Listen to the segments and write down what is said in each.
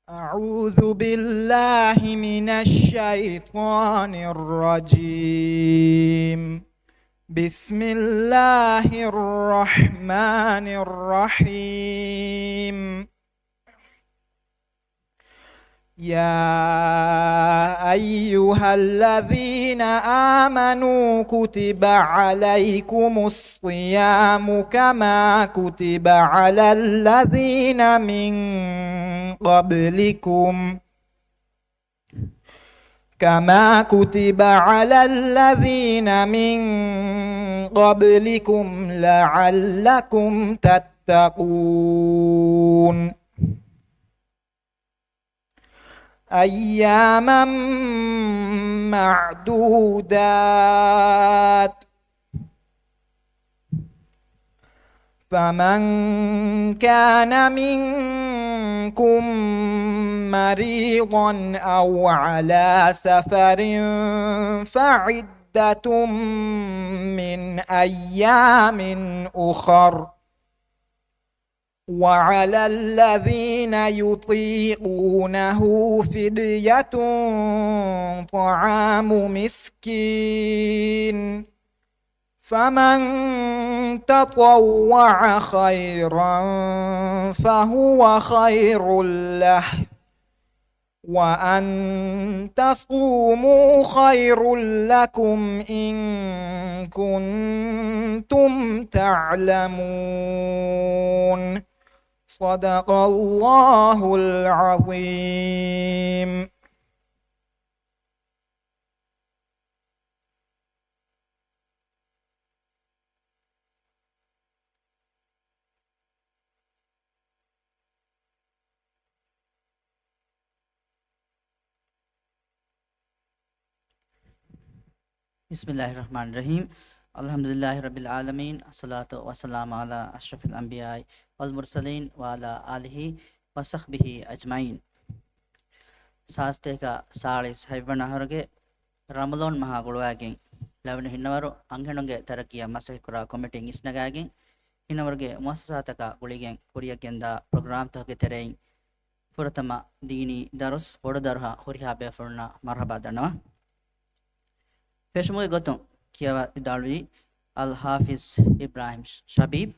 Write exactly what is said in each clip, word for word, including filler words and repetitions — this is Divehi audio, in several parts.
أعوذ بالله من الشيطان الرجيم. بسم الله الرحمن الرحيم. يا أيها الذين آمنوا كتب عليكم الصيام كما كتب على الذين من قبلكم، كما كتب على الذين من قبلكم لعلكم تتقون. أياما معدودات، فمن كان منكم مريضا أو على سفر فعدة من أيام أخر، وعلى الذين يطيقونه فدية طعام مسكين، فمن تطوع خيرا فهو خير له، وأن تصوموا خير لكم إن كنتم تعلمون. صدق الله العظيم. بسم الله الرحمن الرحيم. الحمد لله رب العالمين. الصلاة والسلام على أشرف الأنبياء والمرسلين وعلى آله وصحبه أجمعين. ސާސްތޭކަ ސާޅީސް ހަތްވަނަ އަހަރުގެ ރަމަޟާން މަހާ ގުޅުވައިގެން ލަވަނި ހިންނަވަރު އަންހެނުންގެ ތަރައްގީއަށް މަސައްކަތްކުރާ ކޮމިޓީން އިސްނަގާގެން ހިންނަވަރުގެ މުއައްސަސާތަކާ ގުޅިގެން ކުރިޔަށްގެންދާ ޕްރޮގްރާމްތަކުގެ ތެރެއިން ފުރަތަމަ ދީނީ ދަރުސް ބޮޑުދަރުހާ ހުރިހާ ބޭފުޅުންނަށް މަރުހަބާ ދަންނަވަން. ފެށުމުގެ ގޮތުން ކިޔަވާ ވިދާޅުވީ އަލް ހާފިޒް އިބްރާހިމް ޝަބީބް.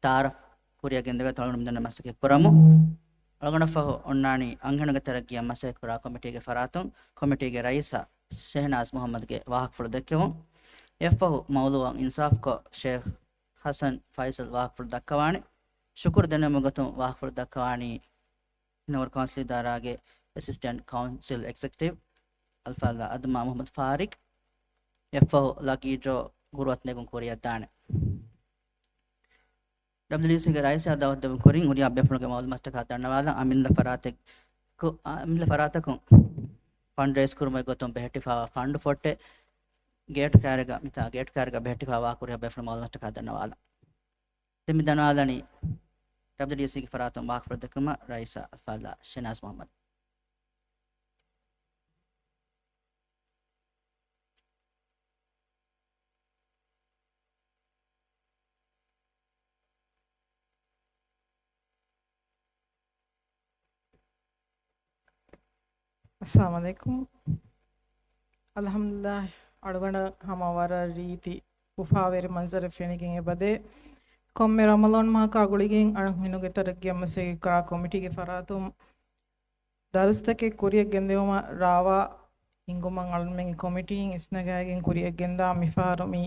ތަޢާރަފް ކުރިޔަށް ގެންދެވޭ އަޅުގަނޑުމެން ދަންނަ މަސައްކަތް ކުރަމު. އަޅުގަނޑަށް ފަހު އޮންނާނީ އަންހެނުންގެ ތަރައްގީއަށް މަސައްކަތް ކުރާ ކޮމިޓީގެ ފަރާތުން ކޮމިޓީގެ ރައީސާ ޝެހްނާޒް މުޙައްމަދުގެ ވާހަކަފުޅު ދެއްކެވުން. އެއަށްފަހު މައުޟޫޢަށް އިންސާފްކޮށް ޝޭޚް ޙަސަން ފައިސަލް ވާހަކަފުޅު ދައްކަވާނެ. ޝުކުރު ދެންނެވުމުގެ ގޮތުން ވާހަކަފުޅު ދައްކަވާނީ ހިންނަވަރު ކައުންސިލް އިދާރާގެ އެސިސްޓެންޓް ކައުންސިލް އެގްޒެކެޓިވް އަލްފާޟިލް އަދުމާ މުޙައްމަދު ފާރިޤް. އެއަށްފަހު ލަކީ ޑްރޯ ގުރުއަތު ނެގުން ކުރިއަށްދާނެ. ޑަބްލިއުޑީސީގެ ރައީސާ ދައުވަތު ދެވުން ކުރިން ހުރިހާ ބޭފުޅުންގެ މައުލޫމާތުތަކާ ދަންނަވާލަން. އަމިއްލަ ފަރާތެއް ކު-، އަ، އަމިއްލަ ފަރާތަކުން ފަންޑްރޭސް ކުރުމުގެ ގޮތުން ބެހެއްޓިފައިވާ ފަންޑު ފޮއްޓެއް ގޭޓު ކާރިގަ މިތާ ގޭޓު ކާރިގަ ބެހެއްޓިފައިވާ ކުރިހާ ބޭފުޅުން މައުލޫމާތުތަކާ ދަންނަވާލަން. ދެން މި ދަންނަވާލަނީ ޑަބްލިއުޑީސީގެ ފަރާތުން ވާހަކަފުޅު ދެއްކުމަށް ރައީސާ އަލްފާޟިލާ ޝެހްނާޒް މުޙައްމަދު. އައްސަލާމު ޢަލައިކުމް. އަލްޙަމްދުލިއްލާހް، އަޅުގަނޑަށް ހަމަ ވަރަށް ރީތި އުފާވެރި މަންޒަރެއް ފެނިގެން އެބަދޭ. ކޮންމެ ރަމަޟާން މަހަކާ ގުޅިގެން އަންހެނުންގެ ތަރައްގީއަށް މަސައްކަތް ކުރާ ކޮމިޓީގެ ފަރާތުން ދަރުސްތަކެއް ކުރިއަށް ގެންދެވުމަށް ރާވާ ހިންގުމަށް އަޅުމެން ކޮމިޓީން އިސްނަގާގެން ކުރިއަށް ގެންދާ މިފަހަރު މި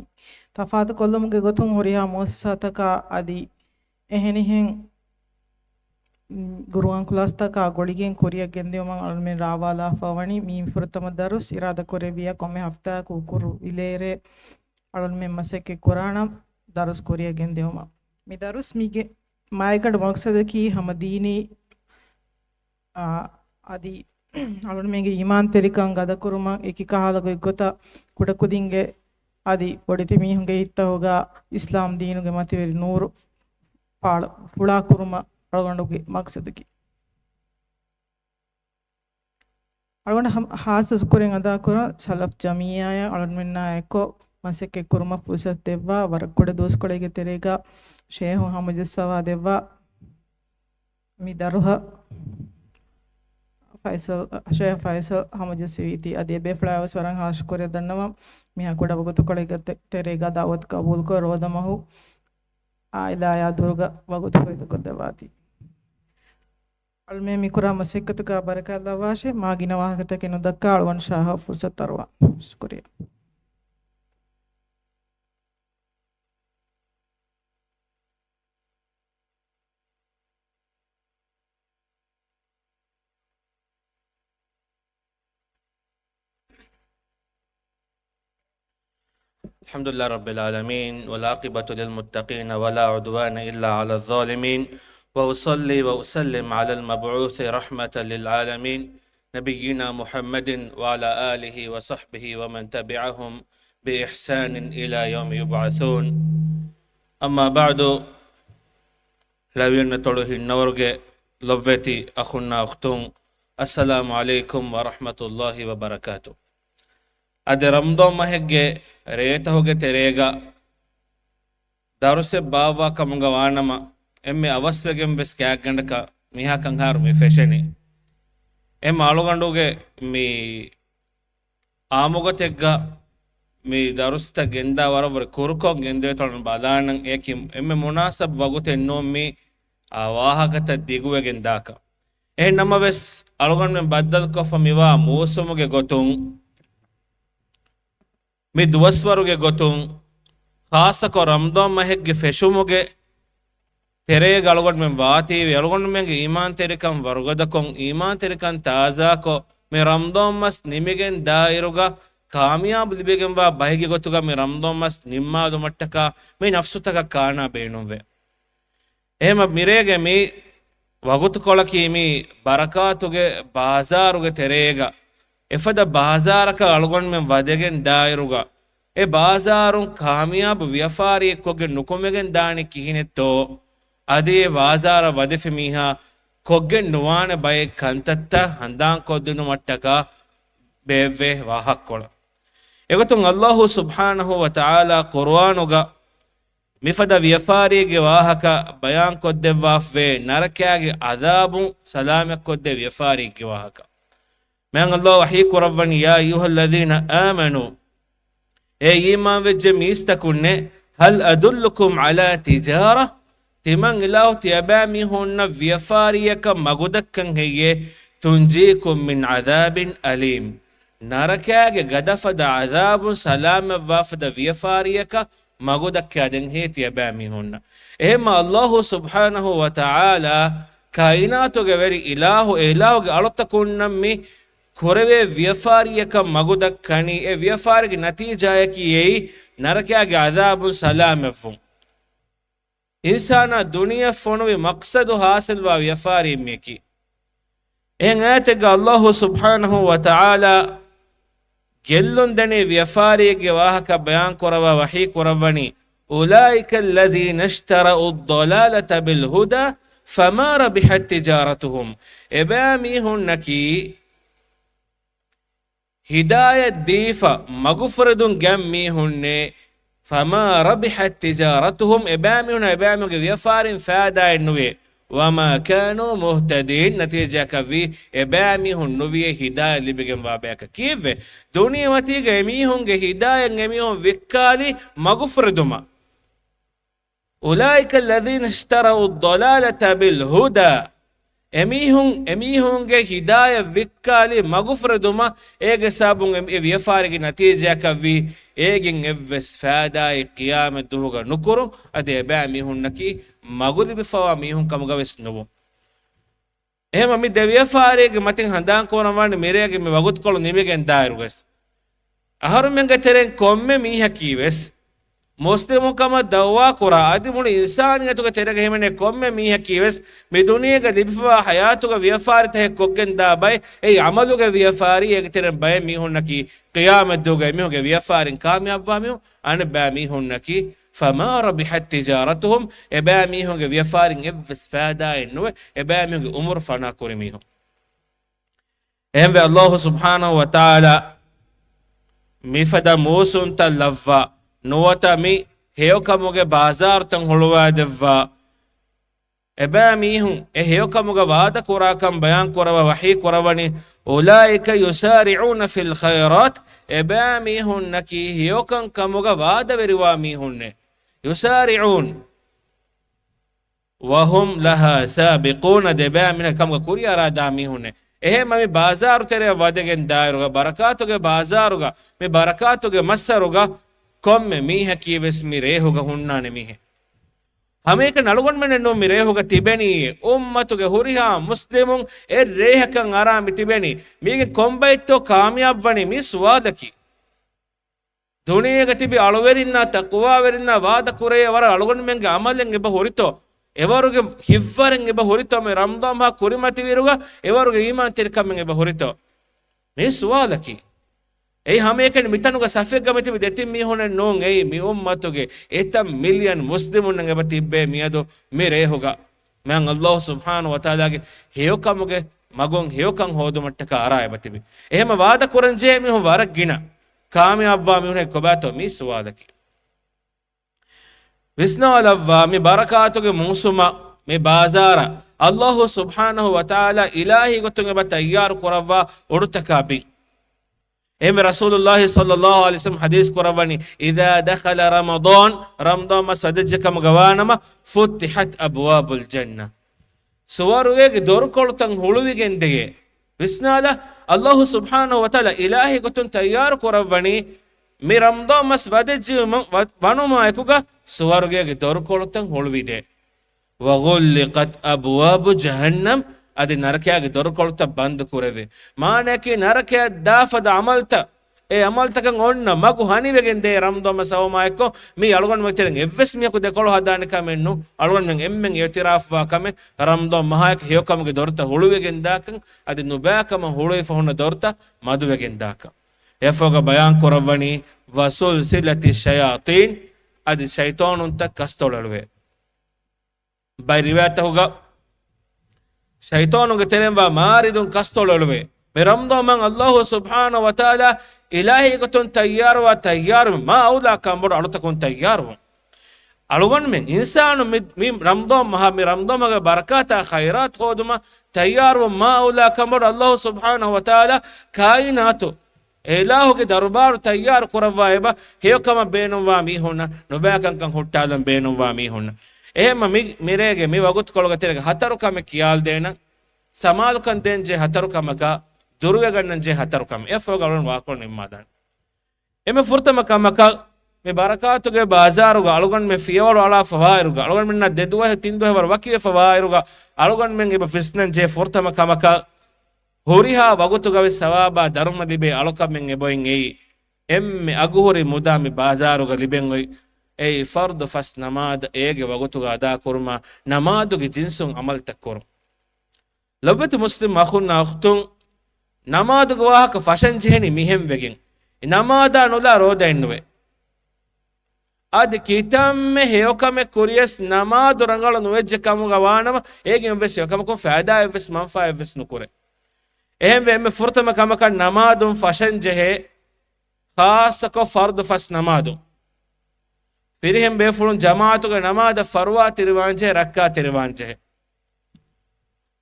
ތަފާތު ކޮށްލުމުގެ ގޮތުން ހުރިހާ މުއައްސަސާތަކާ އަދި އެހެނިހެން ގުރުއާން ކްލާސްތަކާ ގުޅިގެން ކުރިއަށް ގެންދިއުމަށް އަޅުމެން ރާވާލާފަ ވަނީ މީ ފުރަތަމަ ދަރުސް އިރާދަ ކުރެއްވިއްޔާ ކޮންމެ ހަފްތާއަކު ކުރު އިލޭރޭ އަޅުމެން މަސައްކަތް ކުރާނަން ދަރުސް ކުރިއަށް ގެންދިއުމަށް. މި ދަރުސް މީގެ މައިގަނޑު މަޤްޞަދަކީ ހަމަ ދީނީ، އާ، އަދި އަޅުމެންގެ އީމާންތެރިކަން ގަދަކުރުމަށް އެކި ކަހަލަ ގޮތްގޮތަށް ކުޑަކުދިންގެ އަދި ބޮޑެތި މީހުންގެ ހިތްތަކުގަ އިސްލާމް ދީނުގެ މަތިވެރި ނޫރު ފާޅު ފުޅާކުރުމަށް އަޅުގަނޑުގެ މަޤްޞަދަކީ. އަޅުގަނޑަށް ހަމަ ޚާއްޞަ ޝުކުރެއް އަދާކުރަން ޝަލަފް ޖަމިއްޔާއަށް އަޅުގަނޑުމެންނާ އެއްކޮށް މަސައްކަތް ކުރުމަށް ފުރުސަތު ދެއްވާ، ވަރަށް ކުޑަ ދުވަސްކޮޅެއްގެ ތެރޭގަ ޝޭހު ހަމަޖައްސަވާ ދެއްވާ މި ދަރުހަ ފައިސަލް، ޝޭހް ފައިސަލް ހަމަޖައްސެވީތީ. އަދި އެބޭފުޅާވެސް ވަރަށް ހާސް ކުރިއަށް ދަންނަވަން، މިހާ ކުޑަ ވަގުތުކޮޅެއްގެ ތެ-، ތެރޭގަ ދައުވަތު ގަބޫލުކޮށް، ރޯދަމަހު އާއިލާޔާ ދުރުގަ ވަގުތު ފައިދަކޮށްދެއްވާތީ. އަޅުމެން މިކުރާ މަސައްކަތުގަ ބަރަކާތް ލައްވާށޭ. މާ ގިނަ ވާހަކަތަކެއް ނުދައްކާ އަޅުގަނޑު ޝާހަށް ފުރުސަތު އަރުވާ. ޝުކުރިއްޔާ. الحمد لله رب العالمين، والعاقبة للمتقين، ولا عدوان إلا على الظالمين، وأصلي وأسلم على المبعوث رحمة للعالمين، نبينا محمد وعلى آله وصحبه ومن تبعهم بإحسان إلى يوم يبعثون. أما بعد، ލަވިޔަންނަތޮޅު ހިންނަވަރުގެ ލޮބްވެތި އަޚުންނާ އުޚްތުން، އައްސަލާމު ޢަލައިކުމް ވަރަޙްމަތުﷲި ވަބަރަކާތު. އަދި ރަމަޟާން މަހެއްގެ ރޭތަހުގެ ތެރޭގަ ދަރުސެއް ބާއްވާ ކަމުގަ ވާނަމަ، އެންމެ އަވަސްވެގެން ވެސް ގާތްގަނޑަކަށް މިހާ ކަންހާރު މި ފެށެނީ. އެންމެ އަޅުގަނޑުގެ މި އާއްމުގޮތެއްގަ މި ދަރުސްތައް ގެންދާ ވަރަށްވުރެ ކުރުކޮށް ގެންދެވޭތޯ ބަލާނަން. އެއަކީ އެންމެ މުނާސަބް ވަގުތެއް ނޫން މި، އާ، ވާހަކަތައް ދިގުވެގެން ދާކަށް. އެހެން ނަމަވެސް، އަޅުގަނޑުމެން ބައްދަލުކޮށްފަ މިވާ މޫސުމުގެ ގޮތުން، މި ދުވަސްވަރުގެ ގޮތުން، ޚާއްޞަކޮށް ރަމަޟާން މަހެއްގެ ފެށުމުގެ ތެރޭގަ އަޅުގަނޑުމެން ވާތީވެ، އަޅުގަނޑުމެންގެ އީމާންތެރިކަން ވަރުގަދަކޮށް، އީމާންތެރިކަން ތާޒާކޮށް، މި ރަމަޟާން މަސް ނިމިގެން ދާއިރުގަ ކާމިޔާބު ލިބިގެންވާ ބައެއްގެ ގޮތުގަ މި ރަމަޟާން މަސް ނިންމާލުމަށްޓަކާ މި ނަފްސުތަކަށް ކާނާ ބޭނުންވޭ. އެހެންމަ މިރޭގެ މި ވަގުތުކޮޅަކީ މި ބަރަކާތުގެ ބާޒާރުގެ ތެރޭގަ އެފަދަ ބާޒާރަކަށް އަޅުގަނޑުމެން ވަދެގެން ދާއިރުގަ، އެ ބާޒާރުން ކާމިޔާބު ވިޔަފާރިއެއްކޮށްގެން ނުކުމެގެން ދާނީ ކިހިނެއްތޯ؟ އަދި އެ ބާޒާރަށް ވަދެފި މީހާ ކޮށްގެން ނުވާނެ ބައެއް ކަންތައްތައް ހަނދާންކޮށްދިނުމަށްޓަކާ ބޭއްވޭ ވާހަކަކޮޅު. އެގޮތުން އައްލާހު ސުބްޙާނަހު ވަތަޢާލާ ޤުރުއާނުގަ މިފަދަ ވިޔަފާރީގެ ވާހަކަ ބަޔާންކޮށްދެއްވާފަވޭ، ނަރަކާގެ ޢަޛާބުން ސަލާމަތްކޮށްދޭ ވިޔަފާރީގެ ވާހަކަ. މާތް އައްލާހު ވަޙީ ކުރައްވަނީ، يا أيها الذين آمنوا، އޭ އީމާންވެއްޖެ މީސްތަކުންނޭ، هل أدلكم على تجارة، ތިމަން އިލާހު ތިޔަބައިމީހުންނަށް ވިޔަފާރިއަކަށް މަގުދައްކަން ހެއްޔޭ؟ تنجيكم من عذاب أليم، ނަރަކާގެ ގަދަފަދަ ޢަޛާބުން ސަލާމަތްވާފަދަ ވިޔަފާރިއަކަށް މަގުދައްކާދޭން ހޭ ތިޔަބައިމީހުންނަށް. އެހެންމަ އައްލާހު ސުބްޙާނަހު ވަތަޢާލާ ކާއިނާތުގެ ވެރި އިލާހު، އެ އިލާހުގެ އަޅުތަކުންނަށް މި ކުރެވޭ ވިޔަފާރިއަކަށް މަގުދައްކަނީ، އެ ވިޔަފާރިގެ ނަތީޖާއަކީ އެއީ ނަރަކާގެ ޢަޛާބުން ސަލާމަތްވުން. އިންސާނާ ދުނިޔެ ފޮނުވި މަޤްޞަދު ޙާޞިލްވާ ވިޔަފާރިއެއް މިޔަކީ. އެހެން އާޔަތެއްގަ އައްލާހު ސުބްޙާނަހު ވަތަޢާލާ ގެއްލުން ދެނީ ވިޔަފާރީގެ ވާހަކަ ބަޔާން ކުރައްވާ ވަޙީ ކުރައްވަނީ، أولئك الذين اشتروا الضلالة بالهدى فما ربحت تجارتهم. އެބައިމީހުންނަކީ ހިދާޔަތް ދީފަ މަގުފުރެދުން ގެން މީހުންނޭ، فما ربحت تجارتهم، އެބައިމީހުން، އެބައިމީހުންގެ ވިޔަފާރިން ފައިދާއެއް ނުވޭ. وما كانوا مهتدين، ނަތީޖާއަކަށްވީ އެބައިމީހުން ނުވިޔޭ ހިދާޔަތް ލިބިގެންވާ ބަޔަކަށް. ކީއްވެ؟ ދުނިޔެމަތީގަ އެމީހުންގެ ހިދާޔަތް އެމީހުން ވިއްކާލީ މަގުފުރެދުމަށް. أولئك الذين اشتروا الضلالة بالهدى. އެމީހުން، އެމީހުންގެ ހިދާޔަތް ވިއްކާލީ މަގުފުރެދުމަށް. އޭގެ ސަބަބުން އެ، އެ ވިޔަފާރިގެ ނަތީޖާއަކަށްވީ އޭގެން އެއްވެސް ފައިދާއެއް ޤިޔާމަތް ދުވަހުގަ ނުކުރުން. އަދި އެބައިމީހުންނަކީ މަގުލިބިފަވާ މީހުން ކަމުގަވެސް ނުވުން. އެހެންމަ މި ދެ ވިޔަފާރީގެ މަތިން ހަނދާންކުރަންވާނެ މިރޭގެ މި ވަގުތުކޮޅު ނިމިގެން ދާއިރުވެސް. އަހަރުމެންގެ ތެރެއިން ކޮންމެ މީހަކީވެސް މުސްލިމުކަމަށް ދައުވާކުރާ، އަދި މުޅި އިންސާނިއްޔަތުގެ ތެރޭގަ ހިމެނޭ ކޮންމެ މީހަކީވެސް މި ދުނިޔޭގަ ލިބިފަވާ ޙަޔާތުގަ ވިޔަފާރިތަކެއް ކޮށްގެން ދާ ބައެއް، އެއީ ޢަމަލުގެ ވިޔަފާރި. އޭގެ ތެރެއިން ބައެއް މީހުންނަކީ ޤިޔާމަތްދުވަހުގަ އެމީހުންގެ ވިޔަފާރިން ކާމިޔާބުވާ މީހުން، އަނެއް ބައި މީހުންނަކީ فما ربحت تجارتهم، އެބައި މީހުންގެ ވިޔަފާރިން އެއްވެސް ފައިދާއެއް ނުވެ، އެބައި މީހުންގެ އުމުރު ފަނާ ކުރި މީހުން. އެހެންވެ، އައްލާހު ސުބްޙާނަހު ވަތަޢާލާ މިފަދަ މޫސުންތައް ލައްވާ، ނުވަތަ މި ހެޔޮކަމުގެ ބާޒާރުތައް ހުޅުވާދެއްވާ، އެބައިމީހުން އެ ހެޔޮކަމުގަ ވާދަކުރާކަން ބަޔާން ކުރައްވާ ވަޙީ ކުރައްވަނީ، "أولئك يسارعون في الخيرات"، އެބައިމީހުންނަކީ ހެޔޮކަން ކަމުގަ ވާދަވެރިވާ މީހުންނޭ. يسارعون وهم لها سابقون، އެބައިމީހުން ކަމުގަ ކުރިއަރާދާ މީހުންނޭ. އެހެންމަ މި ބާޒާރު ތެރެއަށް ވަދެގެން ދާއިރުގަ، ބަރަކާތުގެ ބާޒާރުގަ، މި ބަރަކާތުގެ މައްސަރުގަ ކޮންމެ މީހަކީވެސް މި ރޭހުގަ ހުންނާނެ މީހެއް. ހަމައެކަނި އަޅުގަނޑުމެންނެއްނޫން މި ރޭހުގަ ތިބެނީ، އުއްމަތުގެ ހުރިހާ މުސްލިމުން އެއް ރޭހަކަށް އަރާ މި ތިބެނީ. މީގެ ކޮންބައެއްތޯ ކާމިޔާބުވަނީ މި ސުވާލަކީ. ދުނިޔޭގަ ތިބި އަޅުވެރިންނާ ތަޤްވާވެރިންނާ ވާދަކުރޭ ވަރަށް އަޅުގަނޑުމެންގެ ޢަމަލެއް އެބަ ހުރިތޯ؟ އެވަރުގެ ހިތްވަރެއް އެބަ ހުރިތޯ؟ މި ރަމަޟާން މަހާ ކުރިމަތިވިއިރުގަ އެވަރުގެ އީމާންތެރިކަމެއް އެބަ ހުރިތޯ؟ މި ސުވާލަކީ. އެއީ ހަމައެކަނި މިތަނުގަ ސަފެއްގަ މިތިބި ދެތިން މީހުނެއް ނޫން، އެއީ މި އުއްމަތުގެ އެތައް މިލިއަން މުސްލިމުންނަށް އެބަ ތިއްބޭ މިއަދު މި ރޭހުގަ. މާތް ﷲ ސުބްޙާނަހޫ ވަތަޢާލާގެ ހެޔޮކަމުގެ މަގުން ހެޔޮކަން ހޯދުމަށްޓަކާ އަރާ އެބަ ތިބި. އެހެންމަ ވާދަކުރަންޖެހޭ މީހުން ވަރަށް ގިނަ. ކާމިޔާބުވާ މީހުން ކޮބާތޯ މީ ސުވާލަކީ. ވިސްނާލައްވާ މި ބަރަކާތުގެ މޫސުމަށް މި ބާޒާރަށް ﷲ ސުބްޙާނަހޫ ވަތަޢާލާ އިލާހީ ގޮތުން އެބަ ތައްޔާރު ކުރައްވާ އުޑުތަކާ ބިން. އެހެންވެ ރަސޫލުﷲ ޞައްލަﷲ ޢަލައިހި ވަސައްލަމަ ޙަދީޘް ކުރައްވަނީ، "إذا دخل رمضان"، ރަމަޟާން މަސް ވަދެއްޖެ ކަމުގަ ވާނަމަ، "فتحت أبواب الجنة"، ސުވަރުގޭގެ ދޮރުކޮޅުތައް ހުޅުވިގެން ދެގޭ. ވިސްނާލަ، ﷲ ސުބްޙާނަހޫ ވަތަޢާލާ އިލާހީ ގޮތުން ތައްޔާރު ކުރައްވަނީ، މި ރަމަޟާން މަސް ވަދެއްޖެ ވަ-، ވަނުމާއެކުގަ ސުވަރުގޭގެ ދޮރުކޮޅުތައް ހުޅުވިދޭ. "وغلقت أبواب جهنم"، އަދި ނަރަކައިގެ ދޮރުކޮޅުތައް ބަންދު ކުރެވޭ. މާނައަކީ ނަރަކަޔަށް ދާ ފަދަ ޢަމަލުތައް، އެ ޢަމަލުތަކަށް އޮންނަ މަގު ހަނިވެގެން ދޭ ރަމަޟާން މަސް އައުމާއެކު. މީ އަޅުގަނޑުމެން ތެރެއިން އެއްވެސް މީހަކު ދެކޮޅު ހަދާނެ ކަމެއް ނޫން. އަޅުގަނޑުމެން އެންމެން އިޢުތިރާފުވާ ކަމެއް، ރަމަޟާން މަހާއެކު ހެޔޮކަމުގެ ދޮރުތައް ހުޅުވިގެން ދާކަން، އަދި ނުބައިކަމަށް ހުޅުވިފަ ހުންނަ ދޮރުތައް މަދުވެގެން ދާކަން. އެއަށްފަހުގަ ބަޔާން ކުރައްވަނީ، "وسلسلة الشياطين"، އަދި ޝައިޠާނުންތައް ކަސްތޮޅެޅުވޭ. ބައެއް ރިވާޔަތްތަކުގަ ޝައިޠާނުންގެ ތެރެއިން ވާ މާރިދުން ކަސްތޮޅެޅުވޭ. މި ރަމަޟާން މަހު ﷲ ސުބްޙާނަހޫ ވަތަޢާލާ އިލާހީ ގޮތުން ތައްޔާރުވާ ތައްޔާރުވުން، މާ އައުލާ ކަންބޮޑު އަޅުތަކުން ތައްޔާރުވުން. އަޅުގަނޑުމެން އިންސާނު މި، މި ރަމަޟާން މަހަށް، މި ރަމަޟާން މަހުގެ ބަރަކާތާ ޚައިރާތް ހޯދުމަށް ތައްޔާރުވުން، މާ އައުލާ ކަންބޮޑު ﷲ ސުބްޙާނަހޫ ވަތަޢާލާ ކާއިނާތު އެ އިލާހުގެ ދަރުބާރު ތައްޔާރު ކުރައްވާ އެބަ ހެޔޮކަމަށް ބޭނުންވާ މީހުންނަށް، ނުބައިކަންކަން ހުއްޓާލަން ބޭނުންވާ މީހުންނަށް. އެހެންމަ މި، މިރޭގެ މި ވަގުތުކޮޅުގެ ތެރޭގަ ހަތަރު ކަމެއް ކިޔާލަދޭނަން، ސަމާލުކަން ދޭންޖެހޭ ހަތަރު ކަމަކާ، ދުރުވެގަންނަންޖެހޭ ހަތަރު ކަމެއް. އެއަށްފަހުގަ އަޅުގަނޑު ވާކޮޅު ނިންމާލާނެ. އެންމެ ފުރަތަމަ ކަމަކަށް، މި ބަރަކާތުގެ ބާޒާރުގަ އަޅުގަނޑުމެން ފިޔަވަޅު އަޅާފަ ވާއިރުގަ، އަޅުގަނޑުމެންނަށް ދެދުވަހެއް ތިންދުވަހެއް ވަރަށް ވަކިވެފަ ވާއިރުގަ، އަޅުގަނޑުމެން އެބަ ވިސްނަންޖެހޭ ފުރަތަމަ ކަމަކަށް، ހުރިހާ ވަގުތުގަވެސް ސަވާބާ ދަރުމަ ލިބޭ އަޅުކަމެއް އެބައޮތް އެއީ، އެންމެ އަގުހުރި މުދާ މި ބާޒާރުގަ ލިބެން އޮތް އެއީ، ފަރުޟު ފަސް ނަމާދަށް އޭގެ ވަގުތުގަ އަދާކުރުމާ، ނަމާދުގެ ޖިންސުން ޢަމަލުތައް ކުރުން. ލޮބުވެތި މުސްލިމް އަޚުންނާ އުޚްތުން، ނަމާދުގެ ވާހަކަ ފަށަން ޖެހެނީ މިހެން ވެގެން. ނަމާދާ ނުލާ ރޯދައެއްނުވޭ. އަދި ކިތަންމެ ހެޔޮކަމެއް ކުރިޔަސް ނަމާދު ރަނގަޅު ނުވެއްޖެ ކަމުގަ ވާނަމަ، އޭގެން ވެސް ހެޔޮކަމަކުން ފައިދާއެއްވެސް މަންފާއެއްވެސް ނުކުރޭ. އެހެންވެ، އެންމެ ފުރަތަމަ ކަމަކަށް ނަމާދުން ފަށަން ޖެހޭ، ޚާއްޞަކޮށް ފަރުޟު ފަސް ނަމާދު. ފިރިހެން ބޭފުޅުން ޖަމާޢަތުގެ ނަމާދަށް ފަރުވާތެރިވާންޖެހޭ، ރައްކާތެރިވާންޖެހޭ.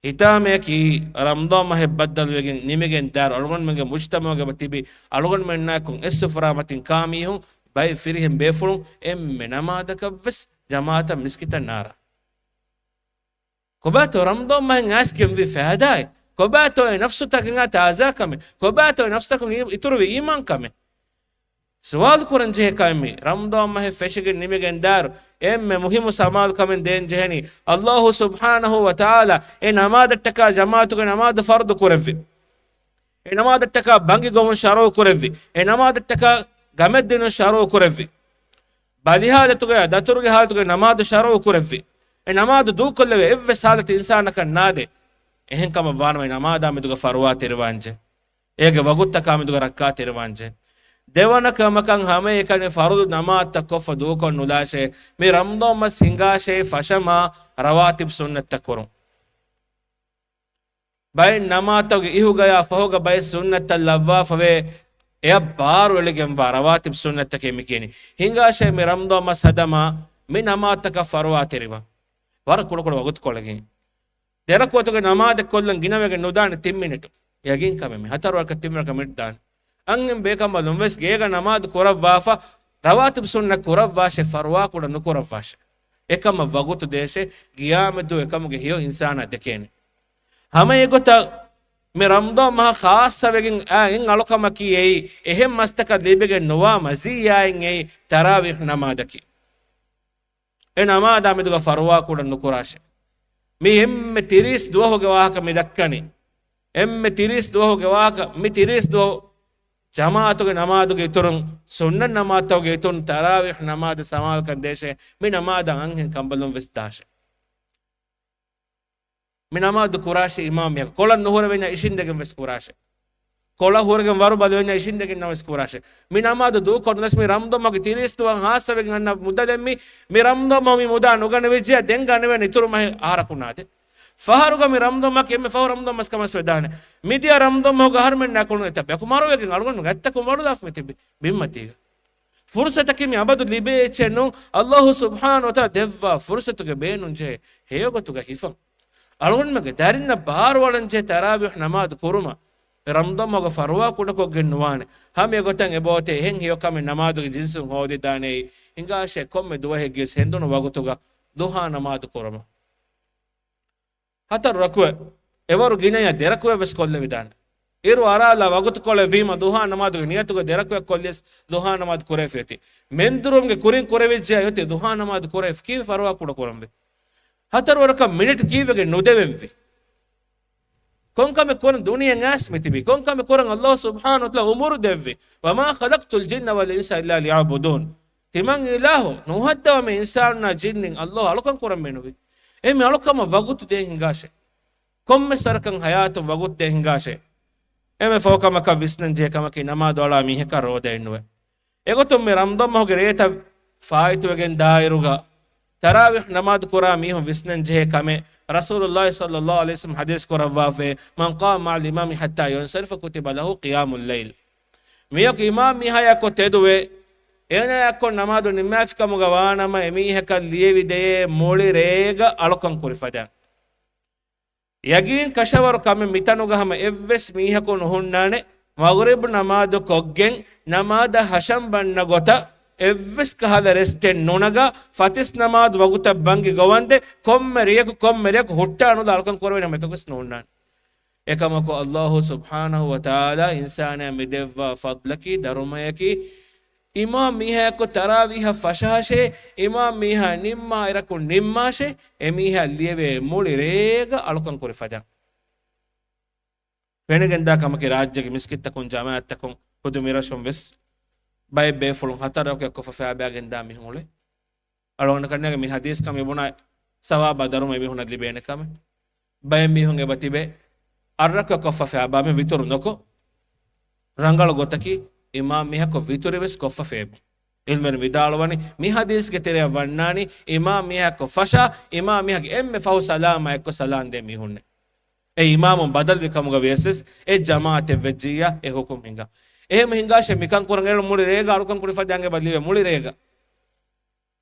ހިތާމަޔަކީ ރަމަޟާން މަހެއް ބައްދަލުވެގެން ނިމިގެން ދާއިރު އަޅުގަނޑުމެންގެ މުޖްތަމަޢުގަ އެބަ ތިބި އަޅުގަނޑުމެންނާއެކު އެއް ސުފުރާ މަތިން ކާ މީހުން ބައެއް ފިރިހެން ބޭފުޅުން އެންމެ ނަމާދަކަށްވެސް ޖަމާޢަތަށް މިސްކިތަށް ނާރާ. ކޮބާތޯ ރަމަޟާން މަހެއް އައިސްގެންވީ ފައިދާއެއް؟ ކޮބާތޯ އެ ނަފްސުތަކަށް އާ ތާޒާކަމެއް؟ ކޮބާތޯ އެ ނަފްސުތަކުން އި-، އިތުރުވި އީމާންކަމެއް؟ ސުވާލު ކުރަން ޖެހޭ ކަމެއް މީ. ރަމަޟާން މަހެއް ފެށިގެން ނިމިގެން ދާއިރު އެންމެ މުހިއްމު ސަމާލުކަމެއް ދޭން ޖެހެނީ، ﷲ ސުބްޙާނަހޫ ވަތަޢާލާ އެ ނަމާދަށްޓަކާ ޖަމާޢަތުގެ ނަމާދު ފަރުޟު ކުރެއްވި. އެ ނަމާދަށްޓަކާ ބަންގި ގޮވުން ޝަރުޢު ކުރެއްވި. އެ ނަމާދަށްޓަކާ ގަމެއް ދިނުން ޝަރުޢު ކުރެއްވި. ބަލި ހާލަތުގައި ދަތުރުގެ ހާލަތުގައި ނަމާދު ޝަރުޢު ކުރެއްވި. އެ ނަމާދު ދޫކޮށްލެވޭ އެއްވެސް ހާލަތެއް އިންސާނަކަށް ނާދޭ. އެހެން ކަމަށް ވާނަމަ އެ ނަމާދާ މެދުގަ ފަރުވާ ތެރިވާންޖެ. އޭގެ ވަގުތަކާ މެދުގަ ރައްކާ ތެރިވާންޖެ. ދެވަނަ ކަމަކަށް ހަމައެކަނި ފަރުޟު ނަމާދުތައް ކޮށްފަ ދޫކޮށް ނުލާށޭ. މި ރަމަޟާން މަސް ހިނގާށޭ ފަށަމާ ރަވާތިބު ސުންނަތްތައް ކުރުން. ބައެއް ނަމާދުތަކުގެ އިހުގަޔާ ފަހުގަ ބައެއް ސުންނަތްތައް ލައްވާފަވޭ. އެއަށް ބާރު އެޅިގެންވާ ރަވާތިބު ސުންނަތްތަކެއް މި ކިޔަނީ. ހިނގާށޭ މި ރަމަޟާން މަސް ހަދަމާ މި ނަމާދުތަކަށް ފަރުވާތެރިވާ. ވަރަށް ކުޑަކުޑަ ވަގުތުކޮޅެއް. ދެރަކުވަތުގެ ނަމާދެއް ކޮށްލަން ގިނަވެގެން ނުދާނެ ތިން މިނިޓު. ޔަގީންކަމެއް މި. ހަތަރު ރަކަ ތިން ރަކަ މިނިޓު ދާނެ. އަންހެން ބޭކަނބަލުން ވެސް ގޭގަ ނަމާދު ކުރައްވާފަ، ރަވާތިބު ސުންނަ ކުރައްވާށޭ، ފަރުވާ ކުޑަ ނުކުރައްވާށޭ. އެކަމަށް ވަގުތު ދޭށޭ، ގިޔާމެދު އެކަމުގެ ހެޔޮ އިންސާނާ ދެކޭނެ. ހަމަ އެގޮތަށް މި ރަމަޟާން މަހަށް ޚާއްޞަވެގެން އާ އެއް އަޅުކަމަކީ އެއީ، އެހެން މަސްތަކަށް ލިބިގެން ނުވާ މަޒީއްޔާއިން އެއީ ތަރާވީޙް ނަމާދަކީ. އެ ނަމާދާ މެދުގަ ފަރުވާ ކުޑަ ނުކުރާށޭ. މި އެންމެ ތިރީސް ދުވަހުގެ ވާހަކަ މި ދައްކަނީ. އެންމެ ތިރީސް ދުވަހުގެ ވާހަކަ، މި ތިރީސް ދުވަހު ޖަމާޢަތުގެ ނަމާދުގެ އިތުރުން، ސުންނަތް ނަމާދުތަކުގެ އިތުރުން ތަރާވީޙް ނަމާދަށް ސަމާލުކަން ދޭށޭ. މި ނަމާދަށް އަންހެން ކަނބަލުން ވެސް ދާށޭ. މި ނަމާދު ކުރާށޭ އިމާމް މީހަކަށް. ކޮޅަށް ނުހުރެވެންޏާ އިށިނދެގެން ވެސް ކުރާށޭ. ކޮޅަށް ހުރެގެން ވަރު ބަލިވެންޏާ އިށިނދެގެން ނަމަވެސް ކުރާށޭ. މި ނަމާދު ދޫކޮށް ނުދަސް މި ރަމަޟާން މަހުގެ ތިރީސް ދުވަހަށް ޚާއްޞަވެގެން އަންނަ މުދަލެއް މި، މި ރަމަޟާން މަހު މި މުދާ ނުގަނެވިއްޖެޔާ ދެން ގަނެވޭނެ އިތުރު މަހެއް އަހަރަކުން ނާދެ. ފަހަރުގަ މި ރަމަޟާން މަހަކީ އެންމެ ފަހު ރަމަޟާން މަސް ކަމަށް ވެދާނެ. މިދިޔަ ރަމަޟާން މަހުގަ އަހަރުމެންނާ ކުޅުނު އެތައް ބަޔަކު މަރުވެގެން އަޅުގަނޑު ގަތްތަކުން ވަޅުލާފަ މިތިބި ބިންމަތީގަ. ފުރުސަތަކީ މި އަބަދު ލިބޭ އެއްޗެއް ނޫން. އައްލާހު ސުބްޙާނަހު ވަތަޢާލާ ދެއްވާ ފުރުސަތުގެ ބޭނުންޖެހޭ ހެޔޮގޮތުގަ ހިފަން. އަޅުގަނޑުމެންގެ ދަރިންނަށް ބާރުއަޅަންޖެހޭ ތަރާވީޙް ނަމާދު ކުރުމަށް އެ ރަމަޟާން މަހުގަ ފަރުވާ ކުޑަކޮށްގެން ނުވާނެ. ހަމަ އެގޮތަށް އެބައޮތޭ އެހެން ހެޔޮ ކަމެއް ނަމާދުގެ ޖިންސުން ހޯދިދާނެއޭ. ހިނގާށޭ ކޮންމެ ދުވަހެއްގެވެސް ހެނދުނު ވަގުތުގަ ޟުޙާ ނަމާދު ކުރުމަށް. ހަތަރު ރަކުޢަތް، އެވަރު ގިނައަށް ދެ ރަކުޢަތް ވެސް ކޮށްލެވިދާނެ. އިރު އަރާލާ ވަގުތުކޮޅެއް ވީމަ ޟުޙާ ނަމާދުގެ ނިޔަތުގަ ދެ ރަކުޢަތް ކޮށްލިޔަސް ޟުޙާ ނަމާދު ކުރެވިފަ އޮތީ. މެންދުރުމުގެ ކުރިން ކުރެވިއްޖެޔާ އޮތީ ޟުޙާ ނަމާދު ކުރެވި ކީއްވެ ފަރުވާ ކުޑަ ކުރަންވީ؟ ހަތަރު ވަރަކަށް މިނިޓް ކީއްވެގެން ނުދެވެންވީ؟ ކޮންކަމެއް ކުރަން ދުނިޔެއަށް އައިސް މިތިބީ؟ ކޮންކަމެއް ކުރަން އައްލާހު ސުބްޙާނަހު ވަތަޢާލާ އުމުރު ދެއްވީ؟ وما خلقت الجن والإنس إلا ليعبدون. ތިމަން އިލާހު ނުހައްދަވަމޭ އިންސާނުންނާ ޖިންނިން އައްލާހު އަޅުކަން ކުރަން މެނުވީ. އެހެން އަޅުކަމަށް ވަގުތު ދޭން ހިނގާށޭ. ކޮންމެ ސަރަކަށް ހަޔާތުން ވަގުތު ދޭން ހިނގާށޭ. އެންމެ ފަހު ކަމަކަށް ވިސްނަން ޖެހޭ ކަމަކީ ނަމާދު އަޅާ މީހަކަށް ރޯދައެއް ނުވޭ. އެގޮތުން މި ރަމަޟާން މަހުގެ ރޭތައް ފާއިތުވެގެން ދާއިރުގަ ތަރާވީޙް ނަމާދު ކުރާ މީހުން ވިސްނަން ޖެހޭ ކަމެއް. ރަސޫލުﷲ ޞައްލަﷲު ޢަލައިހި ވަސައްލަމަ ޙަދީޘް ކުރައްވާފައި، من قام مع الإمام حتى ينصرف كتب له قيام الليل. މީހަކު އިމާމް މީހާއާއެއްކޮށް ތެދުވެ، އޭނާއާއެއްކޮށް ނަމާދު ނިންމާފިކަމުގަ ވާނަމަ، އެމީހަކަށް ލިޔެވިދެޔޭ މުޅި ރޭގަ އަޅުކަން ކުރި ފަދައިން. ޔަގީން ކަށަވަރު ކަމެއް މިތަނުގަ ހަމަ އެއްވެސް މީހަކު ނުހުންނާނެ، މަޣްރިބް ނަމާދު ކޮށްގެން، ނަމާދަށް ހަށަން ބަންނަ ގޮތަށް އެއްވެސް ކަހަލަ ރެސްޓެއް ނުނަގާ، ފަތިސް ނަމާދު ވަގުތަށް ބަންގި ގޮވަންދެ، ކޮންމެ ރެޔަކު ކޮންމެ ރެޔަކު ހުއްޓާ ނުލާ އަޅުކަން ކުރެވޭނެ ހަމަ އެކަކުވެސް ނުހުންނާނެ. އެކަމަކު އައްލާހު ސުބްޙާނަހު ވަތަޢާލާ އިންސާނާ މިދެއްވާ ފަޟްލަކީ، ދަރުމަޔަކީ، އިމާމް މީހާއެއްކޮށް ތަރާވީހަށް ފަށާށޭ، އިމާމް މީހާ ނިންމާ އިރަކު ނިންމާށޭ، އެމީހާ ލިޔެވޭ މުޅި ރޭގަ އަޅުކަން ކުރި ފަދައިން. ފެނިގެންދާ ކަމަކީ، ރާއްޖޭގެ މިސްކިތްތަކުން، ޖަމާޢަތްތަކުން ޚުދު މިރަށުން ވެސް ބައެއް ބޭފުޅުން ހަތަރު ރަކުޢަތް ކޮށްފަ ފައިބާގެންދާ މީހުން އުޅޭ. އަޅުގަނޑަކަށް ނޭނގެ މި ޙަދީޘް ކަމެއް ބުނާ ސަވާބާ ދަރުމަ އެމީހުންނަށް ލިބޭނެ ކަމެއް. ބައެއް މީހުން އެބަ ތިބޭ އަށް ރަކުޢަތް ކޮށްފަ ފައިބާ މި ވިތުރު ނުކޮށް. ރަނގަޅު ގޮތަކީ އިމާމް މީހަކު ވިތުރި ވެސް ކޮށްފަ ފޭބުން. ޢިލްމުވެރިން ވިދާޅުވަނީ، މި ޙަދީޘްގެ ތެރެއަށް ވަންނާނީ، އިމާމް މީހަކު ފަށާ، އިމާމް މީހާގެ އެންމެ ފަހު ސަލާމާ އެއްކޮށް ސަލާން ދޭ މީހުންނޭ. އެ އިމާމުން ބަދަލުވި ކަމުގަ ވިޔަސް ވެސް އެ ޖަމާޢަތެއް ވެއްޖިއްޔާ އެ ޙުކުމް ހިނގާ. އެހެން ހިނގާށޭ މިކަން ކުރަން އެޅުން މުޅި ރޭގަ އަޅުކަން ކުރި ފަދައިން އެބަ ލިޔެވޭ މުޅި ރޭގަ.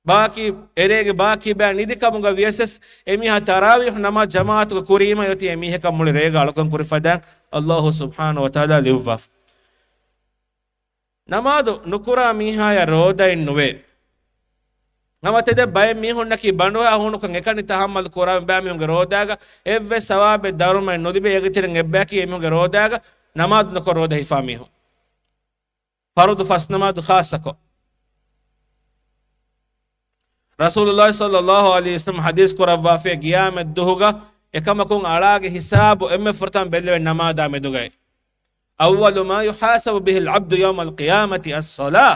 ބާކީ، އެރޭގެ ބާކީ ބައި ނިދި ކަމުގަ ވިޔަސް ވެސް އެމީހާ ތަރާވީޙު ނަމާދު ޖަމާޢަތުގަ ކުރީމަ އޮތީ އެމީހަކަށް މުޅި ރޭގަ އަޅުކަން ކުރި ފަދައިން އައްލާހު ސުބްޙާނަހު ވަތަޢާލާ ލިޔުއްވާފަ. ނަމާދު ނުކުރާ މީހާޔަށް ރޯދައެއް ނުވޭ. ހަމަ ތެދެއް ބައެއް މީހުންނަކީ ބަނޑުހައި ހޫނުކަން އެކަނި ތަޙައްމަލު ކުރާ ބައެއް މީހުންގެ ރޯދާގަ އެއްވެސް ސަވާބެއް ދަރުމައެއް ނުލިބޭ. އޭގެތެރެއިން އެއްބަޔަކީ އެމީހުންގެ ރޯދާގަ ނަމާދު ނުކޮށް ރޯދަ ހިފާ މީހުން. ފަރުޟު ފަސް ނަމާދު ޚާއްޞަކޮށް، ރަސޫލުﷲ ޞައްލަﷲު ޢަލައިހި ވަސައްލަމަ ޙަދީޘް ކުރައްވާފައި، ގިޔާމަތް ދުހުގަ އެކަމަކުން އަޅާގެ ހިސާބު އެންމެ ފުރަތަމަ ބެއްލެވޭ ނަމާދާ މެދުގައި. أول ما يحاسب به العبد يوم القيامة الصلاة.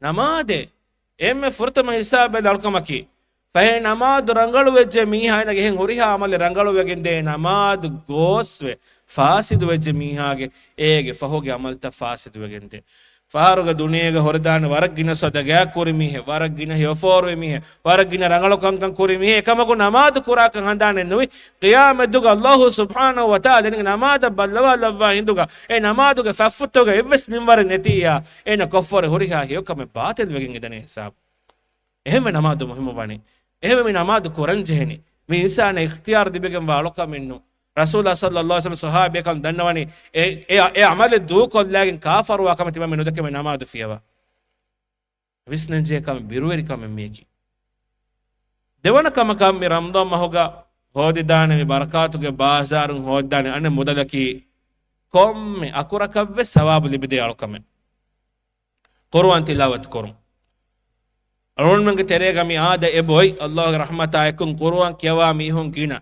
ނަމާދޭ އެންމެ ފުރަތަމަ ހިސާބު ބެއްލޭ އަޅުކަމަކީ. ފަހެ ނަމާދު ރަނގަޅުވެއްޖެ މީހާ އޭނަގެ އެހެން ހުރިހާ ޢަމަލެއް ރަނގަޅުވެގެންދޭ ނަމާދު ގޯސްވެ ފާސިދުވެއްޖެ މީހާގެ އޭގެ ފަހުގެ ޢަމަލްތައް ފާސިދުވެގެންދޭ. ފަހަރުގެ ދުނިޔޭގަ ހުރެދާނެ ވަރަށް ގިނަ ޞަދަގާތް ކުރި މީހެއް، ވަރަށް ގިނަ ހެޔޮފޯރުވި މީހެއް، ވަރަށް ގިނަ ރަނގަޅު ކަންކަން ކުރި މީހެއް. އެކަމަކު ނަމާދު ކުރާކަށް ހަނދާނެއް ނުވި، ޤިޔާމަތްދުވަހު ﷲ ސުބްޙާނަހޫ ވަތަޢާލާ ދެން ނަމާދަށް ބައްލަވާލައްވާ ހިނދުގަ އެ ނަމާދުގެ ފަށްފުށްތަކުގަ އެއްވެސް މިންވަރެއް ނެތިއްޔާ، އޭނަ ކޮށްފަ ހުރިހާ ހެޔޮކަމެއް ބާޠިލްވެގެން އެދެނީ ހިސާބު. އެހެންވެ ނަމާދު މުހިއްމުވާނީ. އެހެންވެ މި ނަމާދު ކުރަން ޖެހެނީ. މި އިންސާނާ އިޚްތިޔާރު ލިބިގެންވާ އަޅުކަމެއް ނޫން. ރަސޫލާ ޞައްލައްލާހު ޢަލައިހި ވަސައްލަމަ ޞަޙާބީ ކަމުން ދަންނަވަނީ، އެ، އެ، އެ ޢަމަލެއް ދޫކޮށްލާގެން ކާފަރުވާ ކަމެއް ތިމާ މި ނުދެކެ މި ނަމާދު ފިޔަވާ. ވިސްނަންޖެހޭ ކަމެއް، ބިރުވެރި ކަމެއް މިޔަކީ. ދެވަނަ ކަމަކަށް މި ރަމަޟާން މަހުގަ ހޯދިދާނެ މި ބަރަކާތުގެ ބާޒާރުން ހޯދިދާނެ އަނެއް މުދަލަކީ، ކޮންމެ އަކުރަކަށްވެސް ސަވާބު ލިބިދޭ އަޅުކަމެއް. ޤުރުއާން ތިލާވަތު ކުރުން. އަޅުގަނޑުމެންގެ ތެރޭގަ މި އާދަ އެބައޮތް، ﷲގެ ރަޙްމަތާ އެކުން ޤުރުއާން ކިޔަވާ މީހުން ގިނަ.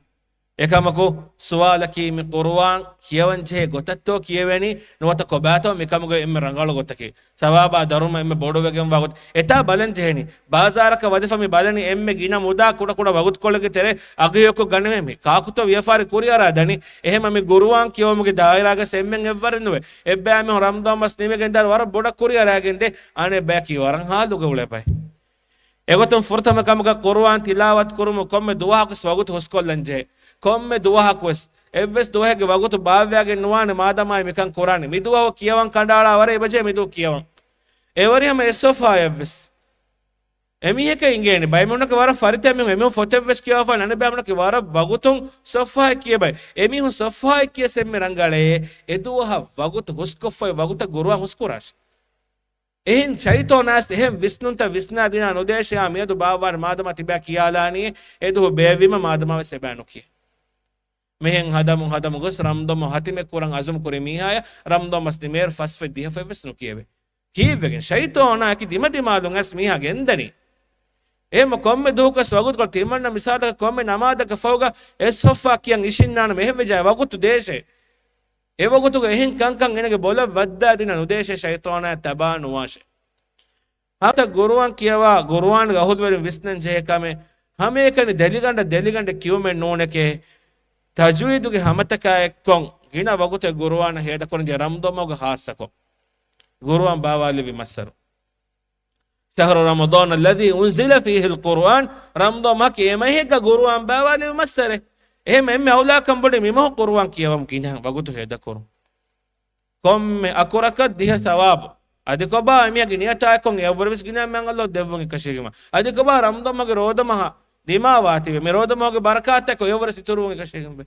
އެކަމަކު، ސުވާލަކީ، މި ޤުރުއާން ކިޔަވަން ޖެހޭ ގޮތަށްތޯ ކިޔެވޭނީ، ނުވަތަ ކޮބާތޯ މިކަމުގެ އެންމެ ރަނގަޅު ގޮތަކީ؟ ސަވާބާ ދަރުމަ އެންމެ ބޮޑުވެގެންވާ ގޮތް. އެތާ ބަލަން ޖެހެނީ. ބާޒާރަކަށް ވަދެފަ މި ބަލަނީ އެންމެ ގިނަ މުދާ ކުޑަކުޑަ ވަގުތުކޮޅެއްގެ ތެރޭ އަގުހެޔޮކޮށް ގަނެވޭ މި. ކާކުތޯ ވިޔަފާރި ކުރިއަރާ ދަނީ. އެހެންމަ މި ޤުރުއާން ކިޔެވުމުގެ ދާއިރާގަސް އެންމެން އެއްވަރެއް ނުވޭ. އެއްބައިމީހުން ރަމަޟާން މަސް ނިމިގެން ދާން ވަރަށް ބޮޑަށް ކުރިއަރާގެންދޭ. އަނެއްބަޔަކީ ވަރަށް ހާލުގަ އުޅޭ ބައެއް. އެގޮތުން ފުރަތަމަ ކަމަކަށް ޤުރުއާން ތިލާވަތު ކުރުމު ކޮންމެ ދުވަހަކުވެސް ވަގުތު ހުސްކޮށްލަން ޖެހޭ. ކޮންމެ ދުވަހަކުވެސް އެއްވެސް ދުވަހެއްގެ ވަގުތު ބާއްވައިގެން ނުވާނެ މާދަމާއި މިކަން ކުރާނީ. މިދުވަހު ކިޔަވަން ކަނޑައަޅާ ވަރޭ އެބަޖެހޭ މިދުވަހު ކިޔަވަން. އެވަރި ހަމަ އެއް ޞަފްޙާއެއްވެސް. އެމީހަކަށް އިނގޭނެ. ބައެއް މީހުންނަކަށް ވަރަށް ފަރިތަ މީހުން. އެމީހުން ފޮތެއްވެސް ކިޔަވާފަ ނަން ބައެއް މީހުންނަކީ ވަރަށް ވަގުތުން ޞަފްޙާއެއް ކިޔޭ ބައެއް. އެމީހުން ޞަފްޙާއެއް ކިޔަސް އެންމެ ރަނގަޅޭ. އެ ދުވަހަށް ވަގުތު ހުސްކޮށްފައި ވަގުތަށް ޤުރުއާން ހުސްކުރާށޭ. އެހެން ޝައިޠާނާސް އެހެން ވިސްނުންތައް ވިސްނާ ދިނާ ނުދޭށޭ އާ މިއަދު ބާއްވާނެ މާދަމާ ތިބާ ކިޔާލާނީ އެދުވަހު ބޭއްވީމަ މާދަމާވެސް އެބައި ނުކިޔޭ. މިހެން ހަދަމުން ހަދަމުން ގޮސް ރަމަޟާން މަހު ހަތިމެއް ކުރަން އަޒުމް ކުރި މީހާޔަށް ރަމަޟާން މަސް ނިމޭއިރު ފަސް ފޮތް ދިހަ ފޮތްވެސް ނުކިޔެވޭ. ކީއްވެގެން؟ ޝައިޠާނާ އެކި ދިމަދިމާލުން އައިސް މީހާ ގެންދަނީ. އެހެންމަ ކޮންމެ ދުވަހަކުވެސް ވަގުތުކޮޅު ތިމަންނަ މިސާލަކަށް ކޮންމެ ނަމާދަކަށް ފަހުގަ އެއް ޞަފްޙާ ކިޔަން އިށިންނާނަމަ އެހެންވެއްޖެ ވަގުތު ދޭށޭ. އެވަގުތުގަ އެހެން ކަންކަން އޭނަގެ ބޮލަށް ވައްދާ ދިނާ ނުދޭށޭ ޝައިޠާނާ ތަބާ ނުވާށޭ. ހަމަ ޤުރުއާން ކިޔަވާ، ޤުރުއާންގެ އަހުލުވެރިން ވިސްނަން ޖެހޭ ކަމެއް، ހަމައެކަނި ދެލިގަނޑަށް ދެލިގަނޑެއް ކިޔުމެއް ނޫނެކޭ. ތަޖްވީދުގެ ހަމަތަކާ އެއްކޮށް ގިނަ ވަގުތެއް ޤުރުއާނަށް ހޭދަކުރަންޖެހޭ ރަމަޟާން މަހުގަ ޚާއްޞަކޮށް. ޤުރުއާން ބާވާލެއްވި މައްސަރު. شهر رمضان الذي أنزل فيه القرآن، ރަމަޟާން މަހަކީ އެ މަހެއްގަ ޤުރުއާން ބާވާލެއްވި މައްސަރެއް. އެހެން އެންމެ އައުލާކަން ބޮޑީ މި މަހު ޤުރުއާން ކިޔަވަން ގިނަ ވަގުތު ހޭދަކުރުން. ކޮންމެ އަކުރަކަށް ދިހަ ސަވާބު. އަދި ކޮބާ އެމީހާގެ ނިޔަތާ އެއްކޮށް އެއަށްވުރެ ވެސް ގިނަ މަން ﷲ ދެއްވުން އެކަށީގެން. އަދި ކޮބާ ރަމަޟާން މަހުގެ ރޯދަ މަހަށް ދިމާވާތީވެ. މި ރޯދަ މަހުގެ ބަރަކާތްތައް އެއަށްވުރެ ވެސް އިތުރުވުން އެކަށީގެންވެ.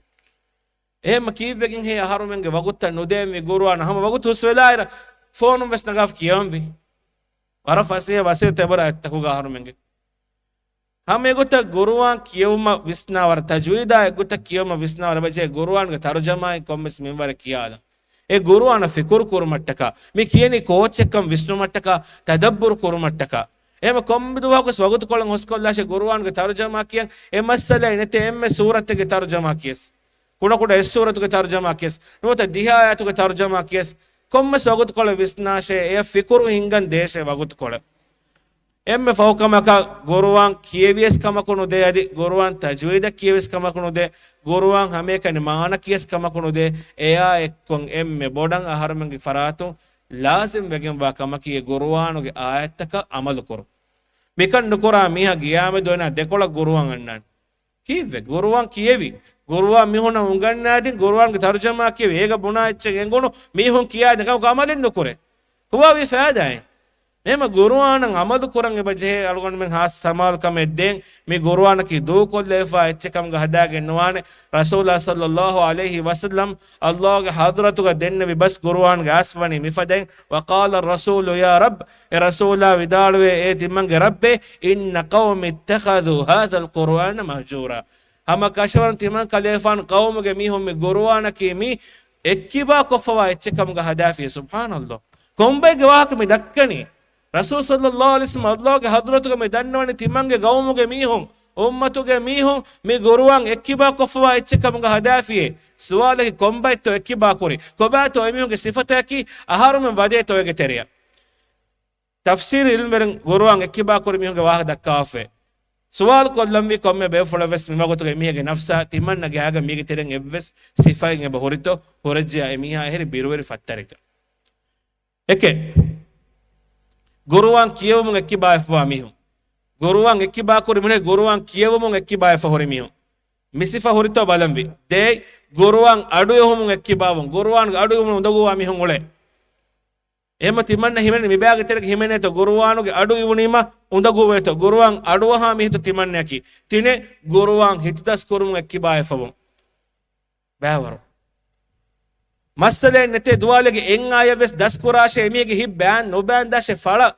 އެހެންމަ ކީއްވެގެން ހޭ އަހަރުމެންގެ ވަގުތަށް ނުދޭންވީ ޤުރުއާނަށް؟ ހަމަ ވަގުތު ހުސްވެލާއިރަށް ފޯނުން ވެސް ނަގާފަ ކިޔަވަންވީ. ވަރަށް ފަސޭހަ ވަސީލަތެއް އެބަރާ އެއްތަކުގަ އަހަރުމެންގެ. ހަމަ އެގޮތަށް ޤުރުއާން ކިޔެވުމަށް ވިސްނާވަރަށް، ތަޖްވީދާ އެއްގޮތަށް ކިޔެވުމަށް ވިސްނާވަރަށް އެބަޖެހޭ ޤުރުއާންގެ ތަރުޖަމާއިން ކޮންމެސް މިންވަރެއް ކިޔާލަން. އެ ޤުރުއާނަށް ފިކުރު ކުރުމަށްޓަކާ، މި ކިޔަނީ ކޯޗެއްކަން ވިސްނުމަށްޓަކާ، ތަދައްބުރު ކުރުމަށްޓަކާ. އެހެންމަ ކޮންމެ ދުވަހަކުވެސް ވަގުތުކޮޅެއް ހުސްކޮށްލާށޭ ޤުރުއާންގެ ތަރުޖަމާ ކިޔަން. އެ މައްސަލައެއް ނެތޭ އެންމެ ސޫރަތެއްގެ ތަރުޖަމާ ކިޔަސް. ކުޑަކުޑަ އެއް ސޫރަތުގެ ތަރުޖަމާ ކިޔަސް. ނުވަތަ ދިހަ އާޔަތުގެ ތަރުޖަމާ ކިޔަސް. ކޮންމެސް ވަގުތުކޮޅެއް ވިސްނާށޭ، އެޔަށް ފިކުރު ހިންގަން ދޭށޭ ވަގުތުކޮޅެއް. އެންމެ ފަހު ކަމަކަށް ޤުރުއާން ކިޔެވިޔަސް ކަމަކު ނުދޭ، އަދި ޤުރުއާން ތަޖްވީދަށް ކިޔެވިޔަސް ކަމަކު ނުދޭ، ޤުރުއާން ހަމައެކަނި މާނަ ކިޔަސް ކަމަކު ނުދޭ. އެޔާ އެއްކޮށް އެންމެ ބޮޑަށް އަހަރުމެންގެ ފަރާތުން ލާޒިމް ވެގެންވާ ކަމަކީ އެ ޤުރުއާނުގެ އާޔަތްތަކަށް ޢަމަލު ކުރުން. މިކަން ނުކުރާ މީހާ ޤިޔާމަތް ދުވަހު ދެކޮޅަށް ޤުރުއާން އަންނާނެ. ކީއްވެ؟ ޤުރުއާން ކިޔެވި، ޤުރުއާން މީހުންނަށް އުނގަންނާދިން، ޤުރުއާންގެ ތަރުޖަމާ ކިޔެވި، އޭގަ ބުނާ އެއްޗެއް އެނގުނު މީހުން ކިޔާދިން ކަމަކު ޢަމަލެއް ނުކުރޭ. ކޮބާވީ ފައިދާއެއް؟ އެހެންމަ ޤުރުއާނަށް ޢަމަލު ކުރަން އެބަ ޖެހޭ އަޅުގަނޑުމެން ހާސް ސަމާލުކަމެއް ދޭން. މި ޤުރުއާނަކީ ދޫކޮށްލައިފާ އެއްޗެއް ކަމުގަ ހަދާގެން ނުވާނެ. ރަސޫލާ ޞައްލައްލާހު ޢަލައިހި ވަސައްލަމް ﷲގެ ޙަޟްރަތުގަ ދެންނެވި ބަސް ޤުރުއާންގެ އައިސް ވަނީ މިފަދައިން، وقال الرسول يا رب، އެ ރަސޫލާ ވިދާޅުވޭ، އޭ ތިމަންގެ ރައްބޭ، إن قومي اتخذوا هذا القرآن مهجورا. ހަމަ ކަށަވަރުން ތިމަން ކަލޭފާނު ޤައުމުގެ މީހުން މި ޤުރުއާނަކީ މީ އެއްކިބާ ކޮށްފަވާ އެއްޗެއް ކަމުގަ ހަދާފިޔޭ. ސުބްޙާނަﷲ. ކޮންބައެއްގެ ވާހަކަ މި ދައްކަނީ؟ ރަސޫލު ޞައްލައްލާހު ޢަލައިހި ވަސައްލަމް ﷲގެ ޙަޟްރަތުގަ މި ދަންނަވަނީ ތިމަންގެ ޤައުމުގެ މީހުން، އުއްމަތުގެ މީހުން މި ޤުރުއާން އެއްކިބާ ކޮށްފަވާ އެއްޗެއް ކަމުގަ ހަދާފިޔޭ. ސުވާލަކީ ކޮންބައެއްތޯ އެއްކިބާ ކުރީ؟ ކޮބާތޯ އެމީހުންގެ ސިފަތަކީ؟ އަހަރުމެން ވަދޭތޯ އޭގެ ތެރެއަށް؟ ތަފްސީރު ޢިލްމުވެރިން ޤުރުއާން އެއްކިބާ ކުރި މީހުންގެ ވާހަކަ ދައްކާފައި. ސުވާލު ކޮށްލަންވީ ކޮންމެ ބޭފުޅަށްވެސް މިވަގުތުގަ އެމީހެއްގެ ނަފްސާ ތިމަންނަގެ އާގަ މީގެ ތެރެއިން އެއްވެސް ސިފައެއް އެބަ ހުރިތޯ ހުރެއްޖެޔާ އެމީހާ އެހެރީ ބިރުވެރި ފައްތަރެއްގަ. އެކެއް. ގުރުއާން ކިޔެވުމުން އެއްކިބާވެފަވާ މީހުން. ގުރުއާން އެއްކިބާކުރި މީހުން، ގުރުއާން ކިޔެވުމުން އެއްކިބާވެފަ ހުރި މީހުން. މި ސިފަ ހުރިތޯ ބަލަންވީ. ދޭއް، ގުރުއާން އަޑުއެހުމުން އެއްކިބާވުން. ގުރުއާންގެ އަޑު އިވުނު އުނދަގޫވާ މީހުން އުޅޭ. އެހެންމަ ތިމަންނަ ހިމެނެނީ މިބައިގެ ތެރޭގަ ހިމެނޭތޯ، ގުރުއާނުގެ އަޑު އިވުނީމަ އުނދަގޫވޭތޯ، ގުރުއާން އަޑުއަހާ މީހެއްތޯ ތިމަންނައަކީ. ތިނެއް، ގުރުއާން ހިތުދަސްކުރުމުން އެއްކިބާވެފަވުން. ބައިވަރު. މައްސަލައެއް ނެތޭ ދުވާލެއްގެ އެއް އާޔަތްވެސް ދަސްކުރާށޭ، އެމީހެއްގެ ހިތް ބައިން ނުބައިންދާށޭ ފަޅަށް.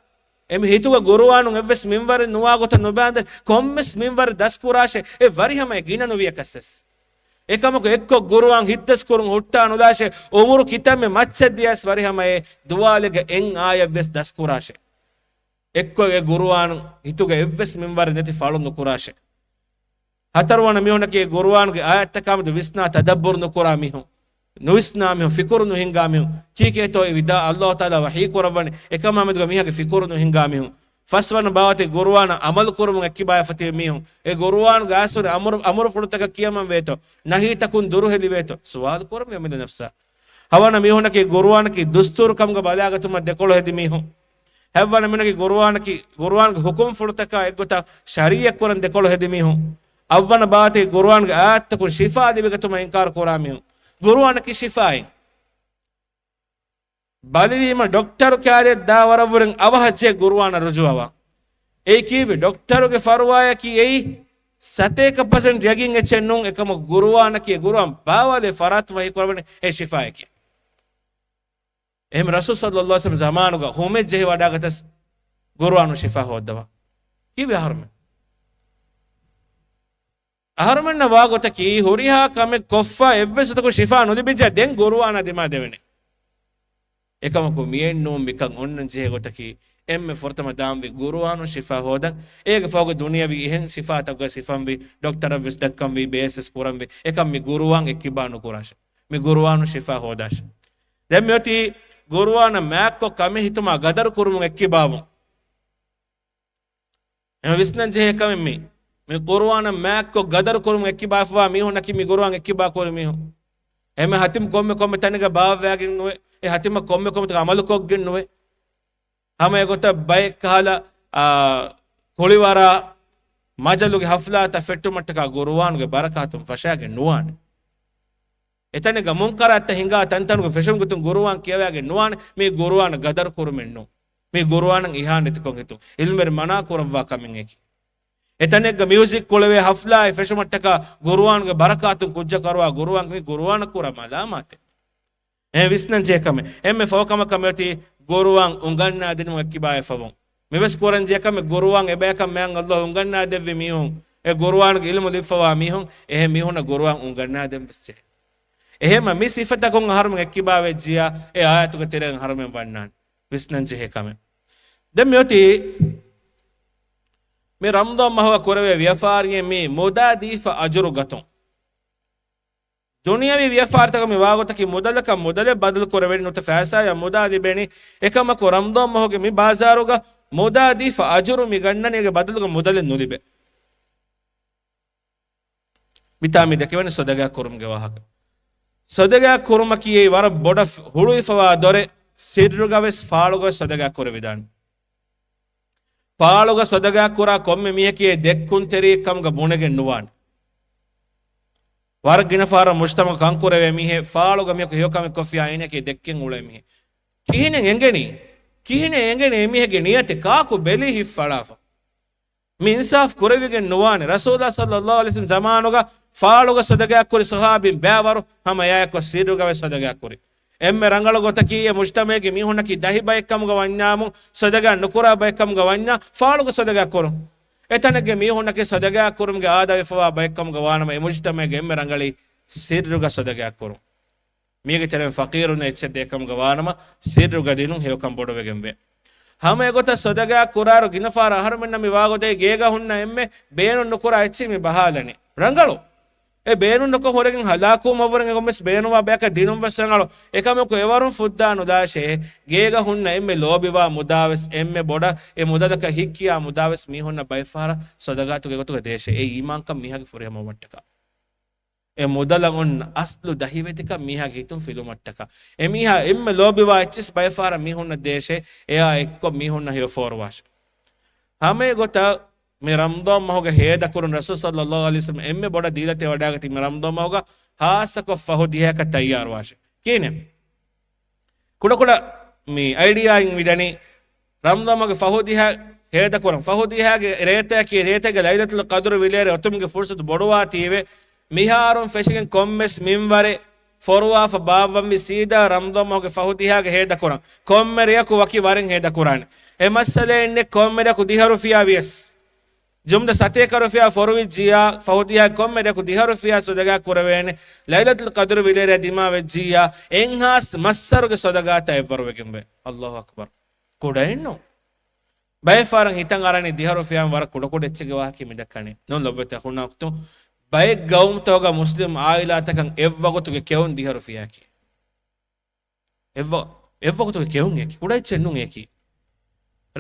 އެމީ ހިތުގަ ގުރުއާނުން އެއްވެސް މިންވަރެއް ނުވާ ގޮތަށް ނުބައިންދާ، ކޮންމެސް މިންވަރެއް ދަސްކުރާށޭ، އެ ވަރިހަމައެއް ގިނަ ނުވިޔަކަސްވެސް. އެކަމަކު އެއްކޮށް ގުރުއާން ހިތްދަސްކުރުން ހުއްޓާ ނުލާށޭ، އުމުރު ކިތަންމެ މައްޗަށް ދިޔަސް ވަރިހަމައޭ ދުވާލެއްގަ އެއް އާޔަތްވެސް ދަސްކުރާށޭ. އެއްކޮށް އެ ގުރުއާން ހިތުގަ އެއްވެސް މިންވަރެއް ނެތި ފަޅު ނުކުރާށޭ. ހަތަރުވަނަ މީހުންނަކީ ގުރުއާންގެ އާޔަތްތަކާމެދު ވިސްނާ ތަދައްބުރު ނުކުރާ މީހުން. ނުވިސްނާ މީހުން، ފިކުރު ނުހިންގާ މީހުން. ކީކޭތޯ އެ ވިދާ ﷲ ތަޢާލާ ވަޙީ ކުރައްވަނީ އެކަމާމެދުގަ މީހާގެ ފިކުރު ނުހިންގާ މީހުން. ފަސްވަނަ ބާވަތެއް ގުރުއާނަށް ޢަމަލު ކުރުމުން އެއްކިބާވެފަ ތިބި މީހުން. އެ ގުރުއާންގެ އަސަރު އަމުރު، އަމުރުފުޅުތަކަށް ކިޔަމަން ވޭތޯ، ނަހީތަކުން ދުރުހެލިވޭތޯ، ސުވާލު ކުރަމުން އެމެދު ނަފްސާ. ހަވަނަ މީހުންނަކީ ގުރުއާނަކީ ދުސްތޫރު ކަމުގަ ބަލާގަތުމަށް ދެކޮޅު ހެދި މީހުން. ހަތްވަނަ މީހުންނަކީ ގުރުއާނަކީ، ގުރުއާންގެ ޙުކުމްފުޅުތަކާ އެއްގޮތަށް ޝަރީޢަތް ކުރަން ދެކޮޅު ހެދި މީހުން. އަށްވަނަ ބާވަތެއް ގުރުއާންގެ އާޔަތްތަކުން ޝިފާ ލިބިގަތުމަށް އިންކާރު ކުރާ މީހުން. ގުރުއާނަކީ ޝިފާއިން. ބަލިވީމަ ޑޮކްޓަރު ކާރިއަށް ދާ ވަރަށްވުރެން އަވަހަށް ޖެހޭ ގުރުއާނަށް ރުޖޫޢަވާން. އެއީ ކީއްވެ؟ ޑޮކްޓަރުގެ ފަރުވާއަކީ އެއީ ސަތޭކަ ޕަސެންޓް ޔަގީން އެއްޗެއް ނޫން. އެކަމަކު ގުރުއާނަކީ ގުރުއާން ބާވާލޭ ފަރާތުން ވަޙީ ކުރައްވަނީ އެ ޝިފާއަކީ. އެހެން ރަސޫލު ޞައްލައްލާހު ޢަލައިހި ވަސައްލަމް ޒަމާނުގަ ހުމެއް ޖެހި ވަޑާގަތަސް ގުރުއާނު ޝިފާ ހޯއްދަވާ. ކީއްވެ އަހަރުމެން؟ އަހަރުމެންނަށް ވާ ގޮތަކީ، ހުރިހާ ކަމެއް ކޮށްފަ އެއްވެސް ގޮތަކުން ޝިފާ ނުލިބިއްޖެ ދެން ގުރުއާނާ ދިމާ ދެވޭނެ. އެކަމަކު މިއެއް ނޫން، މިކަން އޮންނަން ޖެހޭ ގޮތަކީ، އެންމެ ފުރަތަމަ ދާންވީ ގުރުއާނުން ޝިފާ ހޯދަން. އޭގެ ފަހުގަ ދުނިޔަވީ އެހެން ޝިފާތަކުގަ ސިފަންވީ، ޑޮކްޓަރަށްވެސް ދައްކަންވީ، ބޭސްވެސް ކުރަންވީ. އެކަން މި ގުރުއާން އެއްކިބާ ނުކުރާށޭ. މި ގުރުއާނުން ޝިފާ ހޯދާށޭ. ދެން މިއޮތީ ގުރުއާނަށް މާތްކޮށް ކަމެއް ހިތުމާ ގަދަރު ކުރުމުން އެއްކިބާވުން. އެމަ ވިސްނަން ޖެހޭ ކަމެއް މީ. މި ގުރުއާނަށް މާތްކޮށް ގަދަރު ކުރުމުން އެއްކިބާފަވާ މީހުންނަކީ މި ގުރުއާން އެއްކިބާ ކުރި މީހުން. އެމަ ހަތިމް ކޮންމެ ކޮންމެ ތަނެއްގަ ބާއްވާގެން ނުވޭ. އެ ހަތިމަށް ކޮންމެ ކޮންމެ ތަނެއްގަ ޢަމަލުކޮށްގެން ނުވޭ. ހަމަ އެގޮތަށް ބައެއް ކަހަލަ، އާ، ކުޅިވަރާ މަޖަލުގެ ހަފްލާތައް ފެއްޓުމަށްޓަކާ ގުރުއާނުގެ ބަރަކާތުން ފަށާގެން ނުވާނެ. އެތަނެއްގަ މުންކަރާތްތައް ހިނގާ ތަންތަނުގަ ފެށުން ގޮތުން ގުރުއާން ކިޔަވާގެން ނުވާނެ. މީ ގުރުއާނަށް ގަދަރު ކުރުމެއް ނޫން. މީ ގުރުއާނަށް އިހާނެތިކޮށް ހިތުން ޢިލްމުވެރިން މަނާ ކުރައްވާ ކަމެއް އެކި. އެތަނެއްގަ މިއުޒިކް ކުޅެވޭ ހަފްލާއެއް ފެށުމަށްޓަކާ ގުރުއާނުގެ ބަރަކާތުން ކުއްޖަކަށް ކަރުވާ ގުރުއާން މީ ގުރުއާނަށް ކުރާ މަލާމާތެއް. އެ ވިސްނަން ޖެހޭ ކަމެއް. އެންމެ ފަހު ކަމަކަށް މިއޮތީ ގުރުއާން އުނގަންނާ ދިނުމަށް އެއްކިބާވެފަވުން. މިވެސް ކުރަން ޖެހޭ ކަމެއް. ގުރުއާން އެބަޔަކަށް މާތް ﷲ އުނގަންނާ ދެއްވި މީހުން، އެ ގުރުއާނުގެ ޢިލްމު ލިބިފަވާ މީހުން، އެހެން މީހުންނަށް ގުރުއާން އުނގަންނާ ދޭން ވެސް ޖެހޭ. އެހެންމަ މި ސިފަތަކުން އަހަރުމެން އެއްކިބާވެއްޖިޔާ، އެ އާޔަތުގެ ތެރެއިން އަހަރުމެން ވަންނާނެ. ވިސްނަން ޖެހޭ ކަމެއް. ދެން މިއޮތީ މި ރަމަޟާން މަހުގަ ކުރެވޭ ވިޔަފާރިއެއް މީ މުދާ ދީފަ އަޖުރު ގަތުން. ދުނިޔަވީ ވިޔަފާރިތަކަށް މި ވާގޮތަކީ މުދަލަކަށް މުދަލެއް ބަދަލު ކުރެވޭނީ ނުވަތަ ފައިސާޔަށް މުދާ ލިބޭނީ. އެކަމަކު ރަމަޟާން މަހުގެ މި ބާޒާރުގަ މުދާ ދީފަ އަޖުރު މި ގަންނަނީ އޭގެ ބަދަލުގަ މުދަލެއް ނުލިބޭ. މިތާ މި ދެކެވެނީ ޞަދަގާ ކުރުމުގެ ވާހަކަ. ޞަދަގާ ކުރުމަކީ އެއީ ވަރަށް ބޮޑަށް ހުޅުވިފަވާ ދޮރެއް، ސިއްރުގަވެސް ފާޅުގަވެސް ޞަދަގާ ކުރެވިދާނެ. ފާޅުގަ ޞަދަގާ ކުރާ ކޮންމެ މީހަކީ އެ ދެއްކުންތެރިއެއް ކަމުގަ ބުނެގެން ނުވާނެ. ވަރަށް ގިނަ ފަހަރަށް މުޖްތަމަޢުގަ ކަން ކުރެވޭ މީހެއް، ފާޅުގަ މީހަކު ހެޔޮ ކަމެއް ކޮށްފިއްޔާ އޭނައަކީ ދެއްކެން އުޅޭ މީހެއް. ކިހިނެއް އެނގެނީ؟ ކިހިނެއް އެނގެނީ އެމީހެއްގެ ނިޔަތެއް؟ ކާކު ބެލީ ހިތް ފަޅާފަ؟ މި އިންސާފް ކުރެވިގެން ނުވާނެ. ރަސޫލާ ޞައްލައްލާހު ޢަލައިހި ވަސައްލަމް ޒަމާނުގަ ފާޅުގަ ޞަދަގާ ކުރި ޞަޙާބީން ބައިވަރު ހަމަ އެއާއެކު ސިއްރުގަވެ ޞަދަގާ ކުރި. އެންމެ ރަނގަޅު ގޮތަކީ އެ މުޖްތަމަޢުގެ މީހުންނަކީ ދަހި ބައެއް ކަމުގަ ވަންޏާމު، ޞަދަގާ ނުކުރާ ބައެއް ކަމުގަ ވަންޏާ ފާޅުގަ ޞަދަގާ ކުރުން. އެތަނެއްގެ މީހުންނަކީ ޞަދަގާ ކުރުމުގެ އާދަ ވެފަވާ ބައެއް ކަމުގަ ވާނަމަ، އެ މުޖްތަމަޢުގެ އެންމެ ރަނގަޅީ ސިއްރުގަ ޞަދަގާ ކުރުން. މީގެ ތެރެއިން ފަޤީރުންނަށް އެއްޗެއް ދޭ ކަމުގަ ވާނަމަ، ސިއްރުގަ ދިނުން ހެޔޮކަން ބޮޑުވެގެންވޭ. ހަމަ އެގޮތަށް ޞަދަގާ ކުރާއިރު ގިނަ ފަހަރަށް އަހަރުމެންނަށް މި ވާގޮތަކީ ގޭގަ ހުންނަ އެންމެ ބޭނުން ނުކުރާ އެއްޗެއް މި ބަހާލަނީ. ރަނގަޅު. އެ ބޭނުން ނުކޮށް ހުރެގެން ހަލާކުވުމަށްވުރެ އެކަމެއް ބޭނުންވާ ބަޔަކަށް ދިނުން ވެސް ރަނގަޅު. އެކަމަކު އެވަރުން ފުއްދާ ނުލާށޭ، ގޭގަ ހުންނަ އެންމެ ލޯބިވާ މުދާވެސް، އެންމެ ބޮޑަށް އެ މުދަލަކަށް ހިތްކިޔާ މުދާވެސް މީހުންނަށް ބައެއްފަހަރަށް ޞަދަގާތުގެ ގޮތުގަ ދޭށޭ. އެ އީމާންކަން މީހާގެ ފުރިހަމަވުމަށްޓަކާ. އެ މުދަލަށް އޮންނަ އަސްލު ދަހިވެތިކަން މީހާގެ ހިތުން ފިލުމަށްޓަކާ. އެ މީހާ އެންމެ ލޯބިވާ އެއްޗިސް ބައެއް ފަހަރަށް މީހުންނަށް ދޭށޭ، އެއާ އެއްކޮށް މީހުންނަށް ހެޔޮ ފޯރުވާށޭ. ހަމަ އެގޮތަށް މި ރަމްޟާން މަހުގެ ހޭދަކުރުން ރަސޫލު ޞައްލައްލާހު ޢަލައިހި ވަސައްލަމަ އެންމެ ބޮޑަށް ދީލަތި ވަޑާގަތީ މި ރަމްޟާން މަހުގަ ހާއްސަކޮށް ފަހު ދިހައަކަށް ތައްޔާރުވާށޭ. ކިހިނެއް؟ ކުޑަކުޑަ މި އައިޑިއާއިން މިދަނީ ރަމްޟާން މަހުގެ ފަހު ދިހަ ހޭދަކުރަން. ފަހު ދިހައިގެ ރޭތަކީ ރޭތަކީ ރޭތަކެއްގެ ލައިލަތުލް ޤަދުރު ވިލޭރޭ އޮތުމުގެ ފުރުޞަތު ބޮޑުވާތީވެ، މިހާރުން ފެށިގެން ކޮންމެސް މިންވަރެއް ފޮރުވާފަ ބާއްވަންވީ ސީދާ ރަމްޟާން މަހުގެ ފަހު ދިހައިގެ ހޭދަކުރަން. ކޮންމެ ރެޔަކު ވަކި ވަރެއް ހޭދަކުރާނެ. އެ މައްސަލައެއް ނެތް ކޮންމެ ރެޔަކު ދިހަ ރުފިޔާ ވިޔަސް. ޖުމްލަ ސަތޭކަ ރުފިޔާ ފޮރުވިއްޖިއްޔާ، ފަހު ދިހައި ކޮންމެ ރެޔަކު ދިހަ ރުފިޔާ ޞަދަގާ ކުރެވޭނެ. ލައިލަތުލް ޤަދުރު ވިލޭރޭ ދިމާވެއްޖިއްޔާ، އެއްހާސް މައްސަރުގެ ޞަދަގާތައް އެއްވަރުވެގެންވޭ. އައްލާހު އަކްބަރު. ކުޑައެއްނު. ބައެއް ފަހަރަށް ހިތަށް އަރަނީ ދިހަ ރުފިޔާ ވަރަށް ކުޑަކުޑަ އެއްޗެއްގެ ވާހަކަ މިދައްކަނީ. ނޫން ލޮބުވެތި އަޚުންނާ އުޚްތުން، ބައެއް ގައުމުތަކުގަ މުސްލިމް އާއިލާތަކަށް އެއްވަގުތުގެ ކެއުން ދިހަ ރުފިޔާއަކީ. އެއްވަ-، އެއްވަގުތުގެ ކެއުން އެކި. ކުޑަ އެއްޗެއް ނޫން އެކި.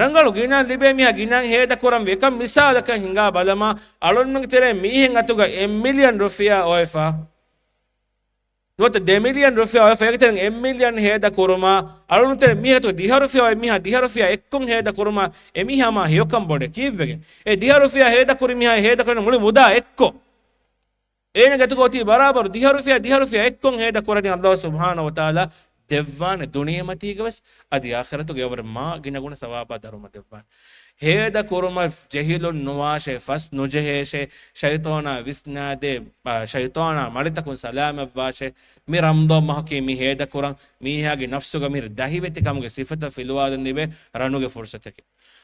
ރަނގަޅު ގިނަ ލިބޭ މީހާ ގިނަ ހޭދަ ކުރަން ވެ. އެކަން މިސާލަކަށް ހިނގާ ބަލަމާ، އަޅުންމެންގެ ތެރޭ މީހެއް އަތުގަ އެއް މިލިއަން ރުފިޔާ އޮވެފަ. ނުވަތަ ދެ މިލިއަން ރުފިޔާ އޮވެފަ. އޭގެ ތެރެއިން އެއް މިލިއަން ހޭދަ ކުރުމާ، އަޅުން ތެރޭ މީހަކަށް ދިހަ ރުފިޔާ އޮތް މީހާ ދިހަ ރުފިޔާ އެއްކޮށް ހޭދަ ކުރުމާ، އެ މީހާ މާ ހެޔޮކަން ބޮޑޭ ކީއްވެގެން؟ އެ ދިހަ ރުފިޔާ ހޭދަ ކުރި މީހާ ހޭދަ ކުރަން މުޅި މުދާ އެއްކޮށް. އޭނަގެ އަތުގަ އޮތީ ބަރާބަރު ދިހަ ރުފިޔާ، ދިހަ ރުފިޔާ އެއްކޮށް ހޭދަ ކުރަނީ އައްލާހު ސުބްޙާނަހު ވަތަޢާލާ ދެއްވާނެ ދުނިޔެމަތީގަވެސް އަދި އާޚިރަތުގަ އެވަރު މާ ގިނަގުނަ ސަވާބާ ދަރުމަ ދެއްވާނެ. ހޭދަ ކުރުމަށް ޖެހިލުން ނުވާށޭ، ފަސް ނުޖެހޭށޭ، ޝައިޠާނާ ވިސްނާދޭ، އާ، ޝައިޠާނާ މަޅިތަކުން ސަލާމަތްވާށޭ. މި ރަމްޟާން މަހަކީ މި ހޭދަ ކުރަން، މީހާގެ ނަފްސުގަ މި ދަހިވެތިކަމުގެ ސިފަތައް ފިލުވާލަން ލިބޭ ރަނުގެ ފުރުޞަތެކޭ.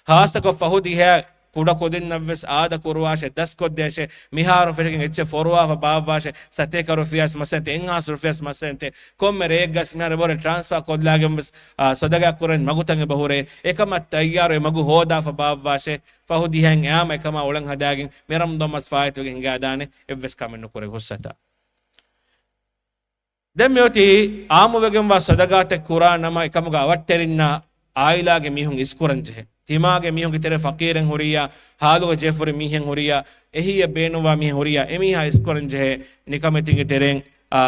ހާއްސަކޮށް ފަހު ދިހަ ކުޑަކުދިންނަށްވެސް އާދަ ކުރުވާށޭ، ދަސްކޮށްދޭށޭ، މިހާރު ފެށިގެން އެއްޗެއް ފޮރުވާފަ ބާއްވާށޭ، ސަތޭކަ ރުފިޔާސް މައްސަންތެ، އެއްހާސް ރުފިޔާސް މައްސަންތެ، ކޮންމެ ރެއެއްގަސް މިހާރު ބޮރެ ޓްރާންސްފާ ކޮށްލާގެންވެސް، އާ، ސަދަގާ ކުރަން މަގުތައް އެބަހުރޭ، އެކަމަށް ތައްޔާރު އެ މަގު ހޯދާފަ ބާއްވާށޭ، ފަހު ދިހައިން އެއާމަ އެކަމާ އުޅަން ހަދާގެން މި ރަމްޟާން މަސް ފާއިތުވެގެން ހިނގާދާނެ އެއްވެސް ކަމެއް ނުކުރޭ ހުއްސަތާ. ދެން މިއޮތީ އާއްމުވެގެންވާ ޞަދަގާތެއް ކުރާ ނަމަ، އެކަމުގަ އަވަށްޓެރިންނާ އާއިލާގެ މީހުން އިސްކުރަން ޖެހޭ. ތިމާގެ މީހުންގެ ތެރޭ ފަޤީރެއް ހުރިއްޔާ، ހާލުގަ ޖެހިފަ ހުރި މީހެއް ހުރިއްޔާ، އެހީއެއް ބޭނުންވާ މީހެއް ހުރިއްޔާ، އެމީހާ އިސްކުރަން ޖެހޭ. ނިކަމެތިންގެ ތެރެއިން، އާ،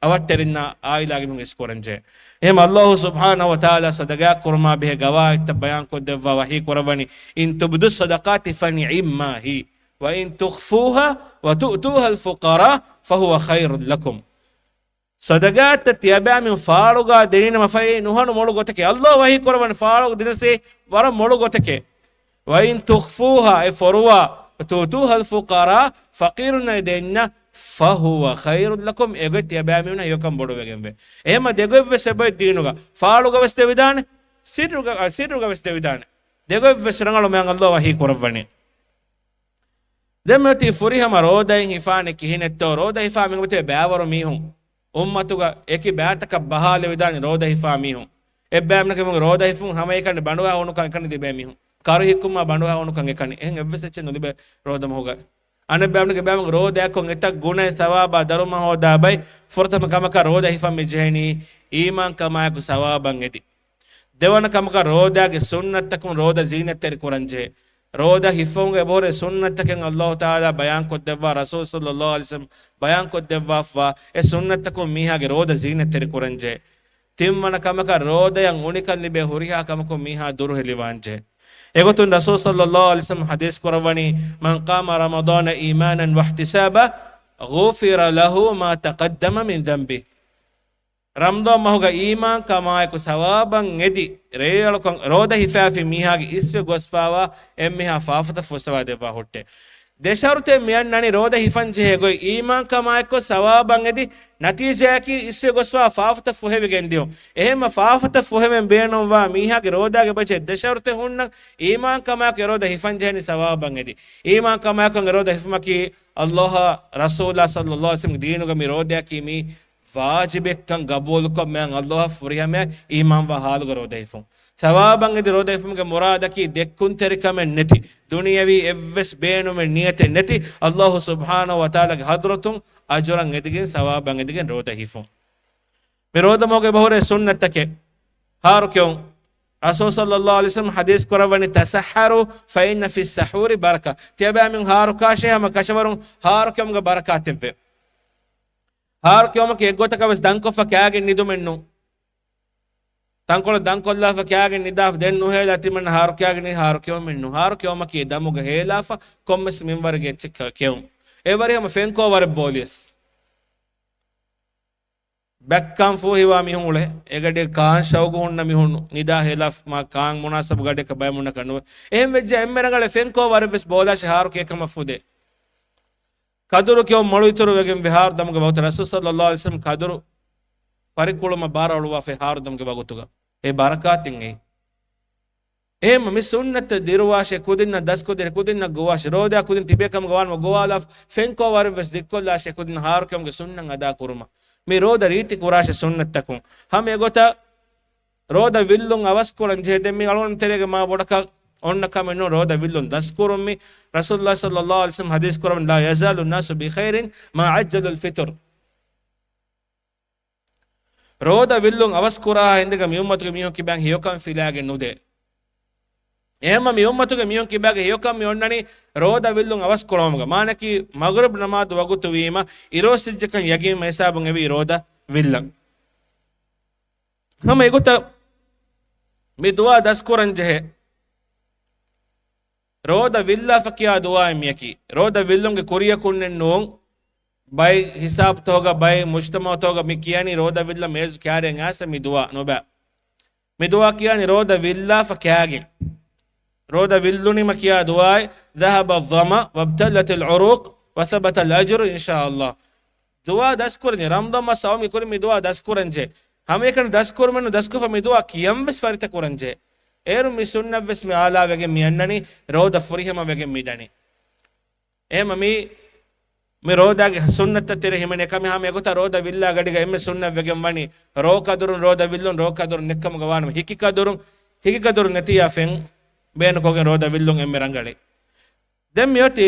އަވަށްޓެރިންނާ އާއިލާގެ މީހުން އިސްކުރަން ޖެހޭ. އެހެން އައްލާހު ސުބްޙާނަހު ވަތަޢާލާ ޞަދަގާ ކުރުމާ ބެހޭ ގަވާއިދުތައް ބަޔާންކޮށްދެއްވާ ވަޙީ ކުރައްވަނީ، إن تبدوا الصدقات فنعما هي وإن تخفوها وتؤتوها الفقراء فهو خير لكم. ޞަދަގާތައް ތިޔަބައިމީހުން ފާޅުގަ ދެނީނަމަ ފަހެ ނުހަނު މޮޅު ގޮތެކޭ. އައްލާހު ވަޙީ ކުރައްވަނީ ފާޅުގަ ދިނަސީ ވަރަށް މޮޅު ގޮތެކޭ. وإن تخفوها، އެ ފޮރުވާ، وتؤتوها الفقراء، ފަޤީރުންނަށް ދޭންނަ، فهو خير لكم، އެގޮތް ތިޔަބައިމީހުންނަށް ހެޔޮކަން ބޮޑުވެގެންވޭ. އެހެންމަ ދެގޮތްވެސް އެބައޮތް ދީނުގަ. ފާޅުގަވެސް ދެވިދާނެ، ސިއްރުގަ، ސިއްރުގަވެސް ދެވިދާނެ. ދެގޮތްވެސް ރަނގަޅު މައިން އައްލާހު ވަޙީ ކުރައްވަނީ. ދެން މިއޮތީ ފުރިހަމަ ރޯދައިން ހިފާނެ ކިހިނެއްތޯ؟ ރޯދަ ހިފާ މިގޮތެ ބައިވަރު މީހުން އުއްމަތުގަ އެކި ބައިތަކަށް ބަހާލެވިދާނެ ރޯދަ ހިފާ މީހުން. އެއްބައިމީހުންގެ ރޯދަ ހިފުން ހަމައެކަނި ބަނޑުހައި އުނުކަން އެކަނި ލިބޭ މީހުން. ކަރު ހިއްކުމާ ބަނޑުހައި އުނުކަން އެކަނި. އެހެން އެއްވެސް އެއްޗެއް ނުލިބޭ ރޯދަ މަހުގަ. އަނެއްބައިމީހުންގެ ބައިމީހުންގެ ރޯދައަކުން އެތައް ގުނައެއް ސަވާބާ ދަރުމަ ހޯދާ ބައި. ފުރަތަމަ ކަމަކަށް ރޯދަ ހިފަން މި ޖެހެނީ އީމާންކަމާއެކު ސަވާބަށް އެދި. ދެވަނަ ކަމަކަށް ރޯދާގެ ސުންނަތްތަކުން ރޯދަ ޒީނަތްތެރި ކުރަންޖެހޭ. ރޯދަ ހިފުމުގެ އެބަހުރި ސުންނަތްތަކެއް އައްލާހު ތަޢާލާ ބަޔާންކޮށްދެއްވާ، ރަސޫލު ޞައްލައްލާހު ޢަލައިހި ވަސައްލަމް ބަޔާންކޮށްދެއްވާފަ، އެ ސުންނަތްތަކުން މީހާގެ ރޯދަ ޒީނަތްތެރި ކުރަންޖެހޭ. ތިންވަނަ ކަމަކަށް ރޯދަޔަށް އުނިކަން ލިބޭ ހުރިހާ ކަމަކުން މީހާ ދުރުހެލިވާންޖެހޭ. އެގޮތުން ރަސޫލު ޞައްލައްލާހު ޢަލައިހި ވަސައްލަމް ޙަދީޘް ކުރައްވަނީ، من قام رمضان إيمانا واحتسابا غفر له ما تقدم من ذنبه. ރަމްޟާން މަހުގަ އީމާންކަމާއެކު ސަވާބަށް އެދި، ރޭއަޅުކަން ރޯދަ ހިފާފި މީހާގެ އިސްވެ ގޮސްފާވާ އެންމެހާ ފާފަތައް ފުއްސަވާ ދެއްވާ ހުއްޓޭ. ދެ ޝަރުތެއް މިއަންނަނީ ރޯދަ ހިފަން ޖެހޭ ގޮތް، އީމާންކަމާއެކު ސަވާބަށް އެދި، ނަތީޖާއަކީ އިސްވެ ގޮސްފާ ފާފަތައް ފުހެވިގެން ދިޔުން. އެހެންމަ ފާފަތައް ފުހެވެން ބޭނުންވާ މީހާގެ ރޯދާގެ ބަޖެ ދެ ޝަރުތެއް ހުންނަން، އީމާންކަމާއެކު އެ ރޯދަ ހިފަން ޖެހެނީ ސަވާބަށް އެދި. އީމާންކަމާއެކު އެ ރޯދަ ހިފުމަކީ އައްލާހާ ރަސޫލާ ޞައްލައްލާހު ޢަލައިހި ވަސައްލަމްގެ ދީނުގަ މި ރޯދައަކީ މީ ވާޖިބެއްކަން ގަބޫލުކޮށް މިއަން އައްލާހަށް ފުރިހަމަޔަށް އީމާންވާ ހާލުގަ ރޯދަ ހިފުން. ސަވާބަށް އެދި ރޯދަ ހިފުމުގެ މުރާދަކީ ދެއްކުންތެރިކަމެއް ނެތި، ދުނިޔަވީ އެއްވެސް ބޭނުމެއް ނިޔަތެއް ނެތި، އައްލާހު ސުބްޙާނަހު ވަތަޢާލާގެ ޙަޟްރަތުން އަޖުރަށް އެދިގެން ސަވާބަށް އެދިގެން ރޯދަ ހިފުން. މި ރޯދަ މަހުގެ އެބަހުރޭ ސުންނަތްތަކެއް. ހާރު ކެއުން. ރަސޫލު ޞައްލައްލާހު ޢަލައިހި ވަސައްލަމް ޙަދީޘް ކުރައްވަނީ، تسحروا فإن في السحور بركة. ތިޔަބައިމީހުން ހާރު ކާށޭ ހަމަ ކަށަވަރުން ހާރު ކެއުމުގަ ބަރަކާތެއްވޭ. ހާރު ކެއުމަކީ އެއްގޮތަކަށް ވެސް ދަންކޮށްފަ ކާގެން ނިދުމެއް ނޫން. ތަންކޮޅެއް ދަންކޮށްލާފަ ކާގެން ނިދާފަ ދެން ނުހޭލާ ތިމަންނަ ހާރު ކާގެން ހާރު ކެއުމެއް ނޫން. ހާރު ކެއުމަކީ އެ ދަމުގަ ހޭލާފަ ކޮންމެސް މިންވަރެއްގެ އެއްޗެއް ކެއުން. އެވަރި ހަމަ ފެންކޯ ވަރެއް ބޯލިޔަސް. ބައްކާން ފޫހިވާ މީހުން އުޅޭ. އެގަޑި ކާން ޝައުގު ހުންނަ މީހުން ނު-، ނިދާ ހޭލާފަ މާ ކާން މުނާސަބު ގަޑިއަކަށް ބައެއް މުންނަކަށް ނުވޭ. އެހެން ވެއްޖެ އެންމެ ރަނގަޅެއް ފެންކޯ ވަރެއް ވެސް ބޯލާށި ހާރު ކޭކަމަށް ފުދޭ. ކަދުރު ކެއުން މޮޅު އިތުރު ވެގެން ވި ހާރު ދަމުގެ ވަގުތު ރަސޫލު ޞައްލައްލާހު ޢަލައިހި ވަސައްލަމް ކަދުރު ފަރިކުޅުމަށް ބާރަ އުޅުވާފައި ހާރު ދަމުގެ ވަގުތުގަ. އެ ބަރަކާތިން އެއީ. އެހެންމަ މި ސުންނަތަށް ދިރުވާށޭ، ކުދިންނަށް ދަސްކުދިން، ކުދިންނަށް ގޮވާށޭ. ރޯދައާ ކުދިން ތިބޭ ކަމުގަ ވާނަމަ ގޮވާލާފަ ފެންކޯ ވަރެއް ވެސް ދިއްކޮށްލާށޭ، ކުދިން ހާރުކަމުގެ ސުންނަތް އަދާ ކުރުމަށް. މި ރޯދަ ރީތި ކުރާށޭ ސުންނަތްތަކުން. ހަމަ އެގޮތަށް ރޯދަ ވިއްލުން އަވަސް ކުރަން ޖެހޭ. ދެން މި އަޅުގަނޑު ތެރޭގަ މާ ބޮޑަކަށް އޮންނަ ކަމެއް ނޫން ރޯދަ ވިއްލުން ދަސްކުރުން. މި ރަސޫލުﷲ ޞައްލައްލާހު ޢަލައިހި ވަސައްލަމް ޙަދީޘް ކުރައްވަނީ، "لا يزال الناس بخير ما عجلوا الفطر." ރޯދަ ވިއްލުން އަވަސް ކުރާ ހިނދުގަ މި އުއްމަތުގެ މީހުން ކިބައިން ހެޔޮކަން ފިލާގެން ނުދޭ. އެހެންމަ މި އުއްމަތުގެ މީހުން ކިބައިގެ ހެޔޮކަން މި އޮންނަނީ ރޯދަ ވިއްލުން އަވަސް ކުރުމުގަ. މާނައަކީ މަޣްރިބް ނަމާދު ވަގުތު ވީމަ އިރުއޮއްސިއްޖެކަން ޔަގީން ހިސާބުން އެވީ ރޯދަ ވިއްލަން. ހަމަ އެގޮތަށް މި ދުޢާ ދަސްކުރަން ޖެހޭ. ރޯދަ ވިއްލާފަ ކިޔާ ދުޢާއެއް މިޔަކީ. ރޯދަ ވިއްލުންގެ ކުރިޔަކުންނެއް ނޫން. ބައެއް ހިސާބުތަކުގަ، ބައެއް މުޖްތަމަޢުތަކުގަ މި ކިޔަނީ ރޯދަ ވިއްލަން މޭޒު ކާރިއަށް އައިސް މި ދުޢާ ނުބައި. މި ދުޢާ ކިޔަނީ ރޯދަ ވިއްލާފަ ކާގެން. ރޯދަ ވިއްލުނީމަ ކިޔާ ދުޢާއެއް، "ذهب الظمأ وابتلت العروق وثبت الأجر إن شاء الله." ދުޢާ ދަސްކުރަންޖެ. ރަމަޟާން މަސް އައުމުގެ ކުރިން މި ދުޢާ ދަސްކުރަންޖެ. ހަމައެކަނި ދަސްކުރުމެއްނު ދަސްކޮށްފަ މި ދުޢާ ކިޔަން ވެސް ފަރިތަ ކުރަންޖެ. އޭރު މި ސުންނަތް ވެސް މި އާލާވެގެން މި އަންނަނީ ރޯދަ ފުރިހަމަ ވެގެން މި ދަނީ. އެހެންމަ މި، މި ރޯދާގެ ސުންނަތަށް ތެރޭ ހިމެނޭ ކަމެއް. ހަމަ އެގޮތަށް ރޯދަ ވިއްލާ ގަޑިގަ އެންމެ ސުންނަތް ވެގެން ވަނީ ރޯ ކަދުރުން ރޯދަ ވިއްލުން، ރޯ ކަދުރުން ނެއްކަމުގަ ވާނަމަ ހިކި ކަދުރުން، ހިކި ކަދުރުން ނެތިޔާ ފެން ބޭނުންކޮށްގެން ރޯދަ ވިއްލުން އެންމެ ރަނގަޅޭ. ދެން މިއޮތީ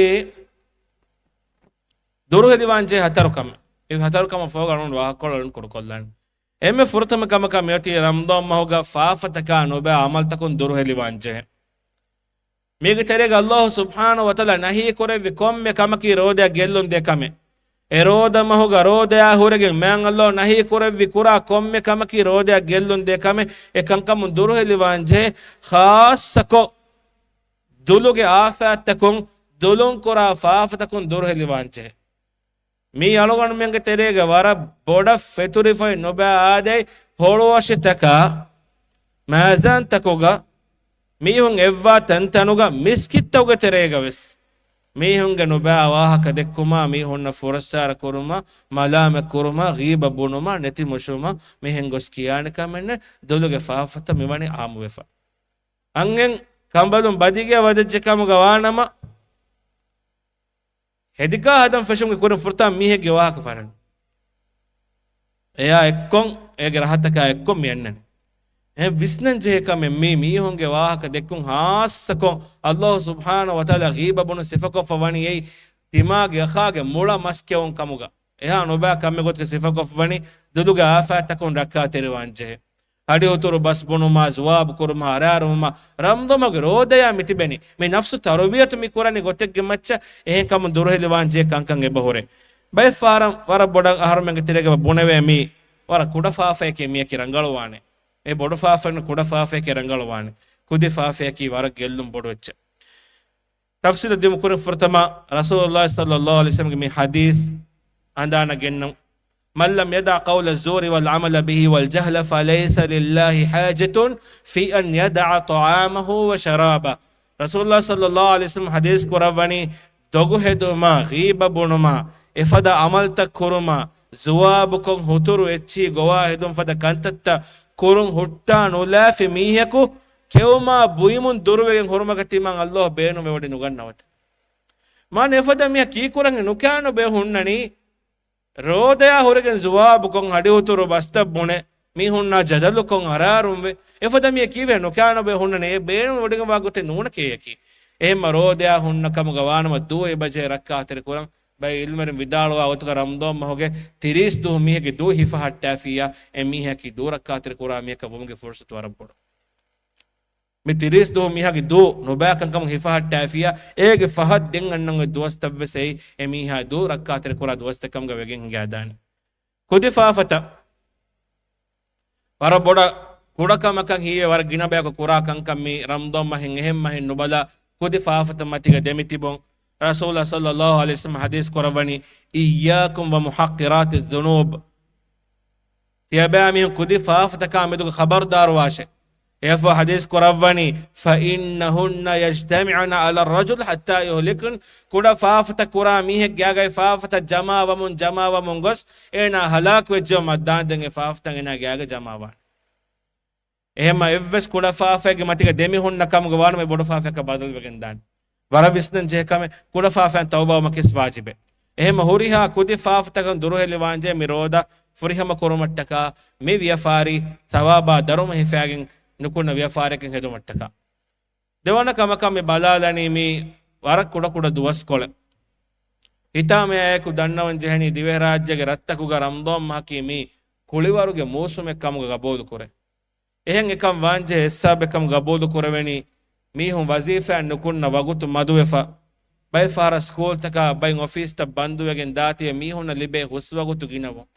ދުރުހެލިވާންޖެހޭ ހަތަރު ކަމެއް. އެ ހަތަރު ކަމަށް ފޯގަ އަޅުން ވާހަކަކޮޅު އަޅުން ކުޑަކޮށްލާނެ. އެންމެ ފުރަތަމަ ކަމަކަށް މިއޮތީ ރަމަޟާން މަހުގަ ފާފަތަކާ ނުބައި ޢަމަލުތަކުން ދުރުހެލިވާންޖެހޭ. މީގެ ތެރޭގަ ﷲ ސުބްޙާނަހޫ ވަތަޢާލާ ނަހީ ކުރެއްވި ކޮންމެ ކަމަކީ ރޯދައަށް ގެއްލުން ދޭ ކަމެއް. އެ ރޯދަ މަހުގަ ރޯދަޔާ ހުރެގެން މާތް ﷲ ނަހީ ކުރެއްވި ކުރާ ކޮންމެ ކަމަކީ ރޯދައަށް ގެއްލުން ދޭ ކަމެއް. އެ ކަންކަމުން ދުރުހެލިވާންޖެހޭ. ޚާއްޞަކޮށް ދުލުގެ އާފާތްތަކުން، ދުލުން ކުރާ ފާފަތަކުން ދުރުހެލިވާންޖެހޭ. މީ އަޅުގަނޑުމެންގެ ތެރޭގަ ވަރަށް ބޮޑަށް ފެތުރިފައި ނުބައި އާދައި ހޮޅުއަށިތަކާ، މައިޒާންތަކުގަ، މީހުން އެއްވާ ތަންތަނުގަ، މިސްކިތްތަކުގެ ތެރޭގަ ވެސް މީހުންގެ ނުބައި ވާހަކަ ދެއްކުމާ، މީހުންނަށް ފުރައްސާރަ ކުރުމާ، މަލާމަތް ކުރުމާ، ޣީބަ ބުނުމާ، ނެތި މުށުމާ، މިހެން ގޮސް ކިޔާނެ ކަމެއް ނެތް. ދުލުގެ ފާފަތައް މިވަނީ އާއްމުވެފަ. އަންހެން ކަނބަލުން ބަދިގެއަށް ވަދެއްޖެ ކަމުގަ ވާނަމަ، ހެދިގާ ހަދަން ފެށުމުގެ ކުރިން ފުރަތަމަ މީހެއްގެ ވާހަކަ ފަންނަނީ. އެޔާ އެއްކޮށް، އޭގެ ރަހަތަކާ އެއްކޮށް މި އަންނަނީ. އެހެން ވިސްނަން ޖެހޭ ކަމެއް މީ މީހުންގެ ވާހަކަ ދެއްކުން ހާއްސަކޮށް، ﷲ ސުބްޙާނަހޫ ވަތަޢާލާ ޣީބަ ބުނުން ސިފަކޮށްފަ ވަނީ އެއީ ތިމާގެ އަޚާގެ މުޅަ މަސް ކެއުން ކަމުގަ. އެހާ ނުބައި ކަމެއް ގޮތުގަ ސިފަކޮށްފަ ވަނީ ދުލުގެ އާފާތްތަކުން ރައްކާތެރިވާން ޖެހޭ. ހަޑިހުތުރު ބަސް ބުނުމާ، ޒުވާބު ކުރުމާ، އަރާރުވުމާ، ރަމަޟާން މަހުގެ ރޯދަޔާ މިތިބެނީ. މި ނަފްސު ތަރުބިޔަތު މި ކުރަނީ ގޮތެއްގެ މައްޗަށް، އެހެން ކަމުން ދުރުހެލިވާން ޖެހޭ ކަންކަން އެބަހުރޭ. ބައެއް ފަހަރަށް ވަރަށް ބޮޑަށް އަހަރުމެންގެ ތެރޭގަ ބުނެވޭ މީ ވަރަށް ކުޑަ ފާފައެކޭ މީއަކީ ރަނގަޅުވާނެ. އެ ބޮޑު ފާފައެއްނު، ކުޑަ ފާފައެކޭ ރަނގަޅުވާނެ. ކުދި ފާފައަކީ ވަރަށް ގެއްލުން ބޮޑު އެއްޗެއް. ތަފްސީލަށް ދިމުކުރިން ފުރަތަމަ ރަސޫލުﷲ ޞައްލައްލާހު ޢަލައިހި ވަސައްލަމްގެ މި ޙަދީޘް އަނދާނަށް ގެންނަން. "من لم يدع قول الزور والعمل به والجهل فليس لله حاجة في أن يدع طعامه وشرابه." ރަސޫލުﷲ ޞައްލައްލާހު ޢަލައިހި ވަސައްލަމް ޙަދީޘް ކުރައްވަނީ، ދޮގު ހެދުމާ، ޣީބަ ބުނުމާ، އެފަދަ ޢަމަލުތައް ކުރުމާ، ޒުވާބުކޮށް ހުތުރު އެއްޗިހި ގޮވާ ހެދުން ފަދަ ކަންތައްތައް ކުރުން ހުއްޓާ ނުލާފި މީހަކު ކެއުމާ ބުއިމުން ދުރުވެގެން ހުރުމަކަށް ތިމާ ﷲ ބޭނުންވެވޮޑި ނުގަންނަވަތަ. މާނަ އެފަދަ މީހާ ކީކުރަން ނުކާނުބެ ހުންނަނީ، ރޯދަޔާ ހުރެގެން ޒުވާބުކޮށް ހަޑިހުތުރު ބަސްތައް ބުނެ، މީހުންނާ ޖަދަލުކޮށް އަރާރުންވެ، އެފަދަ މީހާ ކީއްވެ ނުކާނުބެ ހުންނަނީ، އެ ބޭނުން ވޮޑިގެންވާ ގޮތެއް ނޫނެކޭ އެކީ. އެހެންމަ ރޯދަޔާ ހުންނަ ކަމުގަ ވާނަމަ ދޫ އެބަޖެހޭ ރައްކާތެރި ކުރަން. ބައެއް އިލްމުވެރިން ވިދާޅުވާ ގޮތުގަ ރަމަޟާން މަހުގެ ތިރީސް ދުވަހު މީހެއްގެ ދޫ ހިފަހައްޓާފިއްޔާ، އެ މީހަކީ ދޫ ރައްކާތެރި ކުރާ މީހަކަށް ވުމުގެ ފުރުޞަތު ވަރަށް ބޮޑު. މި ތިރީސް ދުވަހު މީހާގެ ދޫ ނުބައި ކަންކަމުން ހިފަހައްޓާފިއްޔާ، އޭގެ ފަހަށް ދެން އަންނަން އޮތް ދުވަސްތައްވެސް އެއީ އެ މީހާ ދޫ ރައްކާތެރި ކުރާ ދުވަސްތައް ކަމުގަ ވެގެން ހިނގާދާނެ. ކުދި ފާފަތައް ވަރަށް ބޮޑަށް ކުޑަކަމަކަށް ހީވޭ، ވަރަށް ގިނަ ބަޔަކު ކުރާ ކަންކަން މި ރަމްޟާން މަހެއް އެހެން މަހެއް ނުބަލާ ކުދި ފާފަތައް މަތީގަ ދެމިތިބުން. ރަސޫލާ ޞައްލައްލާހު ޢަލައިހި ވަސައްލަމަ ޙަދީޘް ކުރައްވަނީ، "إياكم ومحقرات الذنوب." ތިޔަބައިމީހުން ކުދި ފާފަތަކާ މެދުގަ ޚަބަރުދާރުވާށޭ. އެއަށްފަހު ޙަދީޘް ކުރައްވަނީ، "فإنهن يجتمعن على الرجل حتى يهلكن." ކުޑަ ފާފަތައް ކުރާ މީހެއްގެ ގާގައި ފާފަތައް ޖަމާވަމުން، ޖަމާވަމުން ގޮސް، އޭނާ ހަލާކުވެއްޖެ މައްދާން ދެން އެ ފާފަތައް އޭނާ ގާގަ ޖަމާވާނެ. އެހެންމަ އެއްވެސް ކުޑަ ފާފައެއްގެ މަތީގަ ދެމިހުންނަ ކަމުގަ ވާނަމަ އެ ބޮޑު ފާފައަކަށް ބަދަލުވެގެން ދާނެ. ވަރަށް ވިސްނަން ޖެހޭ ކަމެއް، ކުޑަ ފާފައިން ތައުބާވުމަކީ ވެސް ވާޖިބެއް. އެހެންމަ ހުރިހާ ކުދި ފާފަތަކުން ދުރުހެލިވާންޖެހޭ މި ރޯދަ ފުރިހަމަ ކުރުމަށްޓަކާ، މި ވިޔަފާރި ސަވާބާ ދަރުމަ ހިފައިގެން ނުކުންނަ ވިޔަފާރިއަކަށް ހެދުމަށްޓަކާ. ދެވަނަ ކަމަކަށް މި ބަލާލަނީ މީ ވަރަށް ކުޑަކުޑަ ދުވަސްކޮޅެއް. ހިތާމަޔާއެކު ދަންނަވަން ޖެހެނީ ދިވެހިރާއްޖޭގެ ރަށްތަކުގަ ރަމްޟާން މަހަކީ މީ ކުޅިވަރުގެ މޫސުމެއް ކަމުގަ ގަބޫލުކުރޭ. އެހެން އެކަން ވާންޖެހޭ ހިސާބެއް ކަމުގަ ގަބޫލު ކުރެވެނީ، މީހުން ވަޒީފާއަށް ނުކުންނަ ވަގުތު މަދުވެފަ، ބައެއް ފަހަރަށް ސްކޫލްތަކާ ބައެއް އޮފީސްތައް ބަންދުވެގެން ދާތީވެ މީހުންނަށް ލިބޭ ހުސްވަގުތު ގިނަވުން.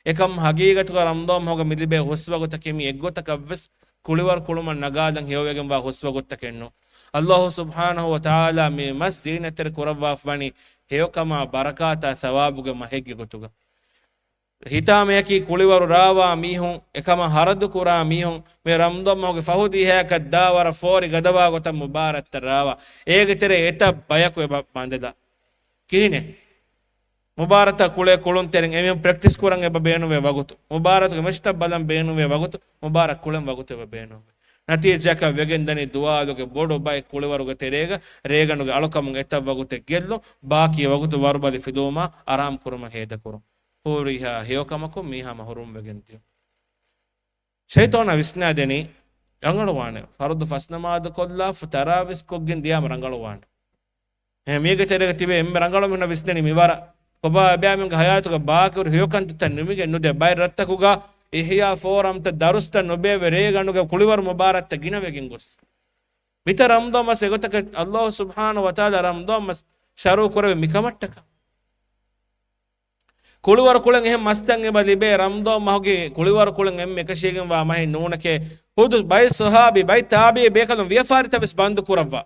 އެކަމް ހަގީގަތުގަ ރަމްޟާން މަހުގަ މި ލިބޭ ހުސްވަގުތަކީ މީ އެއްގޮތަކަށްވެސް ކުޅިވަރު ކުޅުމަށް ނަގާލަން ހެޔޮވެގެންވާ ހުސްވަގުތަކެއްނޫން. ﷲ ސުބްޙާނަހޫ ވަތަޢާލާ މި މަސް ޒީނަތްތެރި ކުރައްވާފަވަނީ ހެޔޮކަމާ ބަރަކާތާ ޘަވާބުގެ މަހެއްގެ ގޮތުގަ. ހިތާމަޔަކީ ކުޅިވަރު ރާވާ މީހުން، އެކަމަށް ހަރަދު ކުރާ މީހުން، މި ރަމްޟާން މަހުގެ ފަހު ދިހައަކަށް ދާ ވަރަށް ފޯރި ގަދަވާ ގޮތަށް މުބާރާތްތައް ރާވާ. އޭގެ ތެރޭ އެތައް ބަޔަކު އެބަ ބަނދެލާ. ކިހިނެއް؟ މުބާރާތަށް ކުޅޭ ކުޅުންތެރިން އެމީހުން ޕްރެކްޓިސް ކުރަން އެބަ ބޭނުންވޭ ވަގުތު، މުބާރާތުގެ މެޗްތައް ބަލަން ބޭނުންވޭ ވަގުތު، މުބާރާތް ކުޅެން ވަގުތު އެބަ ބޭނުންވޭ. ނަތީޖާއަކަށް ވެގެންދަނީ ދުވާލުގެ ބޮޑު ބައެއް ކުޅިވަރުގެ ތެރޭގަ ރޭގަނޑުގެ އަޅުކަމުން އެތައް ވަގުތެއް ގެއްލުން، ބާކީ ވަގުތު ވަރުބަލި ފިލުވުމާ އަރާމް ކުރުމަށް ހޭދަކުރުން. ހުރިހާ ހެޔޮކަމަކުން މީހާ މަހުރޫމްވެގެން ދިޔުން. ޝައިޠާނާ ވިސްނާދެނީ ރަނގަޅުވާނެ. ފަރުޟު ފަސް ނަމާދު ކޮށްލާފަ ތަރާވީސް ކޮށްގެން ދިޔާމަ ރަނގަޅުވާނެ. އެހެން މީގެ ތެރޭގަ ތިބޭ އެންމެ ރަނގަޅު މީހުންނަށް ވިސްނެނީ މިވަރަށް. ކޮބާ އެބައިމީހުންގެ ހަޔާތުގަ ބާކީ ހުރި ހެޔޮކަންތައްތައް ނިމިގެން ނުދޭ. ބައެއް ރަށްތަކުގަ އިޙްޔާ ފޯރަމްތައް ދަރުސްތައް ނުބޭއްވި ރޭގަނޑުގަ ކުޅިވަރު މުބާރާތްތައް ގިނަވެގެން ގޮސް. މިތައް ރަމްޟާން މަސް އެގޮތަކަށް ﷲ ސުބްޙާނަހޫ ވަތަޢާލާ ރަމްޟާން މަސް ޝަރުޢު ކުރެވި މިކަމަށްޓަކާ. ކުޅިވަރު ކުޅެން އެހެން މަސްތައް އެބަ ލިބޭ ރަމްޟާން މަހުގެ ކުޅިވަރު ކުޅެން އެންމެ އެކަށީގެންވާ މަހެއް ނޫނެކޭ. ހުދު ބައެއް ޞަޙާބީ، ބައެއް ތާބިޢީ ބޭކަލުން ވިޔަފާރިތައް ވެސް ބަންދު ކުރައްވާ.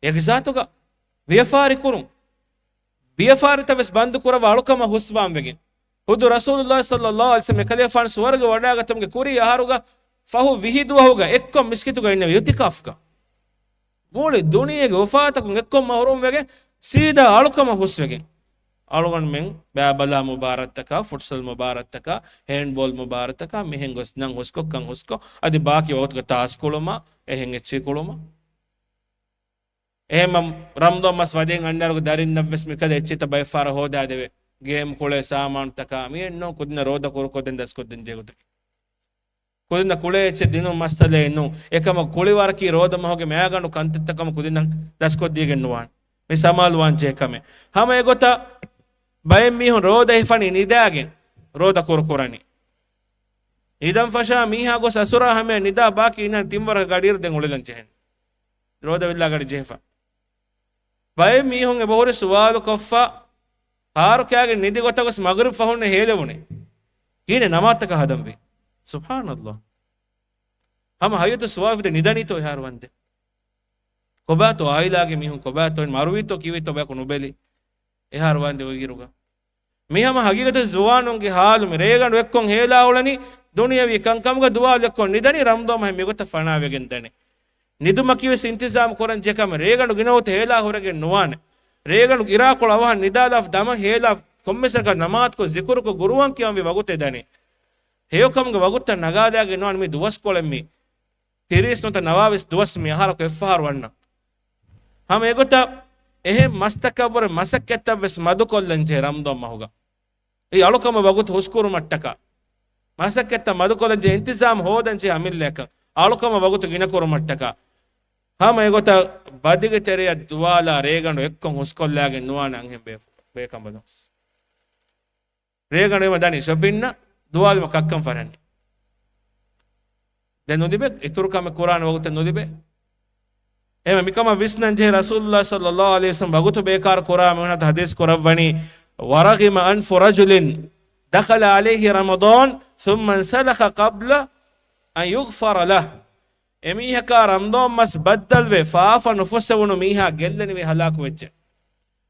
އެކްޒާތުގަ ވިޔަފާރި ކުރުން. ވިޔަފާރިތައް ވެސް ބަންދު ކުރައްވާ އަޅުކަމަށް ހުސްވާން ވެގެން. ހުދު ރަސޫލުﷲ ޞައްލައްލާހު ޢަލައިހި ވަސައްލަމަ އެކަލޭފާނު ސުވަރުގެ ވަޑައިގަތުމުގެ ކުރީ އަހަރުގަ ފަހު ވިހި ދުވަހުގަ އެއްކޮށް މިސްކިތުގަ އިންނެވި އިޢުތިކާފުގަ. މުޅި ދުނިޔޭގެ އުފާތަކުން އެއްކޮށް މަހުރޫމް ވެގެން ސީދާ އަޅުކަމަށް ހުސްވެގެން. އަޅުގަނޑުމެން ބައި ބަލާ މުބާރާތްތަކާ، ފުޓްސަލް މުބާރާތްތަކާ، ހޭންޑްބޯލް މުބާރާތްތަކާ، މިހެން ގޮސް ނަން ހުސްކޮށް ކަން ހުސްކޮށް، އަދި ބާކީ ވަގުތުގަ ތާސް ކުޅުމާ، އެހެން އެއްޗިހި ކުޅުމާ. އެހެންމަ ރަމްޟާން މަސް ވަދެން އަންނައިރުގެ ދަރިންނަށްވެސް މިކަލޭ އެއްޗިތައް ބައެއް ފަހަރަށް ހޯދާދެވޭ. ގޭމް ކުޅޭ ސާމާނުތަކާ މިއެއްނޫން ކުދިންނަށް ރޯދަ ކުރުކޮށްދޭން ދަސްކޮށްދޭން ޖެހޭ ގޮތަކީ. ކުދިންނަށް ކުޅޭ އެއްޗެއް ދިނުން މައްސަލައެއް ނޫން. އެކަމަކު ކުޅިވަރަކީ ރޯދަ މަހުގެ މައިގަނޑު ކަންތައްތައް ކަމަށް ކުދިންނަށް ދަސްކޮށްދީގެން ނުވާނެ. މި ސަމާލުވާން ޖެހޭ ކަމެއް. ހަމަ އެގޮތަށް ބައެއް މީހުން ރޯދަ ހިފަނީ ނިދާގެން ރޯދަ ކުރު ކުރަނީ. ނިދަން ފަށާ މީހާ ގޮސް އަސުރާ ހަމަޔަށް ނިދާ ބާކީ އިންނަނީ ތިން ވަރަކަށް ގަޑިއިރު ދެން އުޅެލަން ޖެހެނީ. ރޯދަ ވެއްލާ ގަޑި ޖެހިފަ. ބައެއް މީހުން އެބަހުރި ސުވާލު ކޮށްފަ، ހާރު ކާގެން ނިދި ގޮތަށް ގޮސް މަޣްރިބް ފަހުންނޭ ހޭލެވުނީ. ކިހިނެއް ނަމާދުތަކަށް ހަދަންވީ؟ ސުބްޙާނަﷲ. ހަމަ ހަގީގަތު ސުވާލު ފިދަ ނިދަނީތޯ އެހާރު ވަންދެން؟ ކޮބާތޯ އާއިލާގެ މީހުން ކޮބާތޯ މަރުވީތޯ ކީއްވެތޯ ބަޔަކު ނުބެލި. އެހާރު ވަންދެން އޮތްއިރުގަ. މި ހަމަ ހަގީގަތު ޒުވާނުންގެ ހާލު މި ރޭގަނޑު އެއްކޮށް ހޭލާ އުޅެނީ ދުނިޔަވީ ކަންކަމުގަ ދުވާލު އެއްކޮށް ނިދަނީ ރަމްޟާން މަހެއް މިގޮތަށް ފަނާވެގެން ދަނީ. ނިދުމަކީވެސް އިންތިޒާމް ކުރަން ޖެހޭ ކަމެއް. ރޭގަނޑު ގިނަ ވަގުތު ހޭލާ ހުރެގެން ނުވާނެ. ރޭގަނޑު އިރާކޮޅު އަވަހަށް ނިދާލާފަ ދަމަ ހޭލާ ކޮންމެސް ރަކަށް ނަމާދުކޮށް ޒިކުރުކޮށް ގުރުއާން ކިޔަންވީ ވަގުތެއް ދަނީ. ހެޔޮކަމުގެ ވަގުތަށް ނަގާލާގެން ނުވާނެ މި ދުވަސްކޮޅެއް މި. ތިރީސް ނުވަތަ ނަވާވީސް ދުވަސް މި އަހަރަކު އެއްފަހަރު ވަންނަ. ހަމަ އެގޮތަށް އެހެން މަސްތަކަށްވުރެ މަސައްކަތްތައްވެސް މަދުކޮށްލަން ޖެހޭ ރަމްޟާން މަހުގަ. އެ އަޅުކަމަށް ވަގުތު ހުސްކުރުމަށްޓަކާ. މަސައްކަތްތައް މަދުކޮށްލަން ޖެހޭ އިންތިޒާމް ހޯދަން ޖެހޭ އަމިއްލައަކަށް. އަޅުކަމަށް ވަގުތު ގިނަކުރުމަށްޓަކާ. ހަމަ އެގޮތަށް ބަދިގެ ތެރެއަށް ދުވާލާ ރޭގަނޑު އެއްކޮށް ހުސްކޮށްލާގެން ނުވާނެ އަންހެން ބޭ-، ބޭކަނބަލުން. ރޭގަނޑު އެމަ ދަނީ ޝޮޕިންނަށް ދުވާލުމަ ކައްކަން ފަރަނީ. ދެން ނުލިބޭ، އިތުރު ކަމެއް ކުރާނެ ވަގުތެއް ނުލިބޭ. އެމަ މިކަމަށް ވިސްނަން ޖެހޭ ރަސޫލުﷲ ޞައްލައްލާހު ޢަލައިހި ވަސައްލަމަ ވަގުތު ބޭކާރު ކުރާ މީހުންނަށް ޙަދީޘް ކުރައްވަނީ، ورغم أنف رجل دخل عليه رمضان ثم انسلخ قبل أن يغفر له. އެމީހަކާ ރަމްޟާން މަސް ބައްދަލުވެ، ފާފަ ނުފުއްސެވުނު މީހާ ގެއްލެނިވެ ހަލާކު ވެއްޖެ.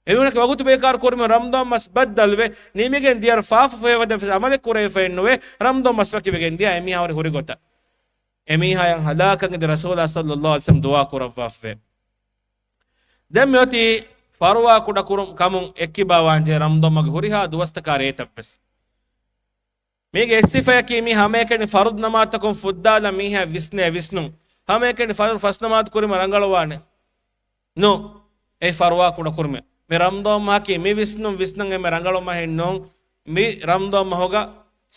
އެމީހުންނަކީ ވަގުތު ބޭކާރު ކުރުމުން ރަމްޟާން މަސް ބައްދަލުވެ، ނިމިގެން ދިޔައިރު ފާފަ ފޮޔަވަދަން ވެސް އަމަލެއް ކުރެވިފައެއް ނުވެ، ރަމްޟާން މަސް ވަކިވެގެން ދިޔަ އެމީހާ ހުރި ހުރި ގޮތަށް. އެމީހާޔަށް ހަލާކަށް އެދި ރަސޫލާ ޞައްލައްލާހު ޢަލައިހި ވަސައްލަމް ދުޢާ ކުރައްވާފަވޭ. ދެން މިއޮތީ ފަރުވާ ކުޑަކުރު-، ކަމުން އެއްކިބާވާންޖެހޭ ރަމްޟާން މަހުގެ ހުރިހާ ދުވަސްތަކާ ރޭތައްވެސް. މީގެ އެއް ސިފަޔަކީ މީ ހަމައެކަނި ފަރުޟު ނަމާދުތަކުން ފުއްދާލަ މީހާ ވިސްނޭ ވިސްނުން. ހަމައެކަނި ފަރު-، ފަސް ނަމާދު ކުރީމަ ރަނގަޅުވާނެ. ނޫން. އެއީ ފަރުވާ ކުޑަކުރުމެއް. މި ރަމްޟާން މަހަކީ މި ވިސްނުން ވިސްނަން އެންމެ ރަނގަޅު މަހެއް ނޫން. މި ރަމްޟާން މަހުގަ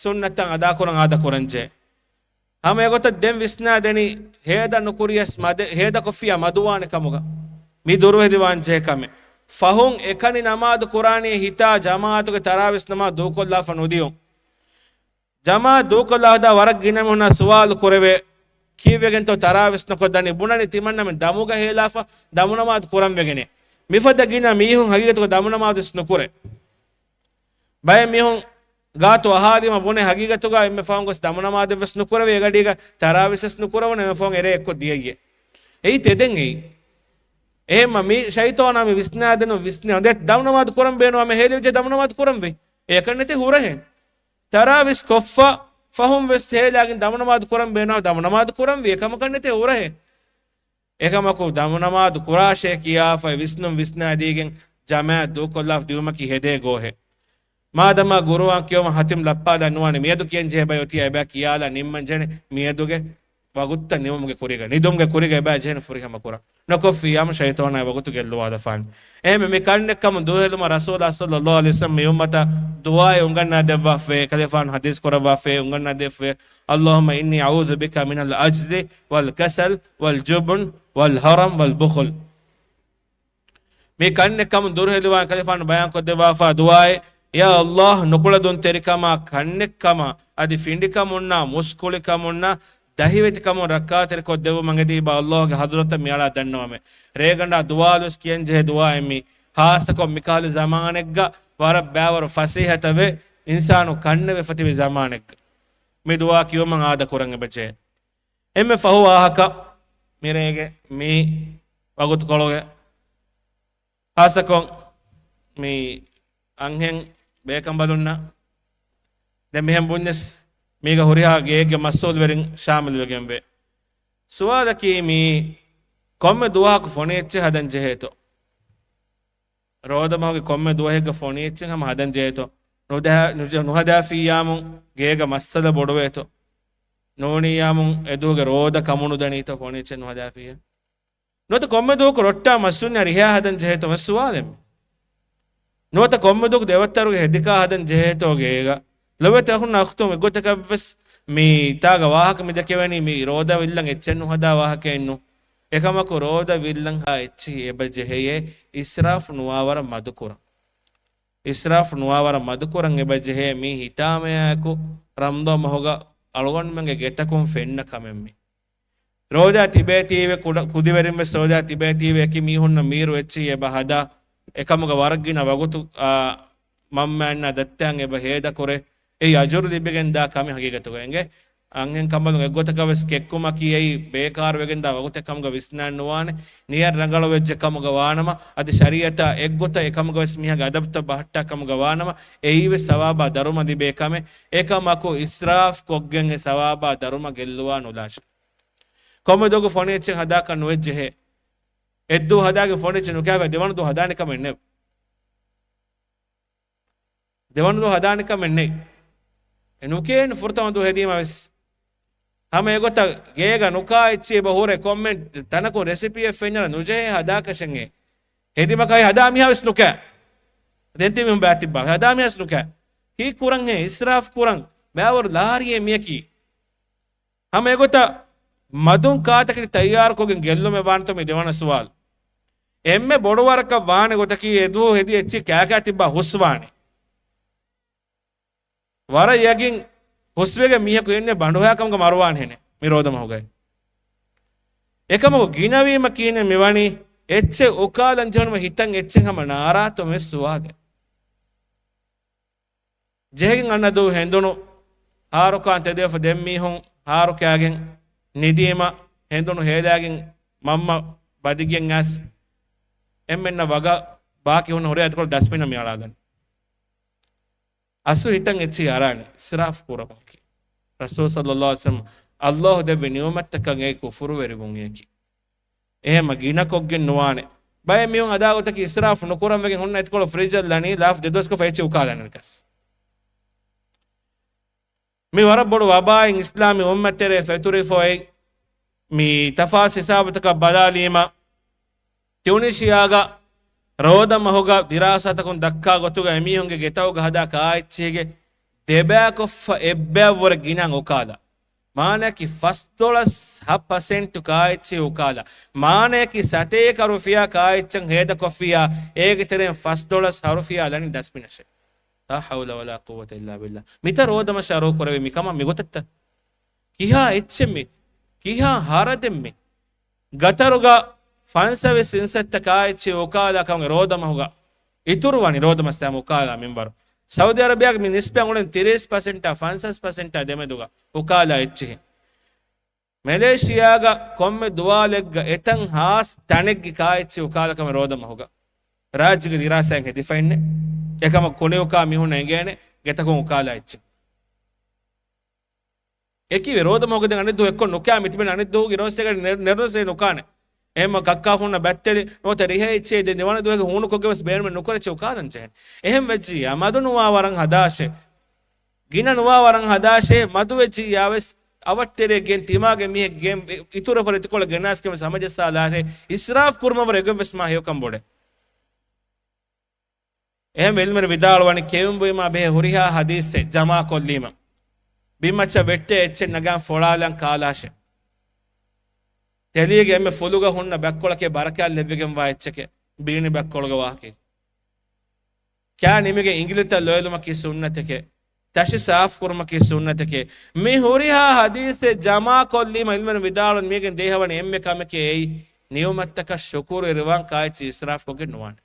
ސުންނަތްތައް އަދާކުރަން އާދަކުރަންޖެހޭ. ހަމަ އެގޮތަށް ދެން ވިސްނާދެނީ ހޭދަ ނުކުރިޔަސް މަދެ-، ހޭދަކޮށްފިއްޔާ މަދުވާނެ ކަމުގަ. މި ދުރުހެލިވާންޖެހޭ ކަމެއް. ފަހުން އެކަނި ނަމާދު ކުރާނީ ހިތާ ޖަމާޢަތުގެ ތަރާވީސް ނަމާދު ދޫކޮށްލާފަ ނުދިޔުން. ޖަމާޢަތު ދޫކޮށްލާ ހަދާ ވަރަށް ގިނަ މީހުންނާ ސުވާލު ކުރެވޭ، ކީއްވެގެންތޯ ތަރާވީސް ނުކޮށްދަނީ؟ ބުނަނީ ތިމަންނަމެން ދަމުގަ ހޭލާފަ ދަމުނަމާދު ކުރަން ވެގެނޭ. މިފަދަ ގިނަ މީހުން ހަގީގަތުގަ ދަމުނަމާދުވެސް ނުކުރޭ. ބައެއް މީހުން ގާތު އަހާލީމަ ބުނޭ ހަގީގަތުގަ އެންމެ ފަހުން ގޮސް ދަމުނަމާދެއްވެސް ނުކުރެވޭ، އެގަޑީގަ ތަރާވީސްވެސް ނުކުރެވުނު އެންމެ ފަހުން އެރޭ އެއްކޮށް ދިޔައީ. އެއީ ތެދެއް އެއީ. އެހެންމަ މި ޝައިޠާނާ މި ވިސްނާދެނު ވިސްނާ ދެ ދަމުނަމާދު ކުރަން ބޭނުން އަމެ ހޭލިވެއްޖެ ދަމުނަމާދު ކުރަން ވެ. އެކަން ނެތޭ ހުރަހެއް. ތަރާވީސް ކޮށްފަ، ފަހުން ވެސް ހޭލާގެން ދަމުނަމާދު ކުރަން ބޭނުން ދަމުނަމާދު ކުރަން ވީ އެކަމަކަށް ނެތޭ ހުރަހެއް. އެކަމަކު ދަމުނަމާދު ކުރާށޭ ކިޔާފައި ވިސްނުން ވިސްނާދީގެން ޖަމާޢަތު ދޫކޮށްލާފަ ދިޔުމަކީ ހެދޭ ގޯހެއް. މާދަމާ ގުރުއާން ކިޔުމަށް ހަތިމް ލައްޕާލާ ނުވާނެ މިއަދު ކިޔަން ޖެހޭ ބައި އޮތިއްޔާ އެބަ ކިޔާލާ ނިންމަން ޖެހޭނެ މިއަދުގެ ވަގުތުތައް ނިމުމުގެ ކުރީގަ، ނިދުމުގެ ކުރީގަ އެބަ ޖެހޭނެ ފުރިހަމަ ކުރަން. ނުކޮށްފިއްޔާމު ޝައިޠާނާ ވަގުތު ގެއްލުވާލަފާނެ. އެހެންވެ މި ކަންނެއްކަމުން ދުރުހެލުމަށް ރަސޫލާ ޞައްލައްލާހު ޢަލައިހި ވަސައްލަމް މި އުއްމަތަށް ދުޢާއެއް އުނގަންނާ ދެއްވާފައި، ކަލޭފާނު ޙަދީޘް ކުރައްވާފައި އުނގަންނާ ދެއްވާފައި، اللهم إني أعوذ بك من العجز والكسل والجبن والهرم والبخل. މި ކަންނެއްކަމުން ދުރުހެލިވާން ކަލޭފާނު ބަޔާންކޮށްދެއްވާފަ ދުޢާއެއް، ޔާ ﷲ، ނުކުޅެދުންތެރިކަމާ، ކަންނެއްކަމާ، އަދި ފިނޑިކަމުންނާ، މުސްކުޅިކަމުންނާ، ދަހިވެތިކަމުން ރައްކާތެރިކޮށްދެއްވުމަށް އެދި އިބާ ﷲ ގެ ޙަޟްރަތަށް މިއަޅާ ދަންނަވަމޭ. ރޭގަނޑާ ދުވާލުވެސް ކިޔަންޖެހޭ ދުޢާއެއް މީ. ޚާއްޞަކޮށް މިކަހަލަ ޒަމާނެއްގަ ވަރަށް ބައިވަރު ފަސޭހަތަވެ، އިންސާނު ކަންނެވެފަ ތިބި ޒަމާނެއްގަ މި ދުޢާ ކިޔުމަށް އާދަކުރަން އެބަޖެހޭ. އެންމެ ފަހު ވާހަކަ މިރޭގެ މި ވަގުތުކޮޅުގެ ޚާއްޞަކޮށް މި އަންހެން ބޭކަނބަލުންނަށް ދެން މިހެން ބުންޏަސް މީގަ ހުރިހާ ގޭގެ މަސްއޫލުވެރިން ޝާމިލުވެގެންވޭ. ސުވާލަކީ މީ ކޮންމެ ދުވަހަކު ފޮނި އެއްޗެއް ހަދަން ޖެހޭތޯ؟ ރޯދަ މަހުގެ ކޮންމެ ދުވަހެއްގަ ފޮނި އެއްޗެއް ހަމަ ހަދަން ޖެހޭތޯ؟ ނުދަ-، ނުޖ-، ނުހަދާފިއްޔާމު ގޭގަ މައްސަލަ ބޮޑުވޭތޯ؟ ނޫނިއްޔާމު އެދުވަހުގެ ރޯދަ ކަމުނުދަނީތޯ ފޮނި އެއްޗެއް ނުހަދާފިއްޔާ؟ ނުވަތަ ކޮންމެ ދުވަހަކު ރޮއްޓާ މަސް ހުންނަ ރިހާ ހަދަން ޖެހޭތޯ މެ ސުވާލެއް. ނުވަތަ ކޮންމެ ދުވަހަކު ދެވައްތަރުގެ ހެދިކާ ހަދަން ޖެހޭތޯ ގޭގަ؟ ލޮބުވެތި އަޚުންނާ އުޚްތުން އެއްގޮތަކަށްވެސް މި ތާގަ ވާހަކަ މި ދެކެވެނީ މި ރޯދަ ވިއްލަން އެއްޗެއް ނުހަދާ ވާހަކައެއްނު. އެކަމަކު ރޯދަ ވިއްލަންހާ އެއްޗެހި އެބަ ޖެހެޔޭ އިސްރާފް ނުވާވަރަށް މަދުކުރަން. އިސްރާފް ނުވާވަރަށް މަދުކުރަން އެބަ ޖެހޭ މީ ހިތާމަޔާއެކު ރަމްޟާން މަހުގަ އަޅުގަނޑުމެންގެ ގެތަކުން ފެންނަ ކަމެއް މީ. ރޯދާ ތިބޭތީވެ ކުޑަ-، ކުދިވެރިންވެސް ރޯދާ ތިބޭތީވެ އެކި މީހުންނަށް މީރު އެއްޗިހި އެބަ ހަދާ، އެކަމުގަ ވަރަށް ގިނަ ވަގުތު، އާ، މަންމައަންނާ ދައްތައަން އެބަ ހޭދަކުރޭ، އެއީ އަޖުރު ލިބިގެންދާ ކަމެއް ހަގީގަތުގަ އެނގޭ. އަންހެން ކަނބަލުން އެއްގޮތަކަށް ވެސް ކެއްކުމަކީ އެއީ ބޭކާރުވެގެންދާ ވަގުތެއް ކަމުގަ ވިސްނާން ނުވާނެ. ނިޔަތް ރަނގަޅުވެއްޖެ ކަމުގަ ވާނަމަ، އަދި ޝަރީއަތާ އެއްގޮތަށް އެކަމުގަ ވެސް މީހާގެ އަދަބުތައް ބަހައްޓާ ކަމުގަ ވާނަމަ، އެއީވެސް ސަވާބާ ދަރުމަ ލިބޭ ކަމެއް. އެކަމަކު އިސްރާފް ކޮށްގެން އެ ސަވާބާ ދަރުމަ ގެއްލުވާ ނުލާށޭ. ކޮންމެ ދުވަހަކު ފޮނި އެއްޗެއް ހަދާކަށް ނުވެއްޖެހޭ. އެއްދުވަހު ހަދާގެން ފޮނި އެއްޗެއް ނުކާފަ ދެވަނަ ދުވަހު ހަދާނެ ކަމެއް ނެތް. ދެވަނަ ދުވަހު ހަދާނެ ކަމެއް ނެތް. އެ ނުކޭން ފުރަތަމަ ދުވަހު ހެދީމަ ވެސް. ހަމަ އެގޮތަށް ގޭގަ ނުކާ އެއްޗި އެބަ ހުރެ ކޮންމެ ތަނަކުން ރެސިޕީއެއް ފެންޏަރަ ނުޖެހޭ ހަދާކަށެއް އެ. ހެދިމަކާ ހަދާ މީހާ ވެސް ނުކާ. ދެން ތިބި ބައިތިއްބާ ހަދާ މީހާ ވެސް ނުކާ. ހީ ކުރަންހޭ އިސްރާފް ކުރަން ބައިވަރު ލާރިއެއް މިޔަކީ. ހަމަ އެގޮތަށް މަދުން ކާތަކެތި ތައްޔާރުކޮށްގެން ގެއްލުމެއް ވާނެތޯ މި ދެވަނަ ސުވާލު. އެންމެ ބޮޑުވަރަކަށް ވާނެ ގޮތަކީ އެދުވަހު ހެދި އެއްޗި ކާކާ ތިއްބާ ހުސްވާނެ. ވަރަށް ޔަގީން ހުސްވެގެން މީހަކު އެންމެ ބަނޑުހައިކަމުގަ މަރުވާނެހެނެ މި ރޯދަމަހުގައި. އެކަމަކު ގިނަވީމަ ކިހިނެއް މިވަނީ؟ އެއްޗެއް އުކާލަން ޖެހުނުމަށް ހިތަށް އެއްޗެއް ހަމަ ނާރާތޯ މެ ސުވާލެއް. ޖެހިގެން އަންނަ ދުވަހު ހެނދުނު ހާރުކާން ތެދުވެފަ ދެން މީހުން ހާރު ކާގެން ނިދީމަ ހެނދުނު ހޭލާގެން މަންމަ ބަދިގެން އައިސް އެންމެންނަށް ވަގަށް ބާކީ ހުންނަ ހުރިހާ އެތިކޮޅު ޑަސްބިނަށް މި އަޅާލަނީ. އަސްލު ހިތަށް އެއްޗެއް އަރާނެ އިސްރާފު ކުރަމުން. ރަސޫލު ޞައްލައްލާހު ޢަލައިހި ވަސައްލަމަ ﷲ ދެއްވި ނިޢުމަތްތަކަށް އެއީ ކުފުރުވެރިވުން އެކި. އެހެންމަ ގިނަ ކޮށްގެން ނުވާނެ. ބައެއް މީހުން އަދާ ގޮތަކީ އިސްރާފު ނުކުރަން ވެގެން ހުންނަ އެތިކޮޅު ފްރިޖަށް ލަނީ ލާފް ދެ ދުވަސްކޮށް އެއްޗެއް އުކާލާނެ ކަސް. މި ވަރަށް ބޮޑު ވަބާއެއް އިސްލާމީ އުއްމަތްތެރޭ ފެތުރިފަ އޮތް. މި ތަފާސް ހިސާބުތަކަށް ބަލާލީމަ، ޓިއުނިޝިއާގަ ރޯދަ މަހުގަ ދިރާސާތަކުން ދައްކާ ގޮތުގަ އެމީހުންގެ ގެތަކުގަ ހަދާ ކާއެއްޗެހިގެ ދެބައިކޮށްފަ އެއްބައަށްވުރެ ގިނައިން އުކާލާ. މާނައަކީ ފަސްދޮޅަސް ހަ ޕަސެންޓު ކާއެއްޗެހި އުކާލާ. މާނައަކީ ސަތޭކަ ރުފިޔާ ކާއެއްޗެއް ހޭދަކޮށްފިއްޔާ، އޭގެ ތެރެއިން ފަސްދޮޅަސް ހަ ރުފިޔާ ލަނީ ޑަސްބިނަށޭ. ލާ ޙައުލަ ވަލާ ޤުއްވަތަ އިއްލާ ބިއްލާ. މިތަ ރޯދަމަށާ ރޯ ކުރެވޭ މިކަމަށް މިގޮތަށްތަ؟ ކިހާ އެއްޗެއް މި؟ ކިހާ ހަރަދެއް މި؟ ގަތަރުގަ ފަންސަވީސް އިންސައްތަ ކާއެއްޗެއް އުކާލާ ކަމުގެ ރޯދަމަހުގަ އިތުރުވަނީ ރޯދަމަސް ހަމަ އުކާލާ މިންވަރު. ސައުދީ އަރަބިޔާގެ މި ނިސްބަތް އުޅެން ތިރީސް ޕަސެންޓާ ފަންސާސް ޕަސެންޓާ ދެމެދުގަ އުކާލާ އެއްޗެހި. މެލޭޝިޔާގަ ކޮންމެ ދުވާލެއްގަ އެތަން ހާސް ތަނެއްގެ ކާއެއްޗެއް އުކާލާ ކަމެއް ރޯދަމަހުގަ. ރާއްޖޭގެ ދިރާސާއިން ހެދިފައިންނެއް. އެކަމަކު ކުނިއުކާ މީހުންނަށް އެނގޭނެ ގެތަކުން އުކާލާ އެއްޗެއް. އެކީ ވެ ރޯދަމަހުގަ ދެން އަނެއްދުވަހު އެއްކޮށް ނުކާ މިތިބެން އަނެއްދުވަހުގެ ރޯސޭގަ ނެ-، ނެރުނަސޭ ނުކާނެ. އެހެންމަ ކައްކާފުންނަ ބައްތެޅި ނުވަތަ ރިހަ އެއްޗެއް ދެ ނިވަނަ ދުވަހުގެ ހޫނުކޮށްގެން ވެސް ބޭނުމެއް ނުކުރެއްޗެ އުކާލަން ޖެހެން. އެހެން ވެއްޖިއްޔާ މަދު ނުވާ ވަރަށް ހަދާށޭ. ގިނަ ނުވާ ވަރަށް ހަދާށޭ މަދުވެއްޖިއްޔާ ވެސް އަވަށްޓެރިއެއް ގެން ތިމާގެ މީހެއް ގެން އިތުރަށް ފަރު އެތިކޮޅެއް ގެނާސްގެން ވެސް ހަމަޖައްސާލާށޭ. އިސްރާފް ކުރުމަށް ވަރަށް އެގޮތް ވެސް މާ ހެޔޮކަން ބޮޑޭ. އެހެން އިލްމުވެރިން ވިދާޅުވަނީ ކެއުން ބުއިމާ ބެހޭ ހުރިހާ ހަދީސެއް ޖަމާކޮށްލީމަ، ބިންމައްޗަށް ވެއްޓޭ އެއްޗެއް ނަގާން ފޮޅާލަން ކާލާށޭ. ތެލީގެ އެންމެ ފުލުގަ ހުންނަ ބައްކޮޅަކޭ ބަރަކާތް ލެއްވިގެންވާ އެއްޗެކޭ. ބީނި ބައްކޮޅުގެ ވާހަކައެއް. ކާ ނިމިގެން އިނގިލިތައް ލޮޔަލުމަކީ ސުންނަތެކޭ. ތަށި ސާފުކުރުމަކީ ސުންނަތެކޭ. މި ހުރިހާ ހަދީސެއް ޖަމާކޮށްލީމަ އިލްމުވެރިން ވިދާޅުވަނީ މީގެން ދޭހަވަނީ އެންމެ ކަމެކޭ އެއީ ނިޢުމަތްތަކަށް ޝުކުރުވެރިވާން ކާއެއްޗެއް އިސްރާފްކޮށްގެން ނުވާނެ.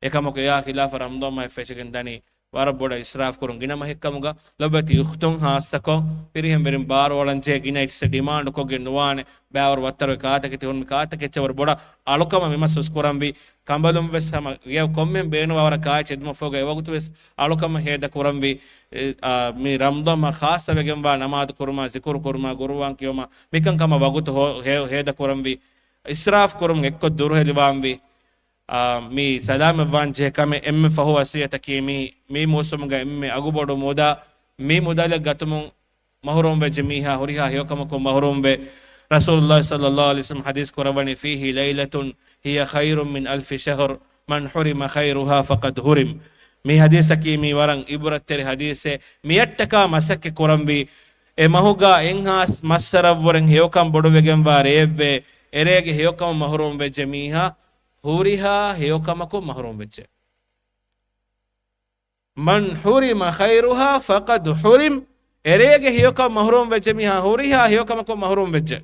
އެކަމަކު އެއާ ޚިލާފަށް ރަމަޟާން މަހެއް ފެށިގެން ދަނީ ވަރަށް ބޮޑަށް އިސްރާފް ކުރުން. ގިނަ މަހެއްކަމުގަ ލޮބުވެތި އުޚްތުން ހާއްސަކޮށް ފިރިހެންވެރިން ބާރުއަޅަންޖެހޭ ގިނަ އެއްޗެއް ޑިމާންޑް ކޮށްގެން ނުވާނެ. ބައިވަރު ވައްތަރުގެ ކާތަކެތި ހުރުމި ކާތަކެއްޗަށް ވަރަށް ބޮޑަށް އަޅުކަމަށް މި މަސް ހުސްކުރަންވީ. ކަނބަލުން ވެސް ހަމަ ކޮންމެހެން ބޭނުންވާ ވަރަށް ކާއެއްޗެއް އެދުމަށްފަހުގަ އެވަގުތު ވެސް އަޅުކަމަށް ހޭދަ ކުރަންވީ. އެ، އާ، މި ރަމަޟާން މަހަށް ޚާއްޞަވެގެންވާ ނަމާދު ކުރުމާ، ޒިކުރު ކުރުމާ، ޤުރުއާން ކިޔުމާ، މިކަންކަމަށް ވަގުތު ހޯ-، ހޭ-، ހޭދަ ކުރަންވީ. އިސްރާފް ކުރުން އެއްކޮށް ދުރުހެލިވާންވީ. އާ، މި ސަލާމަތްވާން ޖެހޭ ކަމެއް އެންމެ ފަހު ވަސިއްޔަތަކީ މި، މި މޫސުމުގަ އެންމެ އަގުބޮޑު މުދާ، މި މުދަލެއް ގަތުމުން މަހުރޫމް ވެއްޖެ މީހާ ހުރިހާ ހެޔޮކަމަކުން މަހުރޫމް ވޭ. ރަސޫލުﷲ ޞައްލައްލާހު ޢަލައިހި ވަސައްލަމަ ޙަދީޘް ކުރައްވަނީ، "فيه ليلة هي خير من ألف شهر، من حرم خيرها فقد حرم." މި ޙަދީޘަކީ މީ ވަރަށް ޢިބްރަތްތެރި ޙަދީޘެއް. މިއަށްޓަކާ މަސައްކަތް ކުރަންވީ، އެ މަހުގަ އެއްހާސް މައްސަރަށްވުރެން ހެޔޮކަން ބޮޑުވެގެންވާ ރެއެއްވޭ. އެރޭގެ ހެޔޮކަމުން މަހުރޫމް ވެއްޖެ މީހާ ހުރިހާ ހެޔޮކަމަކުން މަހުރޫމް ވެއްޖެ. "من حرم خيرها فقد حرم." އެރޭގެ ހެޔޮކަން މަހުރޫމް ވެއްޖެ މީހާ ހުރިހާ ހެޔޮކަމަކުން މަހުރޫމް ވެއްޖެ.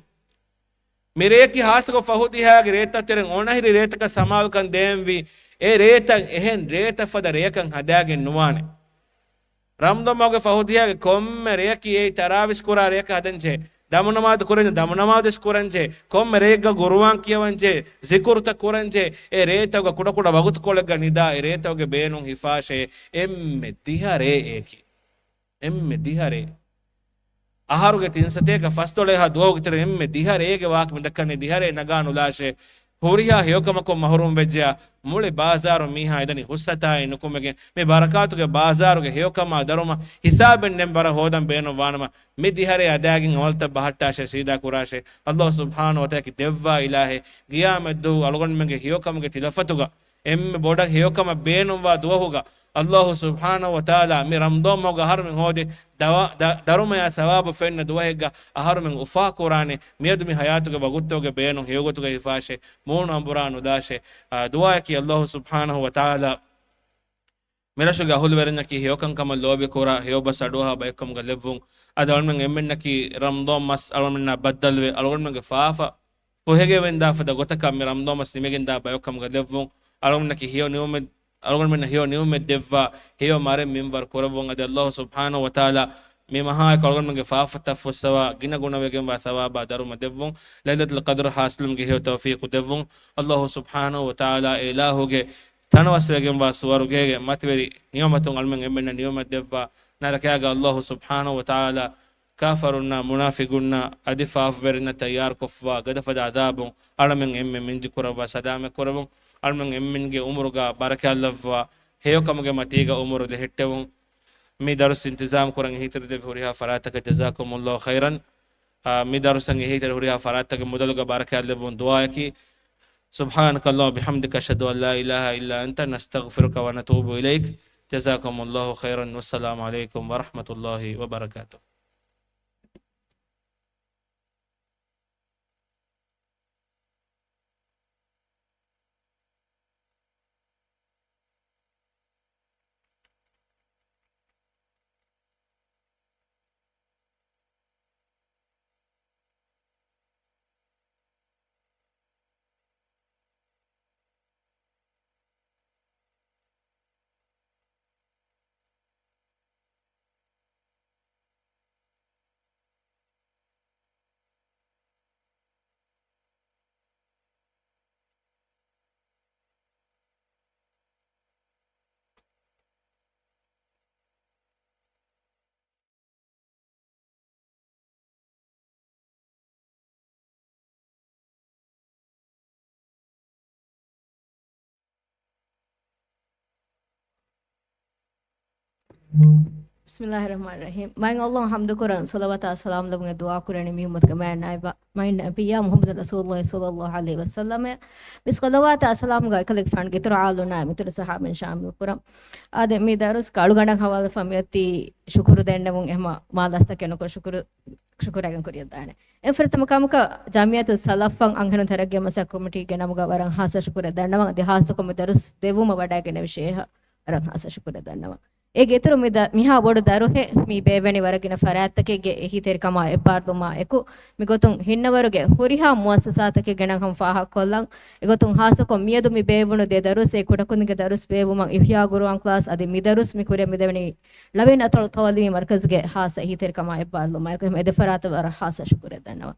މި ރެޔަކީ ހާއްސަކޮށް ފަހު ދިހައިގެ ރޭތައް ތެރެއިން އޮނަހިރި ރޭތަކަށް ސަމާލުކަން ދޭންވީ. އެ ރޭތައް އެހެން ރޭތައް ފަދަ ރެޔަކަށް ހަދާގެން ނުވާނެ. ރަމަޟާން މަހުގެ ފަހު ދިހައިގެ ކޮންމެ ރެޔަކީ އެއީ ތަރާވީސް ކުރާ ރެޔަކަށް ހަދަންޖެހޭ. ދަމުނަމާދު ކުރަންޖެހޭ، ދަމުނަމާދުވެސް ކުރަންޖެހޭ. ކޮންމެ ރެއެއްގަ ޤުރުއާން ކިޔަވަންޖެހޭ، ޒިކުރުތައް ކުރަންޖެހޭ. އެ ރޭތަކުގަ ކުޑަކުޑަ ވަގުތުކޮޅެއްގަ ނިދާ އެ ރޭތަކުގެ ބޭނުން ހިފާށޭ. އެންމެ ދިހަ ރޭ އެއަކީ. އެންމެ ދިހަ ރޭ. އަހަރުގެ ތިން ސަތޭކަ ފަސްދޮޅަހާ ދުވަހުގެ ތެރޭ އެންމެ ދިހަ ރޭގެ ވާހަކަ މި ދައްކަނީ. ދިހަ ރޭ ނަގާ ނުލާށޭ. ހުރިހާ ހެޔޮކަމަކުން މަހުރޫމް ވެއްޖެޔާ، މުޅި ބާޒާރު މީހާ އެދަނީ ހުސްއަތާއި ނުކުމެގެން. މި ބަރަކާތުގެ ބާޒާރުގެ ހެޔޮކަމާ ދަރުމަ ހިސާބެއް ނެތް ވަރަށް ހޯދަން ބޭނުން ވާނަމަ، މި ދިހަރޭ އަދާގެން އަމަލުތައް ބަހައްޓާށޭ، ސީދާ ކުރާށޭ. ﷲ ސުބްޙާނަހޫ ވަތަޢާލާ ކި ދެއްވާ އިލާހެއް، ގިޔާމަތްދުވަހު އަޅުގަނޑުމެންގެ ހެޔޮކަމުގެ ތިލަފަތުގަ އެންމެ ބޮޑަށް ހެޔޮކަމަށް ބޭނުންވާ ދުވަހުގަ، ﷲ ސުބްޙާނަހޫ ވަތަޢާލާ މި ރަމަޟާން މަހުގަ އަހަރުމެން ހޯދި ދަވަ-، ދަ-، ދަރުމަޔާ ސަވާބު ފެންނަ ދުވަހެއްގަ އަހަރުމެން އުފާކުރާނެ. މިއަދު މި ޙަޔާތުގެ ވަގުތުގެ ބޭނުން ހެޔޮގޮތުގަ ހިފާށޭ، މޫނު އަނބުރާ ނުދާށޭ. އާ، ދުޢާއަކީ ﷲ ސުބްޙާނަހޫ ވަތަޢާލާ މިރަށުގެ އަހުލުވެރިންނަކީ ހެޔޮކަންކަމަށް ލޯބިކުރާ، ހެޔޮބަސް އަޑުއަހާ ބައެއްކަމުގަ ލެއްވުން. އަދި އަޅުމެން އެންމެންނަކީ ރަމަޟާން މަސް އަޅުމެންނާ ބައްދަލުވެ، އަޅުގަނޑުމެންގެ ފާފަ ފުހެގެވެންދާ ފަދަ ގޮތަކަށް މި ރަމަޟާން މަސް ނިމިގެންދާ ބައެއްކަމުގަ ލެއްވުން. އަޅުގަނޑުމެންނަކީ ހެޔޮ ނިޢުމަތް އަޅުގަނޑުމެންނަށް ހެޔޮ ނިޢުމަތް ދެއްވާ، ހެޔޮ މަރެއް މިންވަރު ކުރައްވުން. އަދި ﷲ ސުބްޙާނަހޫ ވަތަޢާލާ މި މަހާއެކު އަޅުގަނޑުމެންގެ ފާފަތައް ފުއްސަވާ، ގިނަ ގުނަވެގެންވާ ޘަވާބާ ދަރުމަ ދެއްވުން. ލައިލަތުލް ޤަދްރު ޙާޞިލުވުމުގެ ހެޔޮ ތައުފީޤު ދެއްވުން. ﷲ ސުބްޙާނަހޫ ވަތަޢާލާ އެ އިލާހުގެ ތަނަވަސްވެގެންވާ ސުވަރުގޭގެ މަތިވެރި ނިޢުމަތުން އަޅުމެން އެންމެންނަށް ނިޢުމަތް ދެއްވާ، ނަރަކައިގަ ﷲ ސުބްޙާނަހޫ ވަތަޢާލާ ކާފަރުންނާ މުނާފިޤުންނާ އަދި ފާފަވެރިންނަށް ތައްޔާރުކޮށްފަވާ ގަދަފަދަ ޢަޛާބުން އަޅަމެން އެންމެން މިންޖުކުރައްވާ ސަލާމަތް ކުރެވުން. އަޅަމެން އެންމެންގެ އުމުރުގަ ބަރަކާތްލައްވާ ހެޔޮކަމުގެ މަތީގަ އުމުރު ލެހެއްޓެވުން. މި ދަރުސް އިންތިޒާމް ކުރަން އެހީތެރި ދެއްވި ހުރިހާ ފަރާތްތަކަށް ޖަޒާކުމުﷲ ޚައިރަން. އާ، މި ދަރުސަށް އެހީތެރި ހުރިހާ ފަރާތްތަކުގެ މުދަލުގަ ބަރަކާތްލެއްވުން ދުޢާއަކީ. سبحانك اللهم وبحمدك، أشهد أن لا إله إلا أنت، نستغفرك ونتوب إليك. جزاكم الله خيرا، والسلام عليكم ورحمة الله وبركاته. بسم الله الرحمن الرحيم. މާތް ﷲ އަށް ޙަމްދު ކުރަން، ޞަލަވާތާ ސަލާމް ލެއްވުން ދުޢާ ކުރަނީ މި އުއްމަތުގެ މާތް ނަބިއްޔާ މުޙައްމަދު ރަސޫލުﷲ ޞައްލަﷲ ޢަލައިހި ވަސައްލަމަށް. މި ޞަލަވާތާ ސަލާމްގަ އެކަލޭގެފާނުގެ އިތުރު އާލުންނާ އިތުރު ޞަޙާބީން ޝާމިލް ކުރަން. އާދެ، މި ދަރުސްގަ އަޅުގަނޑަށް ޙަވާލުވެފަ މިއޮތީ ޝުކުރު ދެންނެވުން، އެހެމަ މާ ލަސްތަކެއް ނުކޮށް ޝުކުރު ޝުކުރެއް ކުރިޔަށްދާނެ. އެ ފުރަތަމަ ކަމަކަށް ޖަމްޢިއްޔަތު ސަލަފްއަށް އަންހެނުން ތަރައްގީ މަސައްކަތް ކޮމިޓީގެ ނަމުގަ ވަރަށް ހާއްސަ ޝުކުރެއް ދަންނަވަން. އަދި ހާއްސަކޮށް މި ދަރުސް ދެއްވުމަށް ވަޑައިގެންނެވި ޝޭހަށް ވަރަށް ހާއްސަ ޝުކުރެއް ދަންނަވަން. އޭގެ އިތުރު މި ދަ-، މިހާ ބޮޑު ދަރުހެއް މި ބޭއްވެނީ ވަރަށް ގިނަ ފަރާތްތަކެއްގެ އެހީތެރިކަމާ އެއްބާރުލުމާ އެކު، މިގޮތުން ހިންނަވަރުގެ ހުރިހާ މުއައްސަސާތަކެއްގެ ނަން ހަމަ ފާހަގަކޮށްލަން. އެގޮތުން ހާއްސަކޮށް މިއަދު މި ބޭއްވުނު ދެ ދަރުސް އެ ކުޑަކުދިންގެ ދަރުސް ބޭއްވުމަށް އިޙްޔާ ޤުރުއާން ކްލާސް އަދި މި ދަރުސް މި ކުރިއަށް މިދެވެނީ ޅަވެން އަތޮޅު ތަޢުލީމީ މަރުކަޒުގެ ހާއްސަ އެހީތެރިކަމާ އެއްބާރުލުމާއެކު އެހެމަ އެ ދެ ފަރާތަށް ވަރަށް ހާއްސަ ޝުކުރެއް ދަންނަވަން.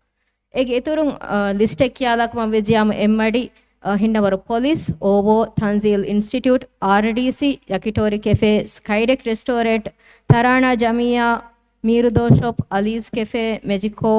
އޭގެ އިތުރުން، އާ، ލިސްޓެއް ކިޔާލާކަމަށް ވެއްޖިއްޔާމު އެއްމަޑި، އާ، ހިންނަވަރު ޕޮލިސް، އޯވޯ، ތަންޒީލް އިންސްޓިޓިއުޓް، އާރްޑީސީ، ޔަކިޓޯރި ކެފޭ، ސްކައިޑެކް ރެސްޓޯރެންޓް، ތަރާނާ ޖަމިއްޔާ، މީރުދޯ ޝޮޕް، އަލީޒް ކެފޭ، މެޖިކޯ،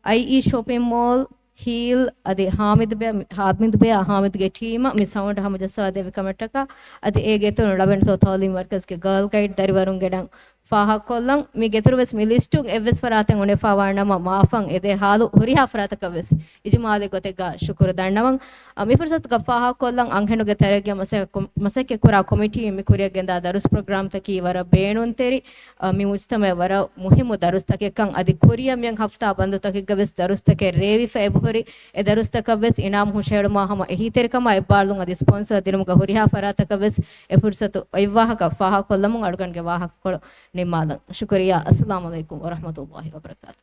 އައިއީ ޝޮޕިން މޯލް، ހީލް އަދި ހާމިދުބެ-، ހާމިދުބެއާ ހާމިދުގެ ޓީމަށް މި ސައުންޑް ހަމަޖައްސަވާ ދެއްވި ކަމަށްޓަކާ، އަދި އޭގެ އިތުރުން ޅަވެން ތަޢުލީމީ މަރުކަޒުގެ ގާލް ގައިޑް ދަރިވަރުންގެ ނަން ފާހަގަކޮށްލަން. މީގެ އިތުރުން ވެސް މި ލިސްޓުން އެއްވެސް ފަރާތެއް އުނެފާވާނަމަ، މާފަށް އެދޭ ހާލު ހުރިހާ ފަރާތަކަށް ވެސް އިޖުމާލީ ގޮތެއްގަ ޝުކުރު ދަންނަވަން. އަ، މި ފުރުސަތުގަ ފާހަގަކޮށްލަން އަންހެނުގެ ތަރައްގީ މަސައްކަތް ކޮ-، މަސައްކަތް ކުރާ ކޮމިޓީން މި ކުރިއަށް ގެންދާ ދަރުސް ޕްރޮގްރާމްތަކީ ވަރަށް ބޭނުންތެރި، އަ، މި މުޖްތަމަޢަށް ވަރަށް މުހިއްމު ދަރުސްތަކެއްކަން. އަދި ކުރިއަށް މިއަން ހަފްތާ ބަންދުތަކެއްގަ ވެސް ދަރުސްތަކެއް ރޭވިފަ އެބަހުރި. އެ ދަރުސްތަކަށް ވެސް އިނާމު ހުށަހެޅުމާ ހަމަ އެހީތެރިކަމާ އެއްބާރުލުން އަދި ސްޕޮންސަރ ދިނުމުގަ ހުރިހާ ފަރާތަކަށް ވެސް އެ ފުރުސަތު އޮތް ވާހަކަ ފާހަގަކޮށްލަމުން އަޅުގަނޑުގެ ވާހަކަކޮޅު ނިންމާލަން. ޝުކުރިއްޔާ. އައްސަލާމު ޢަލައިކުމް ވަރަޙްމަތުﷲ ވަބަރަކާތުހު.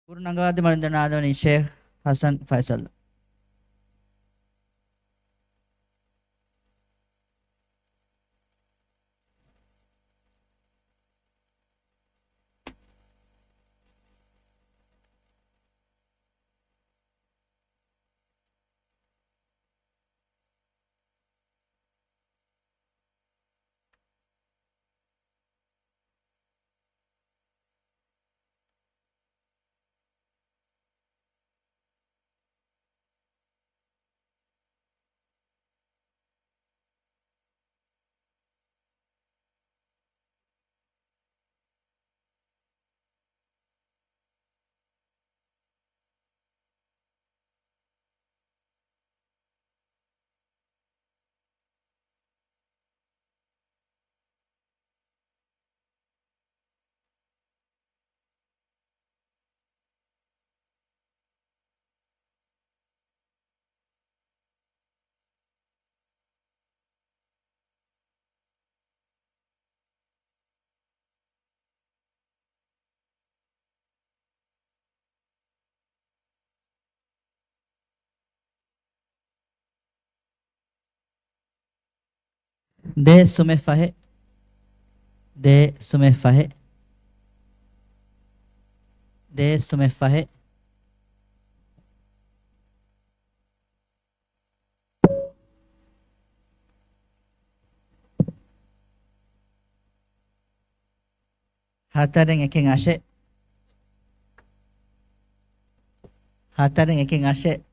ކުރުނަގާދި މަޅިންދަނާދަވަނީ ޝޭޚް ޙަސަން ފައިސަލް. ދޭއް ސުމެއް ފަހެއް. ދޭއް ސުމެއް ފަހެއް. ދޭއް ސުމެއް ފަހެއް. ހަތަރެއް އެކެއް އަށެއް. ހަތަރެއް އެކެއް އަށެއް.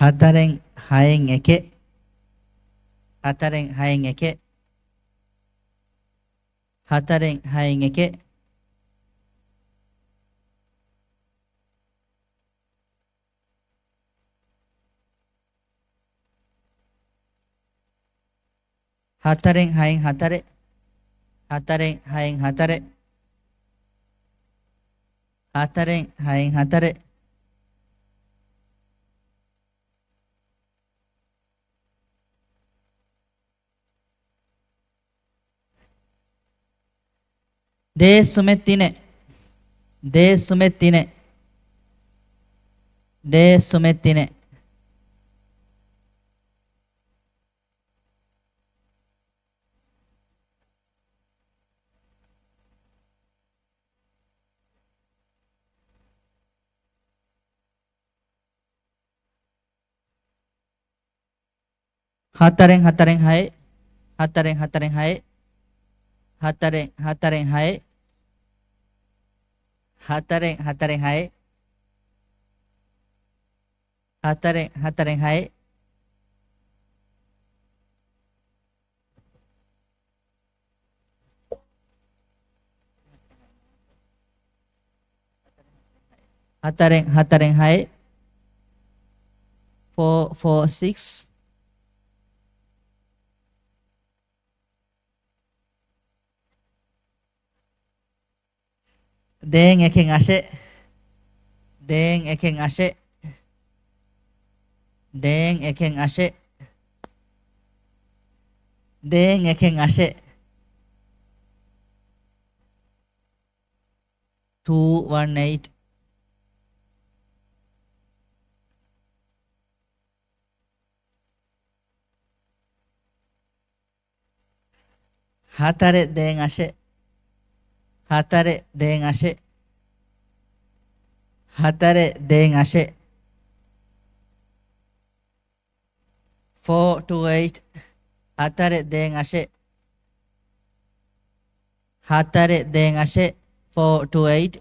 ހަތަރެއް ހައެއް އެކެއް. ހަތަރެއް ހައެއް އެކެއް. ހަތަރެއް ހައެއް އެކެއް. ހަތަރެއް ހައެއް ހަތަރެއް. ހަތަރެއް ހައެއް ހަތަރެއް. ހަތަރެއް ހައެއް ހަތަރެއް. ދޭއް ސުމެއް ތިނެއް. ދޭއް ސުމެއް ތިނެއް. ދޭއް ސުމެއް ތިނެއް. ހަތަރެއް ހަތަރެއް ހައެއް. ހަތަރެއް ހަތަރެއް ހައެއް. ހަތަރެއް ހަތަރެއް ހައެއް. ހަތަރެއް ހަތަރެއް ހައެއް. ހަތަރެއް ހަތަރެއް ހައެއް. ހަތަރެއް ހަތަރެއް ހައެއް. ފޯ ފޯ ސިކްސް. ދޭއް އެކެއް އަށެއް. ދޭއް އެކެއް އަށެއް. ދޭއް އެކެއް އަށެއް. ދޭއް އެކެއް އަށެއް. ޓޫ ވަން އެއިޓް. ހަތަރެއް ދޭއް އަށެއް. ހަތަރެއް ދޭއް އަށެއް. ހަތަރެއް ދޭއް އަށެއް. ފޯ ޓޫ އެއިޓް. ހަތަރެއް ދޭއް އަށެއް. ހަތަރެއް ދޭއް އަށެއް. ފޯ ޓޫ އެއިޓް.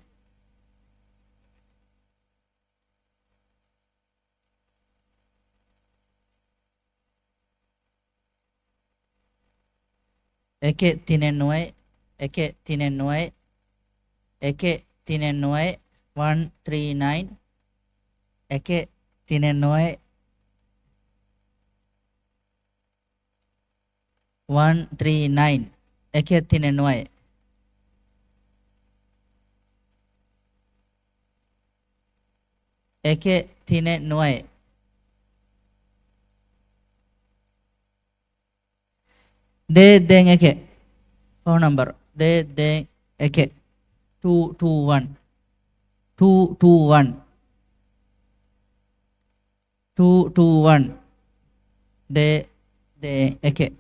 އެކެއް ތިނެއް ނުވައެއް. އެކެއް ތިނެއް ނުވައެއް. އެކެއް ތިނެއް ނުވައެއް. ވަން ތްރީ ނައިން. އެކެއް ތިނެއް ނުވައެއް. ވަން ތްރީ ނައިން. އެކެއް ތިނެއް ނުވައެއް. އެކެއް ތިނެއް ނުވައެއް. ދޭއް ދޭއް އެކެއް. ނަމްބަރު. ދޭ ދޭއް އެކެއް. ޓޫ ޓޫ ވަން. ޓޫ ޓޫ ވަން. ޓޫ ޓޫ ވަން. ދޭ ދޭއް އެކެއް.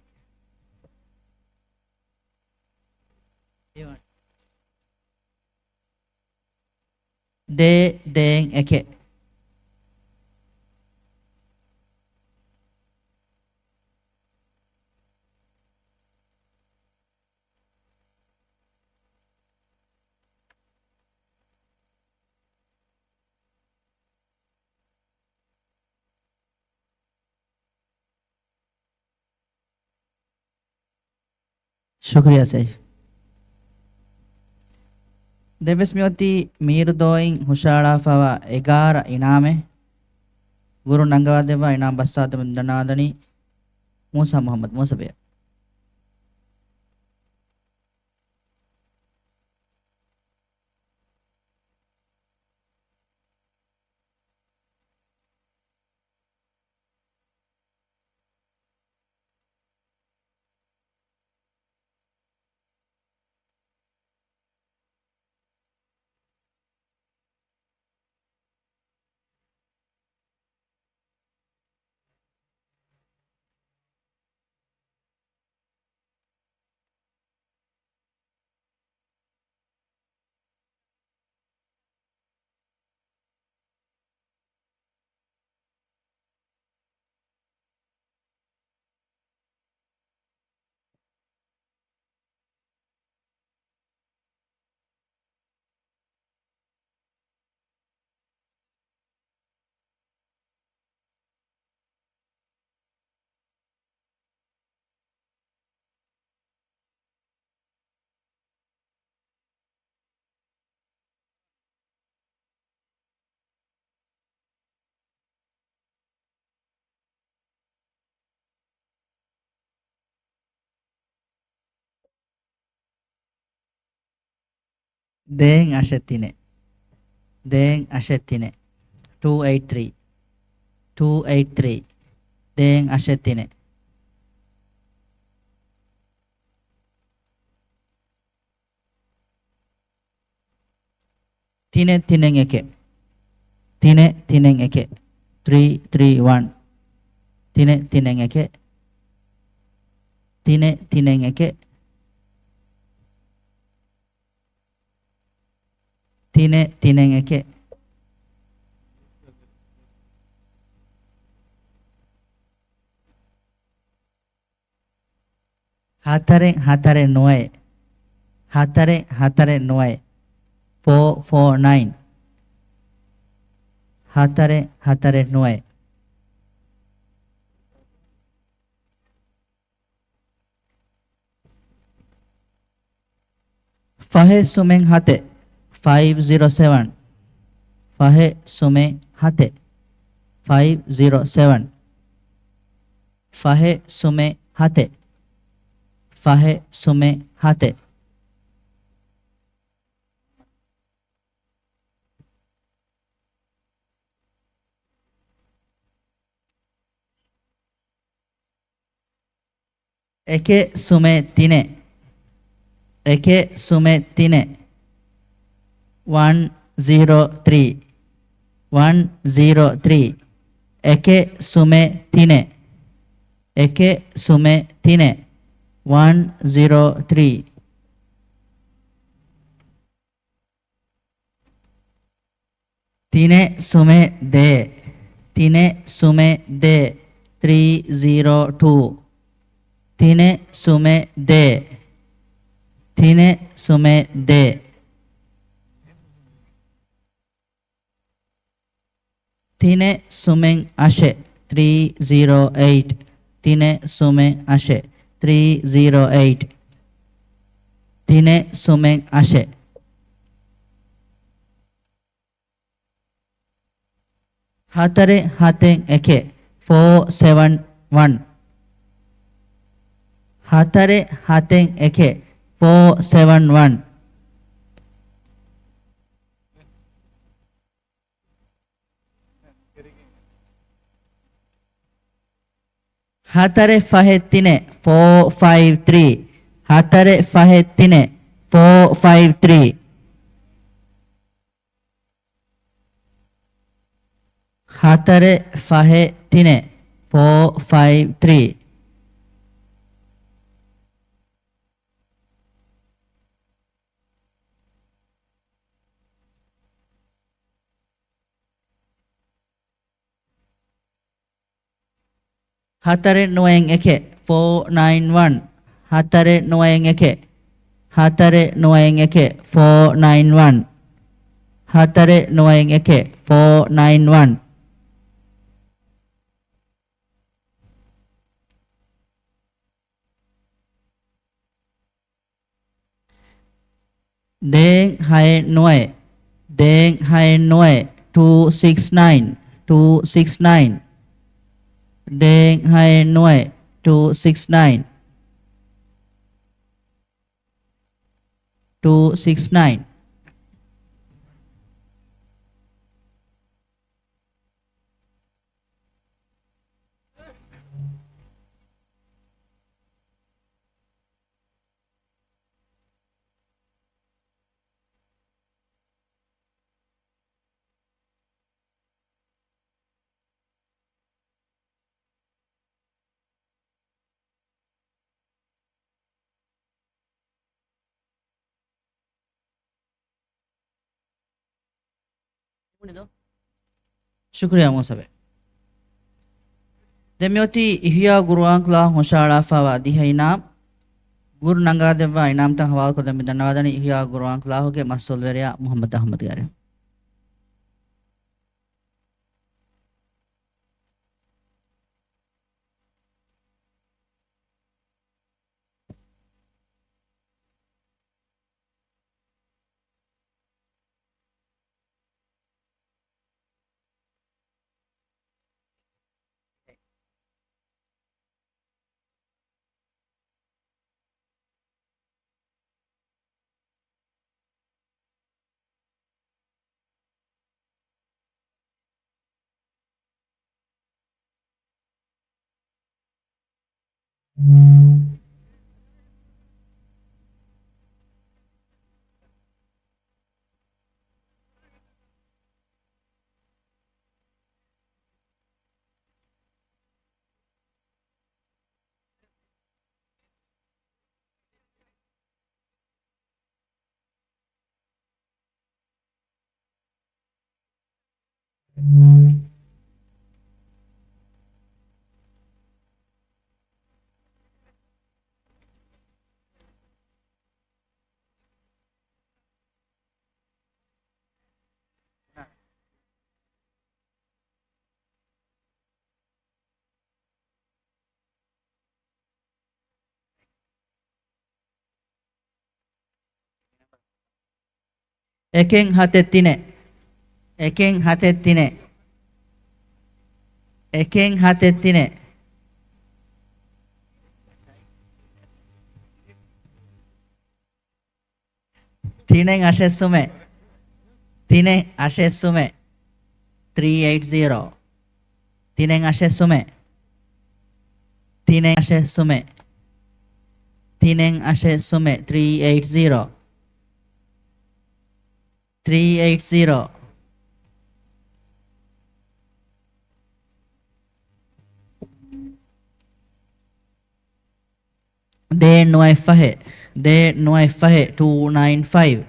ދޭ ދޭއް އެކެއް. ޝުކުރިއްޔާ ސައިފް. ދެންވެސް މިއޮތީ މީރުދޯއިން ހުށައަޅާފައިވާ އެގާރަ އިނާމެއް. ގުރު ނަންގަވާދެއްވާ އިނާމް ބައްސާދެމުން ދަންނަވާލަނީ މޫސާ މުޙައްމަދު މޫސަބެޔަށް. ދޭއް އަށެއް ތިނެއް. ދޭއް އަށެއް ތިނެއް. ޓޫ އެއިޓް ތްރީ. ޓޫ އެއިޓް ތްރީ. ދޭއް އަށެއް ތިނެއް. ތިނެއް ތިނެއް އެކެއް. ތިނެއް ތިނެއް އެކެއް. ތްރީ ތްރީ ވަން. ތިނެއް ތިނެއް އެކެއް. ތިނެއް ތިނެއް އެކެއް. ތިނެއް ތިނެއް އެކެއް. ހަތަރެއް ހަތަރެއް ނުވައެއް. ހަތަރެއް ހަތަރެއް ނުވައެއް. ފޯ ފޯ ނައިން. ހަތަރެއް ހަތަރެއް ނުވައެއް. ފަހެއް ސުމެއް ހަތެއް. ފައިވް ޒީރޯ ސެވަން. ފަހެއް ސުމެއް ހަތެއް. ފައިވް ޒީރޯ ސެވަން. ފަހެއް ސުމެއް ހަތެއް. ފަހެއް ސުމެއް ހަތެއް. އެކެއް ސުމެއް ތިނެއް. އެކެއް ސުމެއް ތިނެއް. ވަން ޒީރޯ ތްރީ. ވަން ޒީރޯ ތްރީ. އެކެއް ސުމެއް ތިނެއް. އެކެއް ސުމެއް ތިނެއް. ވަން ޒީރޯ ތްރީ. ތިނެއް ސުމެއް ދޭއް. ތިނެއް ސުމެއް ދޭއް. ތްރީ ޒީރޯ ޓޫ. ތިނެއް ސުމެއް ދޭއް. ތިނެއް ސުމެއް ދޭއް. ތިނެއް ސުމެއް އަށެއް. ތްރީ ޒީރޯ އެއިޓް. ތިނެއް ސުމެއް އަށެއް. ތްރީ ޒީރޯ އެއިޓް. ތިނެއް ސުމެއް އަށެއް. ހަތަރެއް ހަތެއް އެކެއް. ފޯ ސެވަން ވަން. ހަތަރެއް ހަތެއް އެކެއް. ފޯ ސެވަން ވަން. ހަތަރެއް ފަހެއް ތިނެއް. ފޯ ފައިވް ތްރީ. ހަތަރެއް ފަހެއް ތިނެއް، ފޯ ފައިވް ތްރީ. ހަތަރެއް ފަހެއް ތިނެއް، ފޯ ފައިވް ތްރީ. ހަތަރެއް ނުވައެއް އެކެއް، ފޯ ނައިން ވަން. ހަތަރެއް ނުވައެއް އެކެއް، ހަތަރެއް ނުވައެއް އެކެއް، ފޯ ނައިން ވަން. ހަތަރެއް ނުވައެއް އެކެއް، ފޯ ނައިން ވަން. ދޭން ހައެއް ނުވައެއް، ދޭން ހައެއް ނުވައެއް، ޓޫ ސިކްސް ނައިން، ޓޫ ސިކްސް ނައިން. ދޭން ހައެއް ނުވައެއް، ޓޫ ސިކްސް ނައިން. ޓޫ ސިކްސް ނައިން. ޝުކުރިއްޔާ މޫސަބެ. ދެން މިއޮތީ އިޙްޔާ ޤުރުއާން ކްލާހުން ހުށަހަޅާފައިވާ ދިހަ އިނާމް. ގުރު ނަންގާދެއްވާ އިނާމްތައް ޙަވާލުކޮށްދޭން މި ދަންނަވާދަނީ އިޙްޔާ ޤުރުއާން ކްލާހުގެ މަސްއޫލުވެރިޔާ މުޙައްމަދު އަޙްމަދުގެ އަރިހުން. އެކެއް ހަތެއް ތިނެއް. އެކެއް ހަތެއް ތިނެއް. އެކެއް ހަތެއް ތިނެއް. ތިނެއް އަށެއް ސުމެއް. ތިނެއް އަށެއް ސުމެއް. ތްރީ އެއިޓް ޒީރޯ. ތިނެއް އަށެއް ސުމެއް. ތިނެއް އަށެއް ސުމެއް. ތިނެއް އަށެއް ސުމެއް. ތްރީ އެއިޓް ޒީރޯ. ތްރީ އެއިޓް ޒީރޯ. ދޭއް ނުވައެއް ފަހެއް، ދޭއް ނުވައެއް ފަހެއް، ޓޫ ނައިން ފައިވް،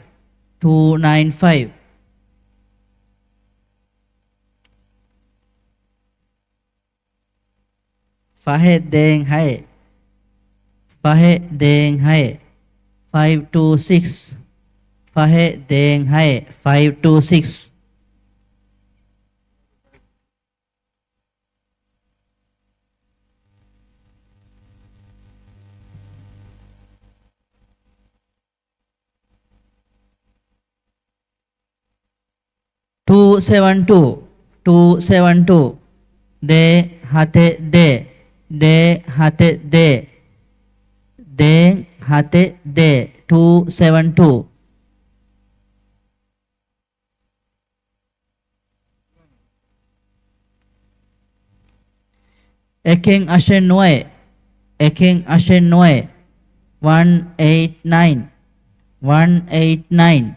ޓޫ ނައިން ފައިވް. ފަހެއް ދޭއް ހައެއް، ފަހެއް ދޭއް ހައެއް، ފައިވް ޓޫ ސިކްސް، ފަހެއް ދޭއް ހައެއް، ފައިވް ޓޫ ސިކްސް. ޓޫ ސެވަން ޓޫ، ޓޫ ސެވަން ޓޫ. ދޭއް ހަތެއް ދޭއް، ދޭއް ހަތެއް ދޭއް. ދޭއް ހަތެއް ދޭއް، ޓޫ ސެވަން ޓޫ. އެކެއް އަށެއް ނުވައެއް، އެކެއް އަށެއް ނުވައެއް، ވަން އެއިޓް ނައިން. ވަން އެއިޓް ނައިން.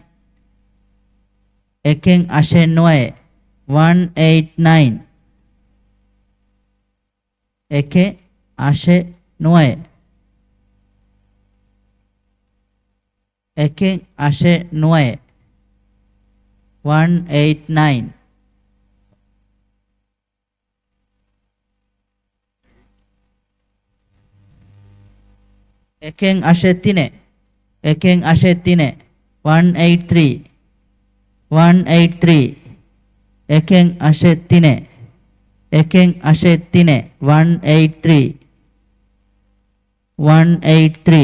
އެކެއް އަށެއް ނުވައެއް. ވަން އެއިޓް ނައިން. އެކެއް އަށެއް ނުވައެއް. އެކެއް އަށެއް ނުވައެއް. ވަން އެއިޓް ނައިން. އެކެއް އަށެއް ތިނެއް. އެކެއް އަށެއް ތިނެއް. ވަން އެއިޓް ތްރީ. ވަން އެއިޓް ތްރީ. އެކެއް އަށެއް ތިނެއް. އެކެއް އަށެއް ތިނެއް. ވަން އެއިޓް ތްރީ. ވަން އެއިޓް ތްރީ.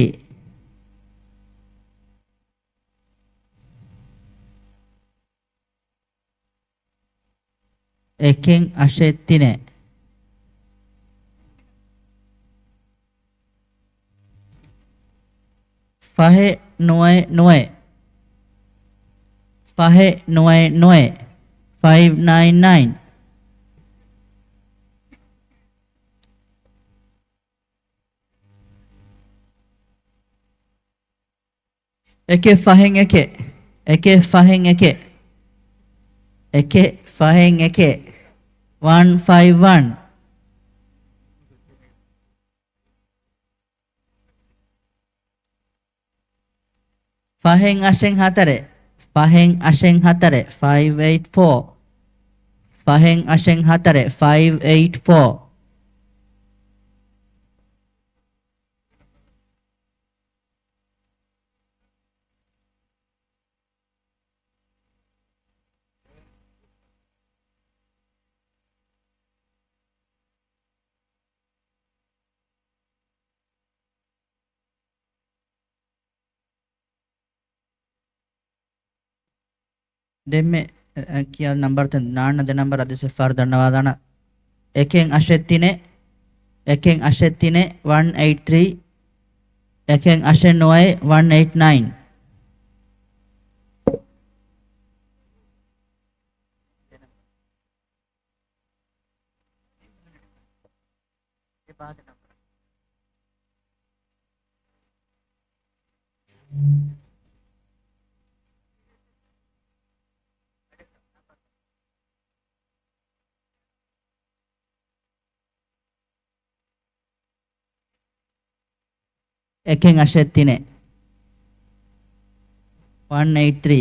އެކެއް އަށެއް ތިނެއް. ފަހެއް ނުވައެއް ނުވައެއް. ފަހެއް ނުވައެއް ނުވައެއް. ފައިވް ނައިން ނައިން. އެކެއް ފަހެއް އެކެއް. އެކެއް ފަހެއް އެކެއް. އެކެއް ފަހެއް އެކެއް. ވަން ފައިވް ވަން. ފަހެއް އަށެއް ހަތަރެއް. ފަހެއް އަށެއް ހަތަރެއް. ފައިވް އެއިޓް ފޯ. ފަހެއް އަށެއް ހަތަރެއް. ފައިވް އެއިޓް ފޯ. ދެންމެ، އަ، އަ، ކިޔާ ނަންބަރުތައް ނާންނަ ދެ ނަންބަރު އަދި ސެފާރު ދަންނަވާލާނަ. އެކެއް އަށެއް ތިނެއް. އެކެއް އަށެއް ތިނެއް. ވަން އެއިޓް ތްރީ. އެކެއް އަށެއް ނުވައެއް. ވަން އެއިޓް ނައިން. އެކެއް އަށެއް ތިނެއް. ވަން އެއިޓް ތްރީ.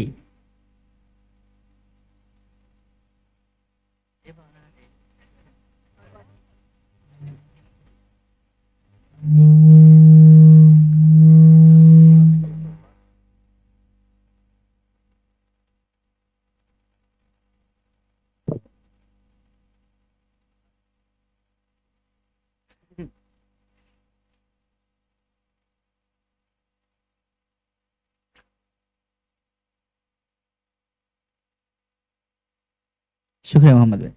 ޝުކުރިއްޔާ މުޙައްމަދު ބެ.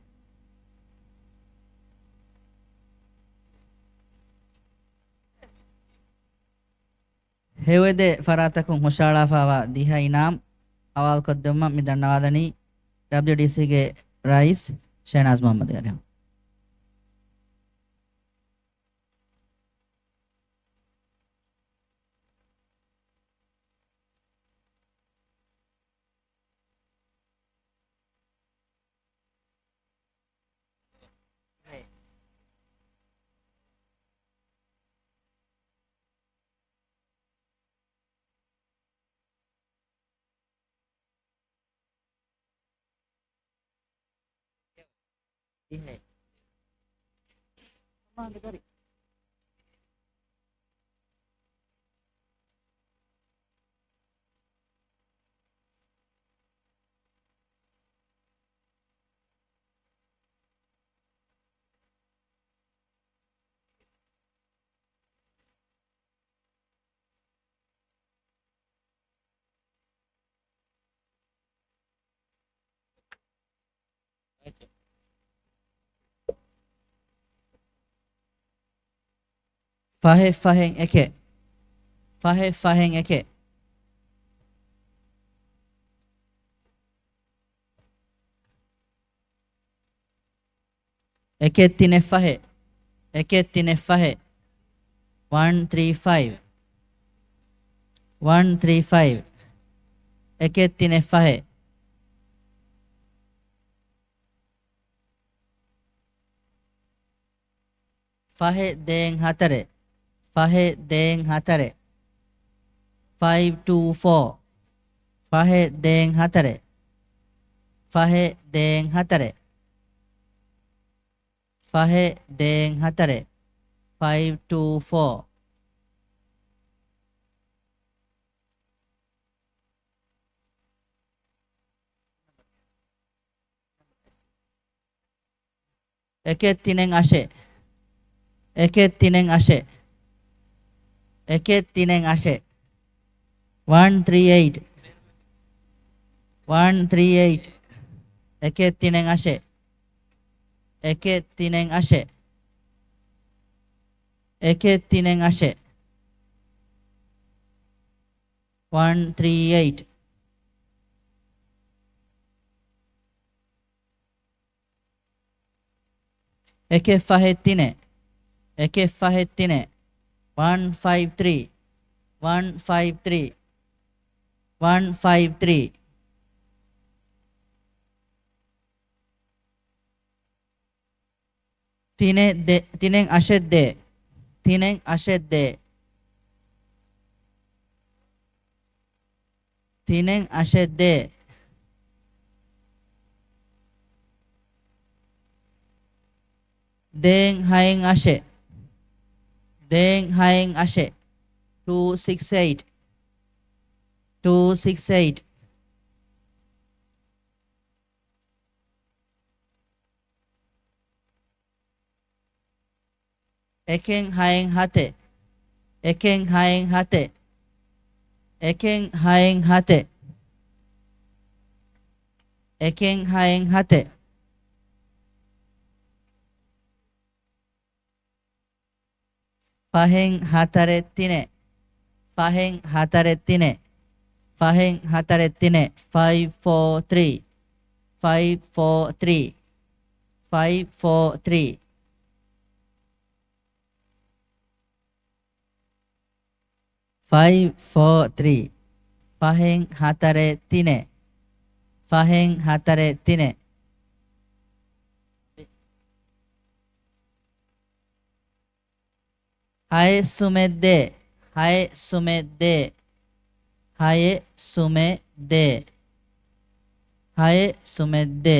ހެޔޮއެދޭ ފަރާތަކުން ހުށައަޅާފައިވާ ދިހަ އިނާމް އަވާލުކޮށްދެއްވުމަށް މި ދަންނަވާލަނީ ޑަބްލިއުޑީސީގެ ރައީސް ޝެހްނާޒް މުޙައްމަދު އަރިހަށް. ފަހެއް ފަހެއް އެކެއް. ފަހެއް ފަހެއް އެކެއް. އެކެއް ތިނެއް ފަހެއް. އެކެއް ތިނެއް ފަހެއް. ވަން ތްރީ ފައިވް. ވަން ތްރީ ފައިވް. އެކެއް ތިނެއް ފަހެއް. ފަހެއް ދޭން ހަތަރެއް. ފަހެއް ދޭން ހަތަރެއް. ފައިވް ޓޫ ފޯ. ފަހެއް ދޭން ހަތަރެއް. ފަހެއް ދޭން ހަތަރެއް. ފަހެއް ދޭން ހަތަރެއް. ފައިވް ޓޫ ފޯ. އެކެއް ތިނެއް އަށެއް. އެކެއް ތިނެއް އަށެއް. އެކެއް ތިނެއް އަށެއް. ވަން ތްރީ އެއިޓް. ވަން ތްރީ އެއިޓް. އެކެއް ތިނެއް އަށެއް. އެކެއް ތިނެއް އަށެއް. އެކެއް ތިނެއް އަށެއް. ވަން ތްރީ އެއިޓް. އެކެއް ފަހެއް ތިނެއް. އެކެއް ފަހެއް ތިނެއް. ވަން ފައިވް ތްރީ. ވަން ފައިވް ތްރީ. ވަން ފައިވް ތްރީ. ތިނެއް ދެ-، ތިނެއް އަށެއް ދޭ. ތިނެއް އަށެއް ދޭ. ތިނެއް އަށެއް ދޭ. ދޭން ހައެއް އަށެއް. ދޭން ހައެއް އަށެއް. ޓޫ ސިކްސް އެއިޓް. ޓޫ ސިކްސް އެއިޓް. އެކެއް ހައެއް ހަތެއް. އެކެއް ހައެއް ހަތެއް. އެކެއް ހައެއް ހަތެއް. އެކެއް ހައެއް ހަތެއް. ފަހެއް ހަތަރެއް ތިނެއް. ފަހެއް ހަތަރެއް ތިނެއް. ފަހެއް ހަތަރެއް ތިނެއް. ފައިވް ފޯ ތްރީ. ފައިވް ފޯ ތްރީ. ފައިވް ފޯ ތްރީ. ފައިވް ފޯ ތްރީ. ފަހެއް ހަތަރެއް ތިނެއް. ފަހެއް ހަތަރެއް ތިނެއް. ހައެއް ސުމެއް ދޭ. ހައެއް ސުމެއް ދޭ. ހައެއް ސުމެއް ދޭ. ހައެއް ސުމެއް ދޭ.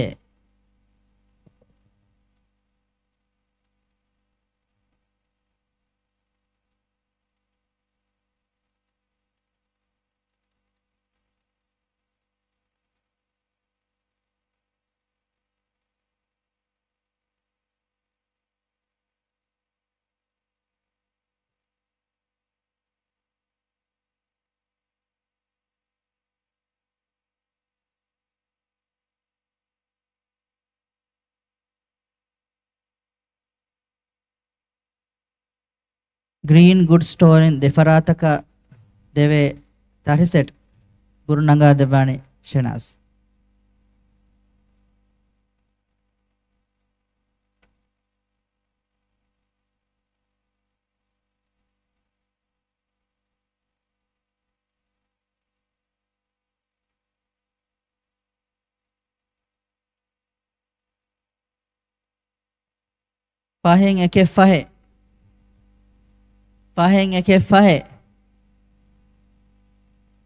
ގްރީން ގުޑް ސްޓޯރިން ދެފަރާތަކަށް ދެވޭ ތަރި ސެޓް ގުރު ނަގާ ދެއްވާނީ ޝެނާޒް. ފަހެއް އެކެއް ފަހެއް. ފަހެއް އެކެއް ފަހެއް.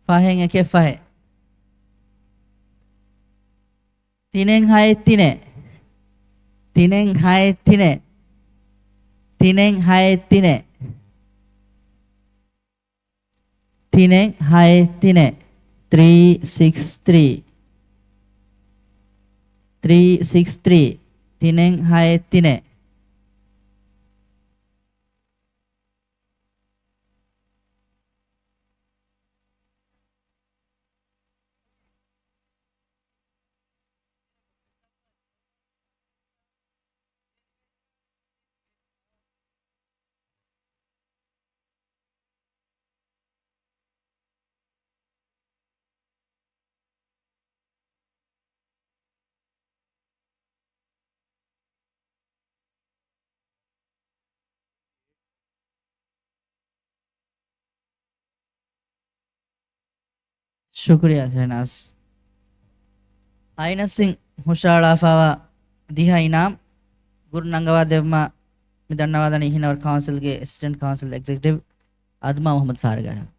ފަހެއް އެކެއް ފަހެއް. ތިނެއް ހައެއް ތިނެއް. ތިނެއް ހައެއް ތިނެއް. ތިނެއް ހައެއް ތިނެއް. ތިނެއް ހައެއް ތިނެއް. ތްރީ ސިކްސް ތްރީ. ތްރީ ސިކްސް ތްރީ. ތިނެއް ހައެއް ތިނެއް. ޝުކުރިއްޔާ ޝެހްނާޒް. އައިނަސްއިން ހުށަހަޅާފައިވާ ދިހަ އިނާމް ގުރު ނަންގަވާ ދެއްވުމަށް މި ދަންނަވާލަނީ ހިނަވަރު ކައުންސިލްގެ އެސިސްޓެންޓް ކައުންސިލް އެގްޒެކެޓިވް އަދުމާ މުހައްމަދު ފާރިގާރަށް.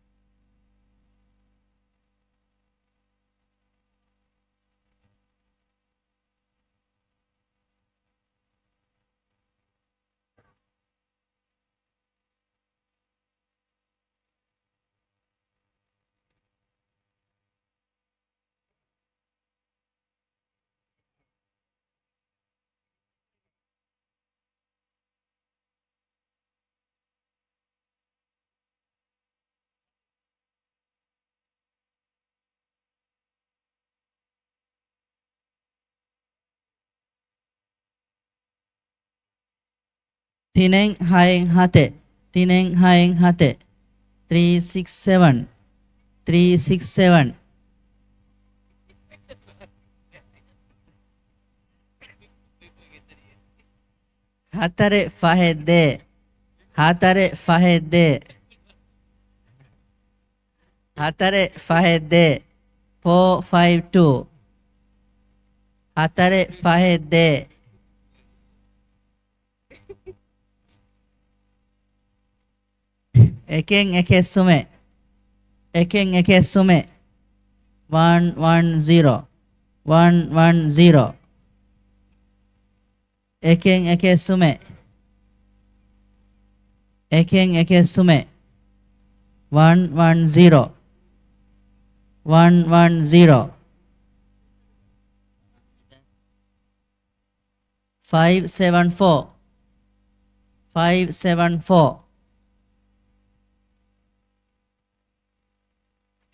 ތިނެއް ހައެއް ހަތެއް، ތިނެއް ހައެއް ހަތެއް، ތްރީ ސިކްސް ސެވަން، ތްރީ ސިކްސް ސެވަން. ހަތަރެއް ފަހެއް ދޭއް، ހަތަރެއް ފަހެއް ދޭއް، ހަތަރެއް ފަހެއް ދޭއް، ފޯ ފައިވް ޓޫ. ހަތަރެއް ފަހެއް ދޭއް. އެކެއް އެކެއް ސުމެއް، އެކެއް އެކެއް ސުމެއް، ވަން ވަން ޒީރޯ، ވަން ވަން ޒީރޯ. އެކެއް އެކެއް ސުމެއް، އެކެއް އެކެއް ސުމެއް، ވަން ވަން ޒީރޯ، ވަން ވަން ޒީރޯ. ފައިވް ސެވަން ފޯ، ފައިވް ސެވަން ފޯ،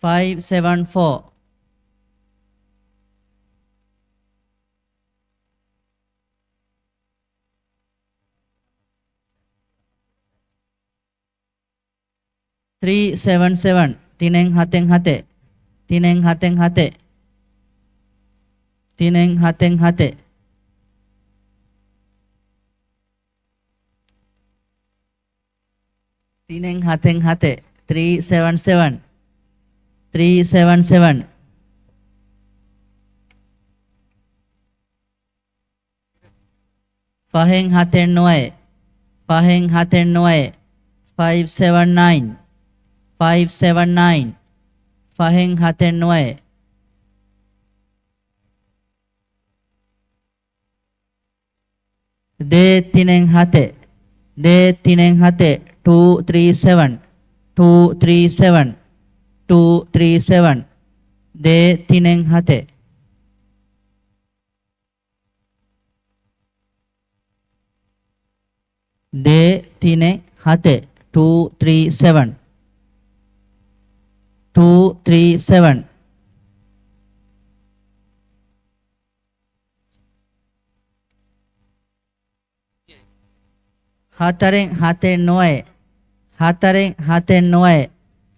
ފައިވް ސެވަން ފޯ. ތްރީ ސެވަން ސެވަން، ތިނެއް ހަތެއް ހަތެއް، ތިނެއް ހަތެއް ހަތެއް، ތިނެއް ހަތެއް ހަތެއް. ތިނެއް ހަތެއް ހަތެއް، ތްރީ ސެވަން ސެވަން، ތްރީ ސެވަން ސެވަން. ފަހެއް ހަތެއް ނުވައެއް، ފަހެއް ހަތެއް ނުވައެއް، ފައިވް ސެވަން ނައިން، ފައިވް ސެވަން ނައިން، ފަހެއް ހަތެއް ނުވައެއް. ދޭއް ތިނެއް ހަތެއް، ދޭއް ތިނެއް ހަތެއް، ޓޫ ތްރީ ސެވަން، ޓޫ ތްރީ ސެވަން، ޓޫ ތްރީ ސެވަން. ދޭއް ތިނެއް ހަތެއް. ދޭއް ތިނެއް ހަތެއް، ޓޫ ތްރީ ސެވަން، ޓޫ ތްރީ ސެވަން. ހަތަރެއް ހަތެއް ނުވައެއް، ހަތަރެއް ހަތެއް ނުވައެއް،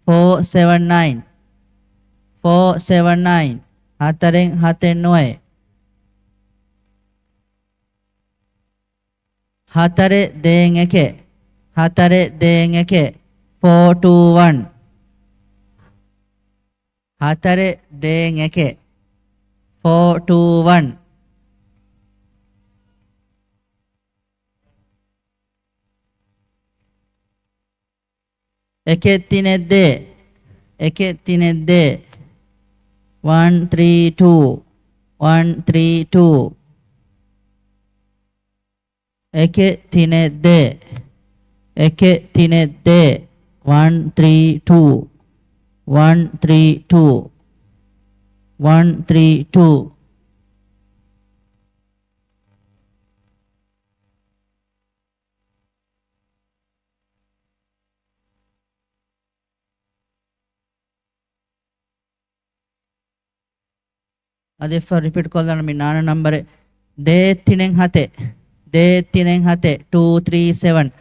ފޯ ސެވަން ނައިން، ފޯ ސެވަން ނައިން، ހަތަރެއް ހަތެއް ނުވައެއް. ހަތަރެއް ދޭއް އެކެއް، ހަތަރެއް ދޭއް އެކެއް، ފޯ ޓޫ ވަން. ހަތަރެއް ދޭއް އެކެއް، ފޯ ޓޫ ވަން. އެކެއް ތިނެއް ދޭއް، އެކެއް ތިނެއް ދޭއް، ވަން ތްރީ ޓޫ، ވަން ތްރީ ޓޫ. އެކެއް ތިނެއް ދޭއް، އެކެއް ތިނެއް ދޭއް، ވަން ތްރީ ޓޫ، ވަން ތްރީ ޓޫ، ވަން ތްރީ ޓޫ. އަދި އެއްފަހަރު ރިޕީޓް ކޮށްލަން މި ނާންނަ ނަންބަރެއް. ދޭއް ތިނެއް ހަތެއް، ދޭއް ތިނެއް ހަތެއް، ޓޫ ތްރީ ސެވަން،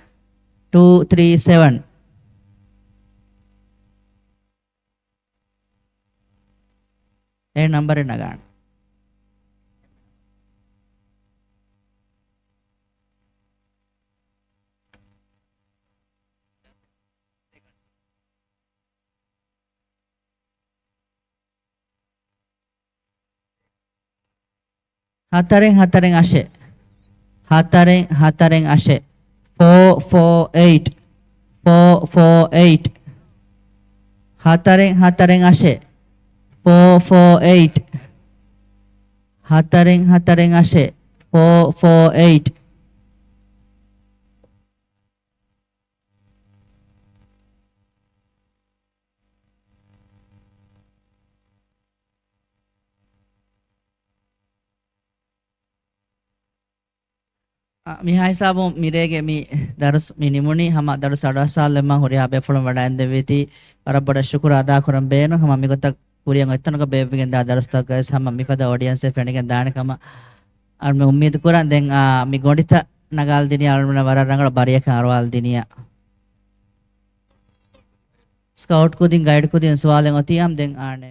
ޓޫ ތްރީ ސެވަން. އެ ނަންބަރެއް ނަގާނެ. ހަތަރެއް ހަތަރެއް އަށެއް. ހަތަރެއް ހަތަރެއް އަށެއް. Four four eight. Four four eight. ހަތަރެއް ހަތަރެއް އަށެއް. Four four eight. ހަތަރެއް ހަތަރެއް އަށެއް. Four four eight. އަ، މިހާ ހިސާބުން މިރޭގެ މި ދަރުސް މި ނިމުނީ. ހަމަ ދަރުސް އަޑުއައްސާލަމާ ހުރިހާ ބޭފުޅުން ވަޑައިގެންދެވީތީ ވަރަށް ބޮޑަށް ޝުކުރު އަދާ ކުރަން ބޭނުން. ހަމަ މިގޮތަށް ކުރިއަށް އޮތްތަނަކަށް ބޭއްވިގެންދާ ދަރުސްތަކަށް ވެސް ހަމަ މިފަދަ އޮޑިއަންސެއް ފެނިގެން ދާނެ ކަމަށް އަޅުމެން އުއްމީދު ކުރަން. ދެން، އާ، މި ގޮނޑިތައް ނަގާލަދިނީ އަޅުމެންނަށް ވަރަށް ރަނގަޅަށް ބަރީއަކަށް އަރުވާލަދިނިއްޔާ. ސްކައުޓް ކުދިން، ގައިޑް ކުދިން ސުވާލެއް އޮތީ އާން ދެން އާނެ.